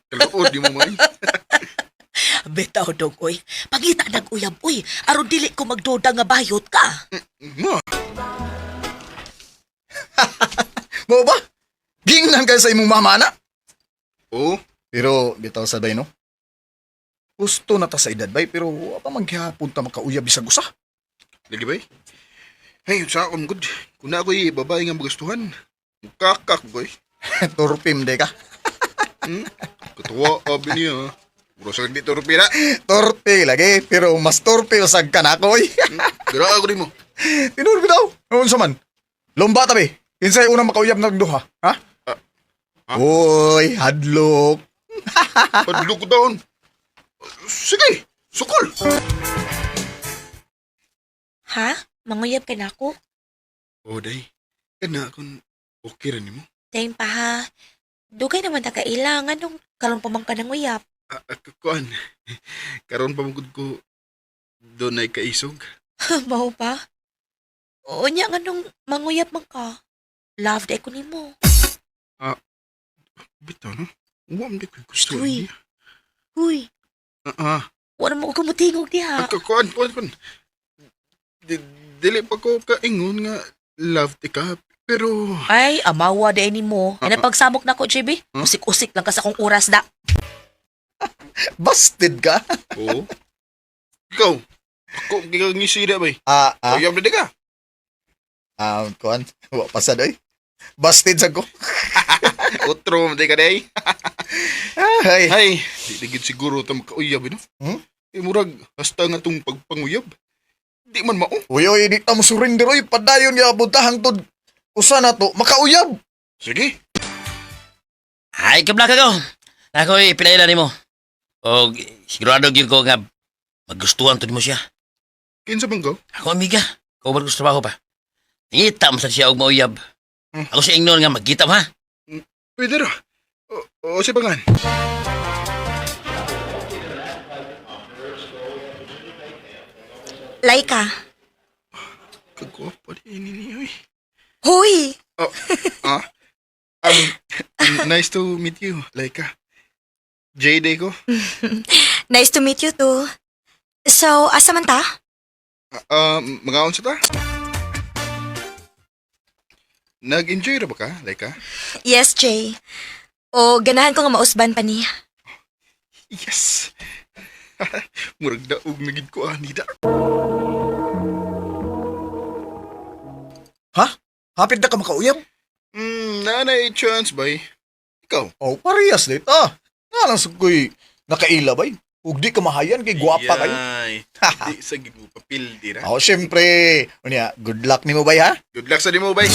Kaluod di mo may. Bitaw dong oy. Pangita nag uyab oy, aron dili ko magduda nga bayot ka. Ma. Mo ba? Gingnan ka sa imong mama na. Oo. Pero bitaw sa bay no. Gusto na ta sa edad bay pero wa pa maghapon ta makauyab bisag usa. Lagi bay? Hey, sa akong good. Kung na ako'y babae nga magustuhan, mukakak ko eh. Torpim de ka. Katuwa, abi niya. Mura sa di torpe na. Torpe lagi pero mas torpe usag ka na ako oy. Dira ako rin mo. Tinur bitaw. Unsa man? Lomba ta be. Kinsay unang makauyab nag duha, ha? Uy, hadlok. Hadlok ko taon. Sige, sukol. Ha? Manguyab ka na ako? O, day. Kana kung okay rin mo. Dahil pa ha. Dugay naman ta kailang. Anong karon pa man ka ng uyab? Kuan. Karon pa mugod ko doon ay kaisog. Mao pa? Oo niya nga nung manguyab man ka. Love day ko nimo. Ah, bitaw no? Wa man di ko gusto Uy. niya. Uy, Ah, ah. wala mo ko mutingog diha. Ah, kuan, kuan, kuan. Dili pa ko kaingon nga love ti ka, pero Ay, amawa day nimo. Ah, Ay, napagsamok na ko, JB. Huh? Usik-usik lang ka sa akong oras da. Busted ka? Oo. Ikaw, ako gikangisida bay. Ah, ah. Uyab na di ka. Ah, kuan, wa pasad oy. Busted sa ko. Otro man di ka day. Ay. Ay, di na gid siguro ta makauyab no. Hmm? Eh, murag hasta nga tong pagpanguyab. Di man mao. Uy, uy, di ta mo surrender oy. Padayon gyapon ta hangtod usa na to makauyab. Sige. Ay, kablaka ko. Ako'y pinaila nimo. O sigurado gyud ko nga magustuhan to nimo siya. Kinsa man ko? Ako amiga, kauban ko sa trabaho pa. Ngita mo sa siya og mauyab. Ako sa ingnon nga magkita mo ha. Pwede ra. O, o si pangan. Laika. Kagwapo di ni oy. Hoy! Oh, ah. Nice to meet you, Laika. J-Day ko. Nice to meet you too. So, asa man ta? Mga unsa ta? Nag-enjoy ra ba ka, Laika? Yes, Jay. O, ganahan ko nga mausban pa niya. Yes. Murag daog na gid ko ani da. Ha? Hapit na ka makauyab? Nanay chance bay. Ikaw. Oh, parehas dit. Ah, nga lang sa ko'y nakaila bay. Ug di ka mahayan kay gwapa kayo. Yay. Di sa gid mo papil di ra. Oh, syempre. Unya, good luck nimo bay ha. Good luck sa nimo bay.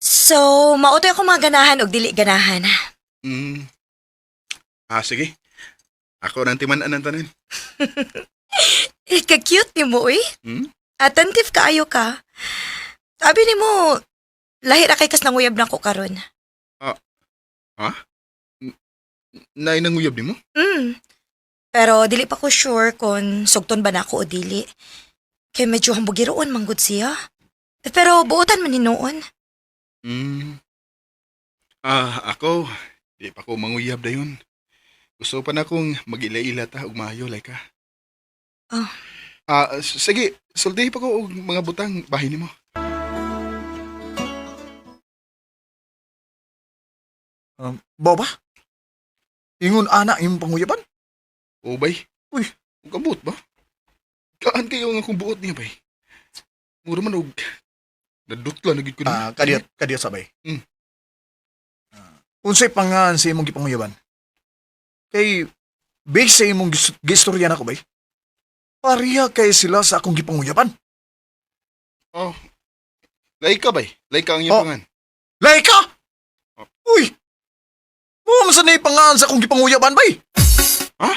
So, mautoy ako mga ganahan og dili ganahan. Mm. Ah, sige. Ako nang timan-an ang tanan. Eh, ka-cute ni mo, eh. Hmm? Attentive kaayo ka. Sabi ni mo, lahi ra kay kas nanguyab na ko karon. Ah. Ha? Nay nanguyab nimo? Pero dili pa ko sure kung sugton ba nako o dili. Kay medyo hambugiroon manggod siya. Pero buotan man hinuon. Ah, ako, di pa ko manguyab dayon. Gusto pa na akong mag-ila-ila ta og maayo like ka. Oh. Ah, sige, sultihi pa ko og mga butang bahin nimo. Boba? Ingon ana imong panguyaban? O bay. Uy, ug ambot ba? Kaan kayo nga akong buot niya bay? Mura man og nadutla na gid ko Ah, kadiyot, kadiyot sabay. Mm. Unsay pangan sa imong gipanguyaban? Kay based sa imong gistorya nako bay. Pareha kay sila sa akong gipanguyaban. Oh. Laika bay. Laika ang iyong Oh. pangan. Laika! Uy! Mo man sa pangan sa akong gipanguyaban bay. Ha?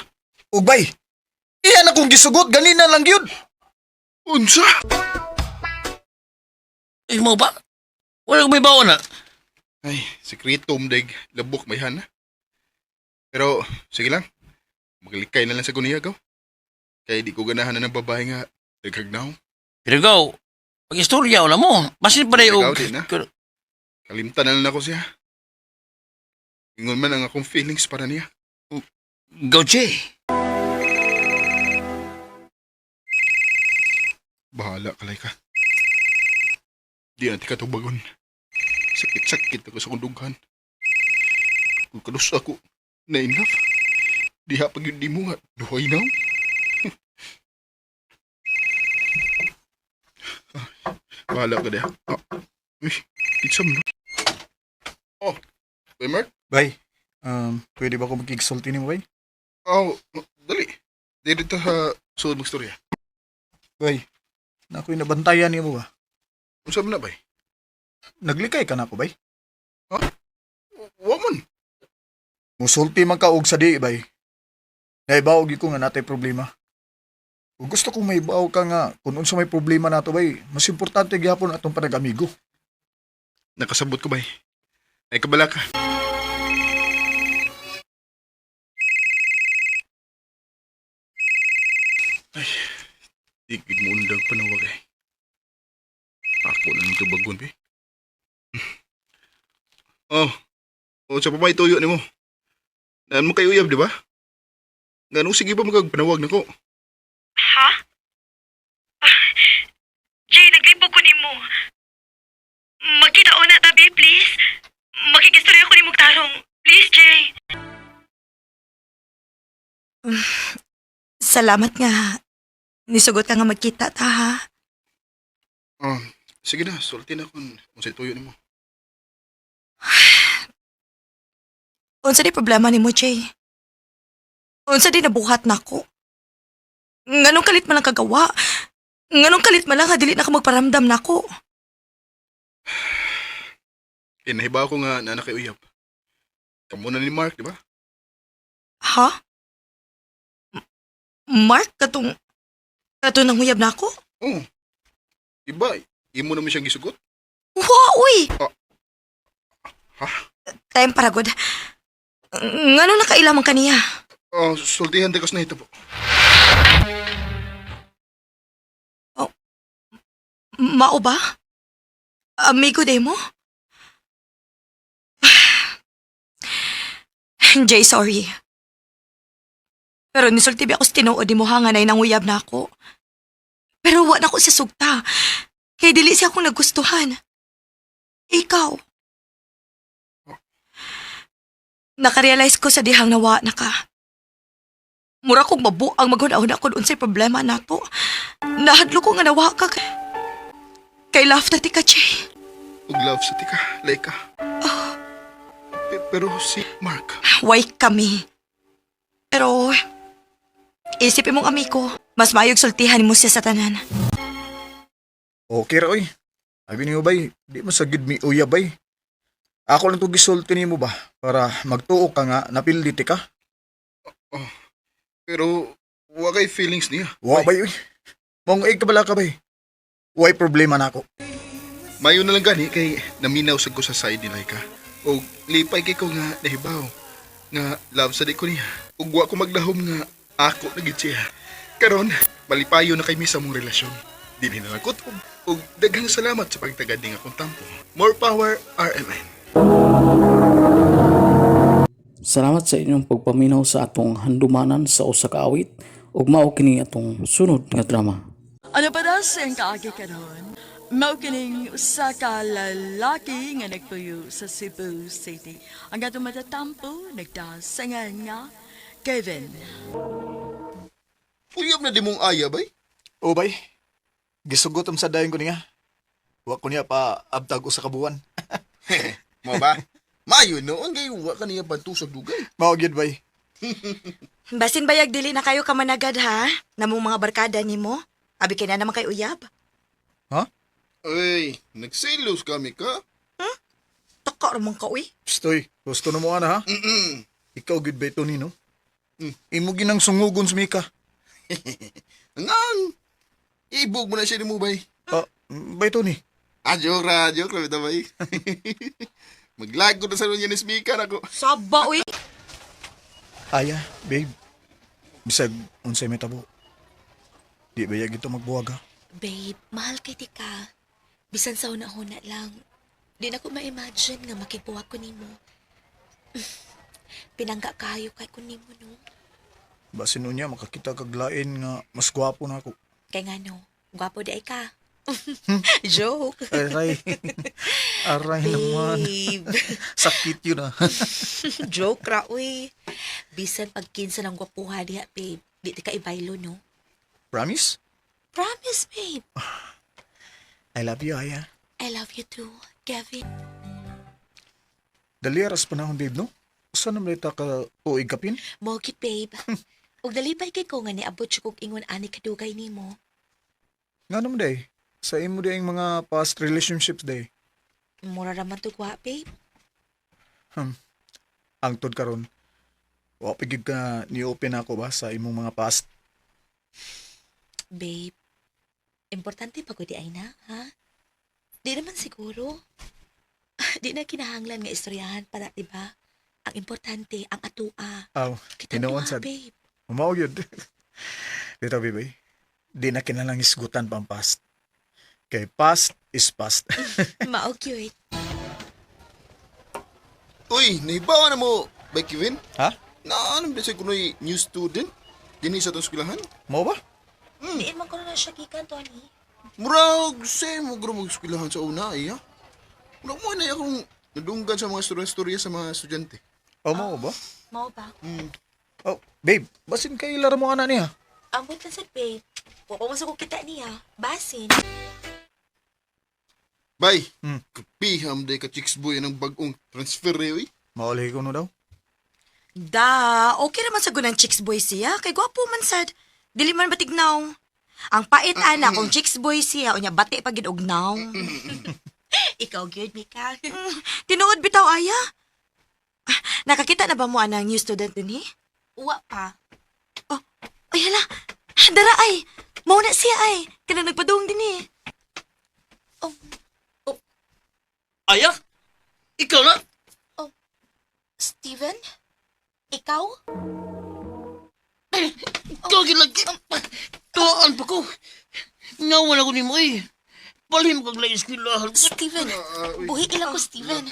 Ug bay. Iyan akong gisugot ganina lang gyud. Unsa? Eh, mo ba? Wala ko may baon na. Ay, sekreto mdag labok may hana. Pero sige lang. Maglikay na lang sa kuniya gaw. Kay di ko ganahan na ng babae nga naghagnaw. Pero gaw, pag istorya wala mo. Basin pa rin Ikaw og... din, na. Kalimtan na lang ako siya. Ingon man ang akong feelings para niya. Gaw, Jay. Bahala ka, Laika. Di na ti katubagon. Sakit-sakit ako sa kong dughan. Kung kadus ako, na in love. Diha pag yun di mo nga, duhay na. Bahala ka diha. Ah, uy, it's no? Oh, Bay Mark? Bay, pwede ba ko magkigsulti nimo bay? Oh, dali. Di dito sa suod mong istorya. Bay, na ako'y nabantayan nimo ba? Unsa man na, bay? Naglikay ka na ako bay? Ha? Wa man. Musulti man ka og sa di bay. Naibaw gyud ko nga natay problema. Kung gusto kong maibaw ka nga kung unsa may problema nato bay, mas importante gyapon atong panag-amigo. Nakasabot ko, bay. Ay, kabala ka. Ay, di gid mo undag panawag ay. Ako na nang tubagon, be. Oh, oh, sa pa tuyo nimo. Naan mo kay uyab, di ba? Ngano sige pa magagpanawag nako. Ha? Jay, naglibo ko nimo. Magkita na tabi, please. Makikistorya ko nimo tarong. Please, Jay. Salamat nga. Nisugot ka nga magkita ta, ha? Oh, sige na, sulti na kung unsay tuyo nimo. Unsa di problema nimo, Jay? Unsa di nabuhat nako? Nganong kalit man lang kagawa? Nganong kalit man lang nga dili na ka magparamdam nako? Eh, nahiba ako nga na kay uyab. Kamo na ni Mark, di ba? Ha? Mark, katong nanguyab nako? Oo. Di ba, imo naman siyang gisugot? Wa, uy! Ah. Ha? Time para good. Ngano nakailamang kaniya? Oh, sultihan tayo na ito po. Mao ba? Amigo de mo? Jay, sorry. Pero nisulti ba ako sa tinuod ni mo ha nga nanguyab na ako. Pero wa na ko sa sugta. Kay dili siya akong nagustuhan. Ikaw. Nakarealize ko sa dihang nawa na ka. Mura kong mabuang maghuna-huna kung unsay problema nato. Nahadlo ko nga nawa ka. Kay love na ti ka, Jay. Ug love sa tika, Laika. Pero si Mark, Why kami? Pero, isipin mong amigo, mas maayog sultihan mo siya sa tanan. Okay ra oy. Abi nimo bay, di mo sa gid mi uyab bay. Ako lang to gisulti nimo ba para magtuo ka nga napildi ti ka. Oh, pero wa kay feelings niya. Wa bay oy. Mong ay kabala ka bay. Way problema nako. Mayo na lang gani kay naminaw sad ko sa side ni Laika. Og lipay kay ko nga nahibaw nga love sa di ko niya. Ug wa ko maglahom nga ako na gid siya. Karon, malipayo na kay mi sa mong relasyon. Dili na lang kutob. Ug daghang salamat sa pagtagad ning akong tampo. More power, RMN. Salamat sa inyong pagpaminaw sa atong handumanan sa usa ka awit ug mao kini atong sunod nga drama. Ano pa daw siyang kaagi karon? Mao kining usa ka lalaki nga nagpuyo sa Cebu City. Ang atong matatampo nagdasangan nga Kevin. Uyab na di mong aya bay? O bay. Gisugot am sa dayon ko niya. Wa ko niya pa abtag usa ka buwan. Mo ba? Mayo noon kay wa ka niya pantusag dugay. Mao gyud bay. Basin bayag dili na kayo kamanagad ha? Namong mga barkada nimo. Abi kay na naman kay uyab. Ha? Uy, nagselos kami ka? Taka ramang ka uy. Stoy, gusto na mo ana ha? Ikaw gyud bay Tony no? Imo ginang sungugon sa Mika. Ngang! Ibog mo na siya ni mo bay. Ah, bay Tony. Ah, joke ra, joke ra bitaw bay. Maglag ko na sa niya ni speaker ako. Saba uy. Aya, babe. Bisag unsay may tabo. Di ba ito magbuwag ha? Babe, mahal kay tika. Bisan sa una-una lang. Di na ko ma-imagine nga makigbuwag ko nimo. Pinangga kayo kay ko nimo, no? Basin niya makakita kag lain nga mas gwapo na ako. Kay nga no, gwapo di ay ka. Joke. Aray. Aray naman. Babe. Sakit yun ah. Joke ra, uy. Bisan pag kinsa ng gwapuha diha, babe. Di ti ka ibaylo, no? Promise? Promise, babe. I love you, Aya. I love you too, Kevin. Dali aras panahon, babe, no? Saan naman ita ka tuig kapin? Mogit, babe. Ug nalipay kay ko nga niabot siya kog ingon ani kadugay nimo. Nga naman day. Sa imo day ang mga past relationships day. Mura ra man to kwa, babe. Ang tud karon. Wa pa gyud ka ni-open ako ba sa imong mga past? Babe, importante pa ko di ay na, ha? Di naman siguro. Di na kinahanglan nga istoryahan para, di ba? Ang importante, ang atua. Aw, Kita tinuon duha, sad. babe. Mao gyud. Dito, babe. Di na kinalang isgutan pang past. Kay past is past. Mao cute. Uy, nahibawa na mo, by Kevin? Ha? Na ano ba sa kunoy new student? Dinhi sa atong eskwelahan? Mo ba? Diin man ko na siya gikan, Tony. Murag same mo guro mag-eskwelahan sa una, iya. Murag mo na akong nadunggan sa mga storya-storya sa mga estudyante. Oh, mo ba? Mao ba? Oh, babe, basin kay laro mo ana niya. Ambot lang sad, babe. Wa pa man sa ko kita niya. Basin. Bay, kapiham day ka chicks boy ng bagong transfer eh, uy. Maulay ko no daw. Da, okay naman sa gunang chicks boy siya. Kay gwapo man sad. Dili man batignaw. Ang pait ana kung chicks boy siya unya bati pa gid og naw. Ikaw gyud, Mika. Tinuod bitaw aya. Ah, nakakita na ba mo anang new student dinhi? Wa pa. Oh, ay hala. Dara ay. Mao na siya ay. Kana nagpadung dinhi. Aya? Ikaw na? Oh, Steven? Ikaw? Ikaw lagi. Tuaan pa ko. Ngawan ako ni mo eh. Palihim kag lang eskwelahan. Steven, buhi ila ko, Steven.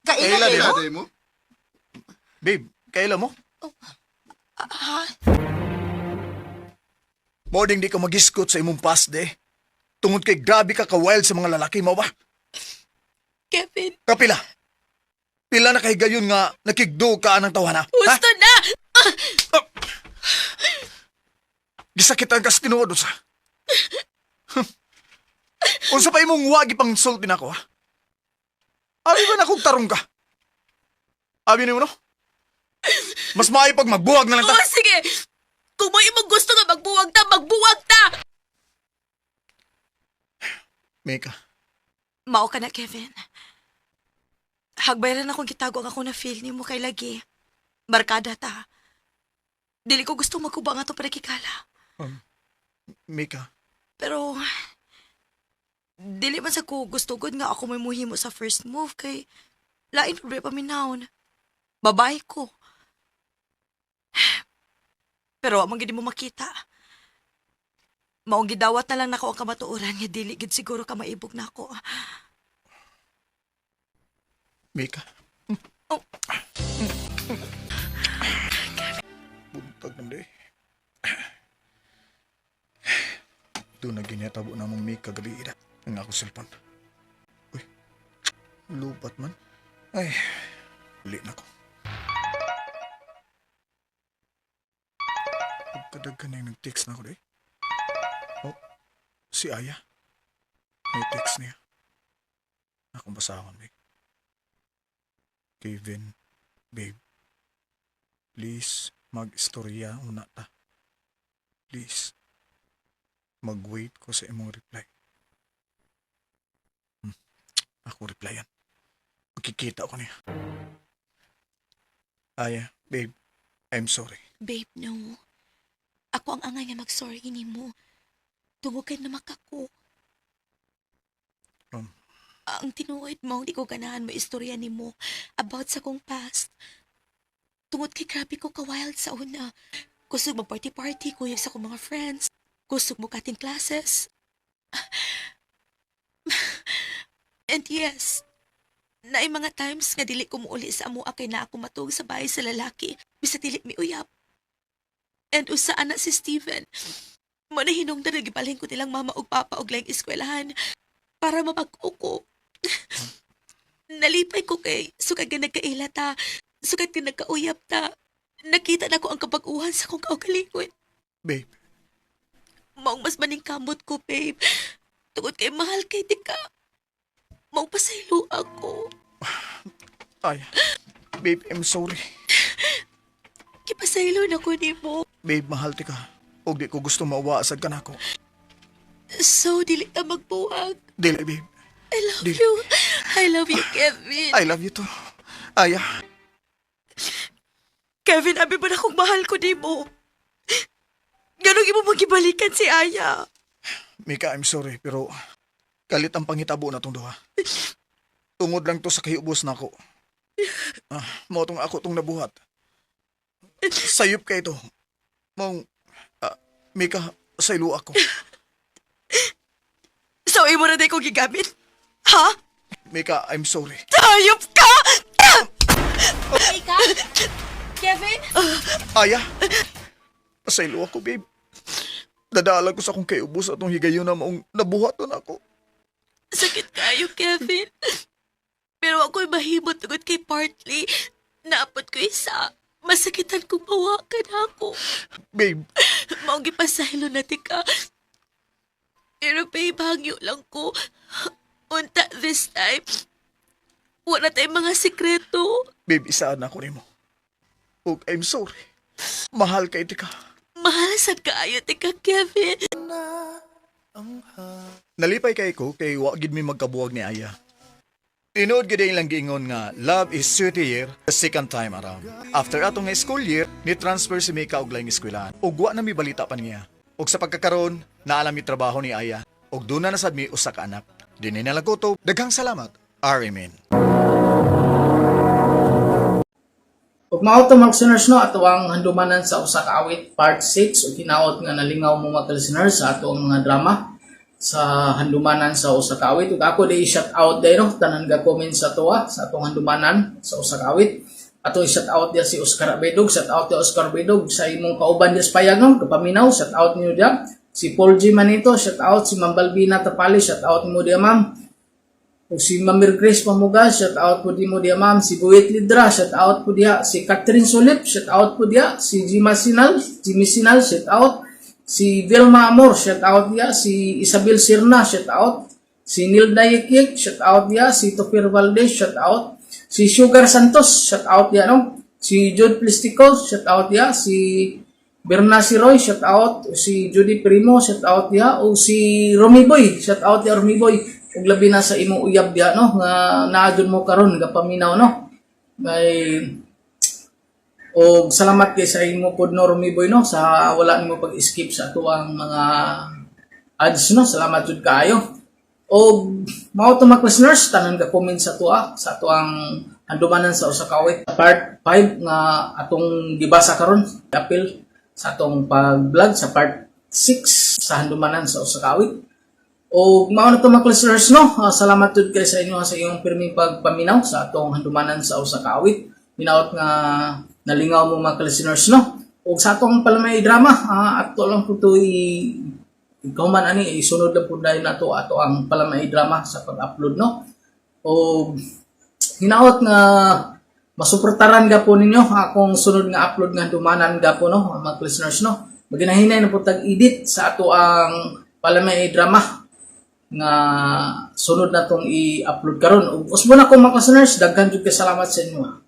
Kaila Kaila mo? Babe, kaila mo? Ha? Mo ding di ka magiskot sa imong past de. Tungod kay grabe ka ka-wild sa mga lalaki mo ba? Kevin. Kapila. Pila na kay gayon nga nakigdo ka anang tawana. Ha? Gusto na! Gisakitan ka sa tinuod usa. Unsa pa imong wagi pang sulti nako ha? Abi ba na kung tarong ka? Abi nimo no? Mas maayo pag magbuwag na lang ta. Oh, sige! Kung mo imong gusto nga magbuwag ta, magbuwag ta! Mika, Mao ka na, Kevin. Hagbayran akong gitago ang ako na feel nimo kay lagi. Barkada ta. Dili ko gusto magkuba nga itong panagkikala. Mika, Pero, dili man sa ko gusto gud nga ako may muhimo sa first move kay lain problema paminawon. Babae ko. Pero wa man gid mo makita. Maong gidawat na lang nako ang kamatuoran nga dili gid siguro ka maibog nako. Mika. Oh. Buntag naman di. Doon na ginatabo na mong Mika gabi ira. Ang ako cellphone. Uy, lupat man. Ay, uli na ko. Pagkadaghan na yung nag-text na ako di. Oh, si Aya. May text niya. Akong basahon, babe. Kevin, babe. Please, mag-istorya una ta. Please. Mag-wait ko sa imong reply. Ako replyan. Magkikita ko niya. Aya, babe. I'm sorry. Babe, no. Ako ang angay nga mag-sorry nimo. Tungod kay namakako. Ang tinuod mo, di ko ganahan mo istorya nimo about sa kong past. Tungod kay grabe ko ka-wild sa una. Kusog mo party-party, kuyog sa kong mga friends. Kusog mo cutting classes. And yes, naay mga times nga dili ko muuli sa amoa kay na ako matuog sa bahay sa lalaki bisa dili mi uyab. And usa ana si Steven. Mo na hinungdan nga gibalhin ko nilang mama ug papa og laing eskwelahan para mapag-o ko. Nalipay ko kay sukad nga nagkaila ta, sukad nga nagkauyab ta. Nakita na ko ang kabag-uhan sa kong kaugalingon. Babe. Maong mas maningkamot ko, babe. Tungod kay mahal kay di ka. Maong pasaylo ako. Ay, babe, I'm sorry. Gipasaylo na ko nimo. Babe, mahal ti ka. Og di ko gusto mawasag ka nako. So, dili ka magbuwag. Dili, babe. I love Dili. you. I love you, Kevin. I love you too. Aya, Kevin, abi ba na kung mahal ko nimo? Ganong imo magibalikan si Aya. Mika, I'm sorry, pero kalit ang pangitabo na tong duha. Tungod lang to sa kahiubos nako. Ah, mao tong ako tong nabuhat. Sayop kay ito. Mong, ah, Mika, Pasaylo ako. So, imo na day ko gigamit? Ha? Mika, I'm sorry. Hayop ka! Mika? Kevin? Aya, pasaylo ako, babe. Dadaalan ko sa akong kayubos atong higayon na maong nabuhaton ako. Sakit kayo, Kevin. Pero ako'y mahimot tungod kay Partly. Naapot ko isa. Masakitan kong mawakan ako. Babe. Maong gipasahilo na tika. Pero babe, hangyo lang ko. Unta this time. Wala tayong mga sikreto. Babe, isaan ako nimo. Ug I'm sorry. Mahal kay tika. Mahal sad kaayo tika, Kevin. Nalipay kay ko kay wa gid mi magkabuwag ni Aya. Tinuod gid lang giingon nga love is sweeter the second time around. After atong nga school year, ni transfer si Mika og laing eskwelahan. Ug wa na mi balita pa niya. Ug sa pagkakaron, naalam mi trabaho ni Aya. Ug duna na sad mi usa ka anak. Dinhi na lang ko to. Daghang salamat. RMN. Ug mao to, mga listeners, no, ato ang handumanan sa usa ka awit part 6 ug hinaot nga nalingaw mo, mga listeners, sa ato ang mga drama sa handumanan sa usa ka awit. Ug ako di shout out dai, no, tanan ga comment sa tuwa sa atong handumanan sa usa ka awit. Ato i-shout out diya si Oscar Abedog, shout out diya Oscar Abedog sa imong kauban diya sa Payagong, kapaminaw, shout out niyo diya. Si Paul G. Manito, shout out. Si Ma'am Balbina Tapali, shout out mo diya, ma'am. O si Ma'am Grace Pamuga, shout out po di mo diya, ma'am. Si Buwit Lidra, shout out po diya. Si Catherine Solip, shout out po diya. Si Jima Sinal, Jimmy Sinal, shout out. Si Vilma Amor, shout out diya. Si Isabel Sirna, shout out. Si Neil Dayekik, shout out diya. Si Topir Valdez, shout out. Si Sugar Santos, shout out diya, no? Si Jude Plistico, shout out diya. Si Berna si Roy, shout out. Si Judy Primo, shout out diha. O si Romy Boy, shout out diha, Romy Boy. Ug labi na sa imong uyab diha, no, nga naa jud mo karon gapaminaw, no. May og salamat kay sa imo pod, no, Romy Boy, no, sa wala nimo pag-skip sa atuang mga ads, no. Salamat jud kaayo. Og mao to, mga listeners, tanan ga comment sa tuwa sa atuang handumanan sa usa ka awit part 5 nga atong gibasa karon, apil sa atong pag-vlog sa part 6 sa handumanan sa usa ka awit. O mao na to, mga listeners, no. Salamat jud kay sa inyo sa iyong pirming pagpaminaw sa atong handumanan sa usa ka awit. Hinaot nga nalingaw mo, mga listeners, no. Og sa atong palamay drama, ato lang po to i ikaw man ani isunod lang po dahil nato ato ang palamay drama sa pag-upload, no. O hinaot nga masuportaran ga po ninyo akong sunod nga upload nga dumanan ga po, no, mga listeners, no. Maginahinay na po tag-edit sa ato ang palamay drama nga sunod na tong i-upload karon. Ug usbo na ko, mga listeners, daghan jud kay salamat sa inyo.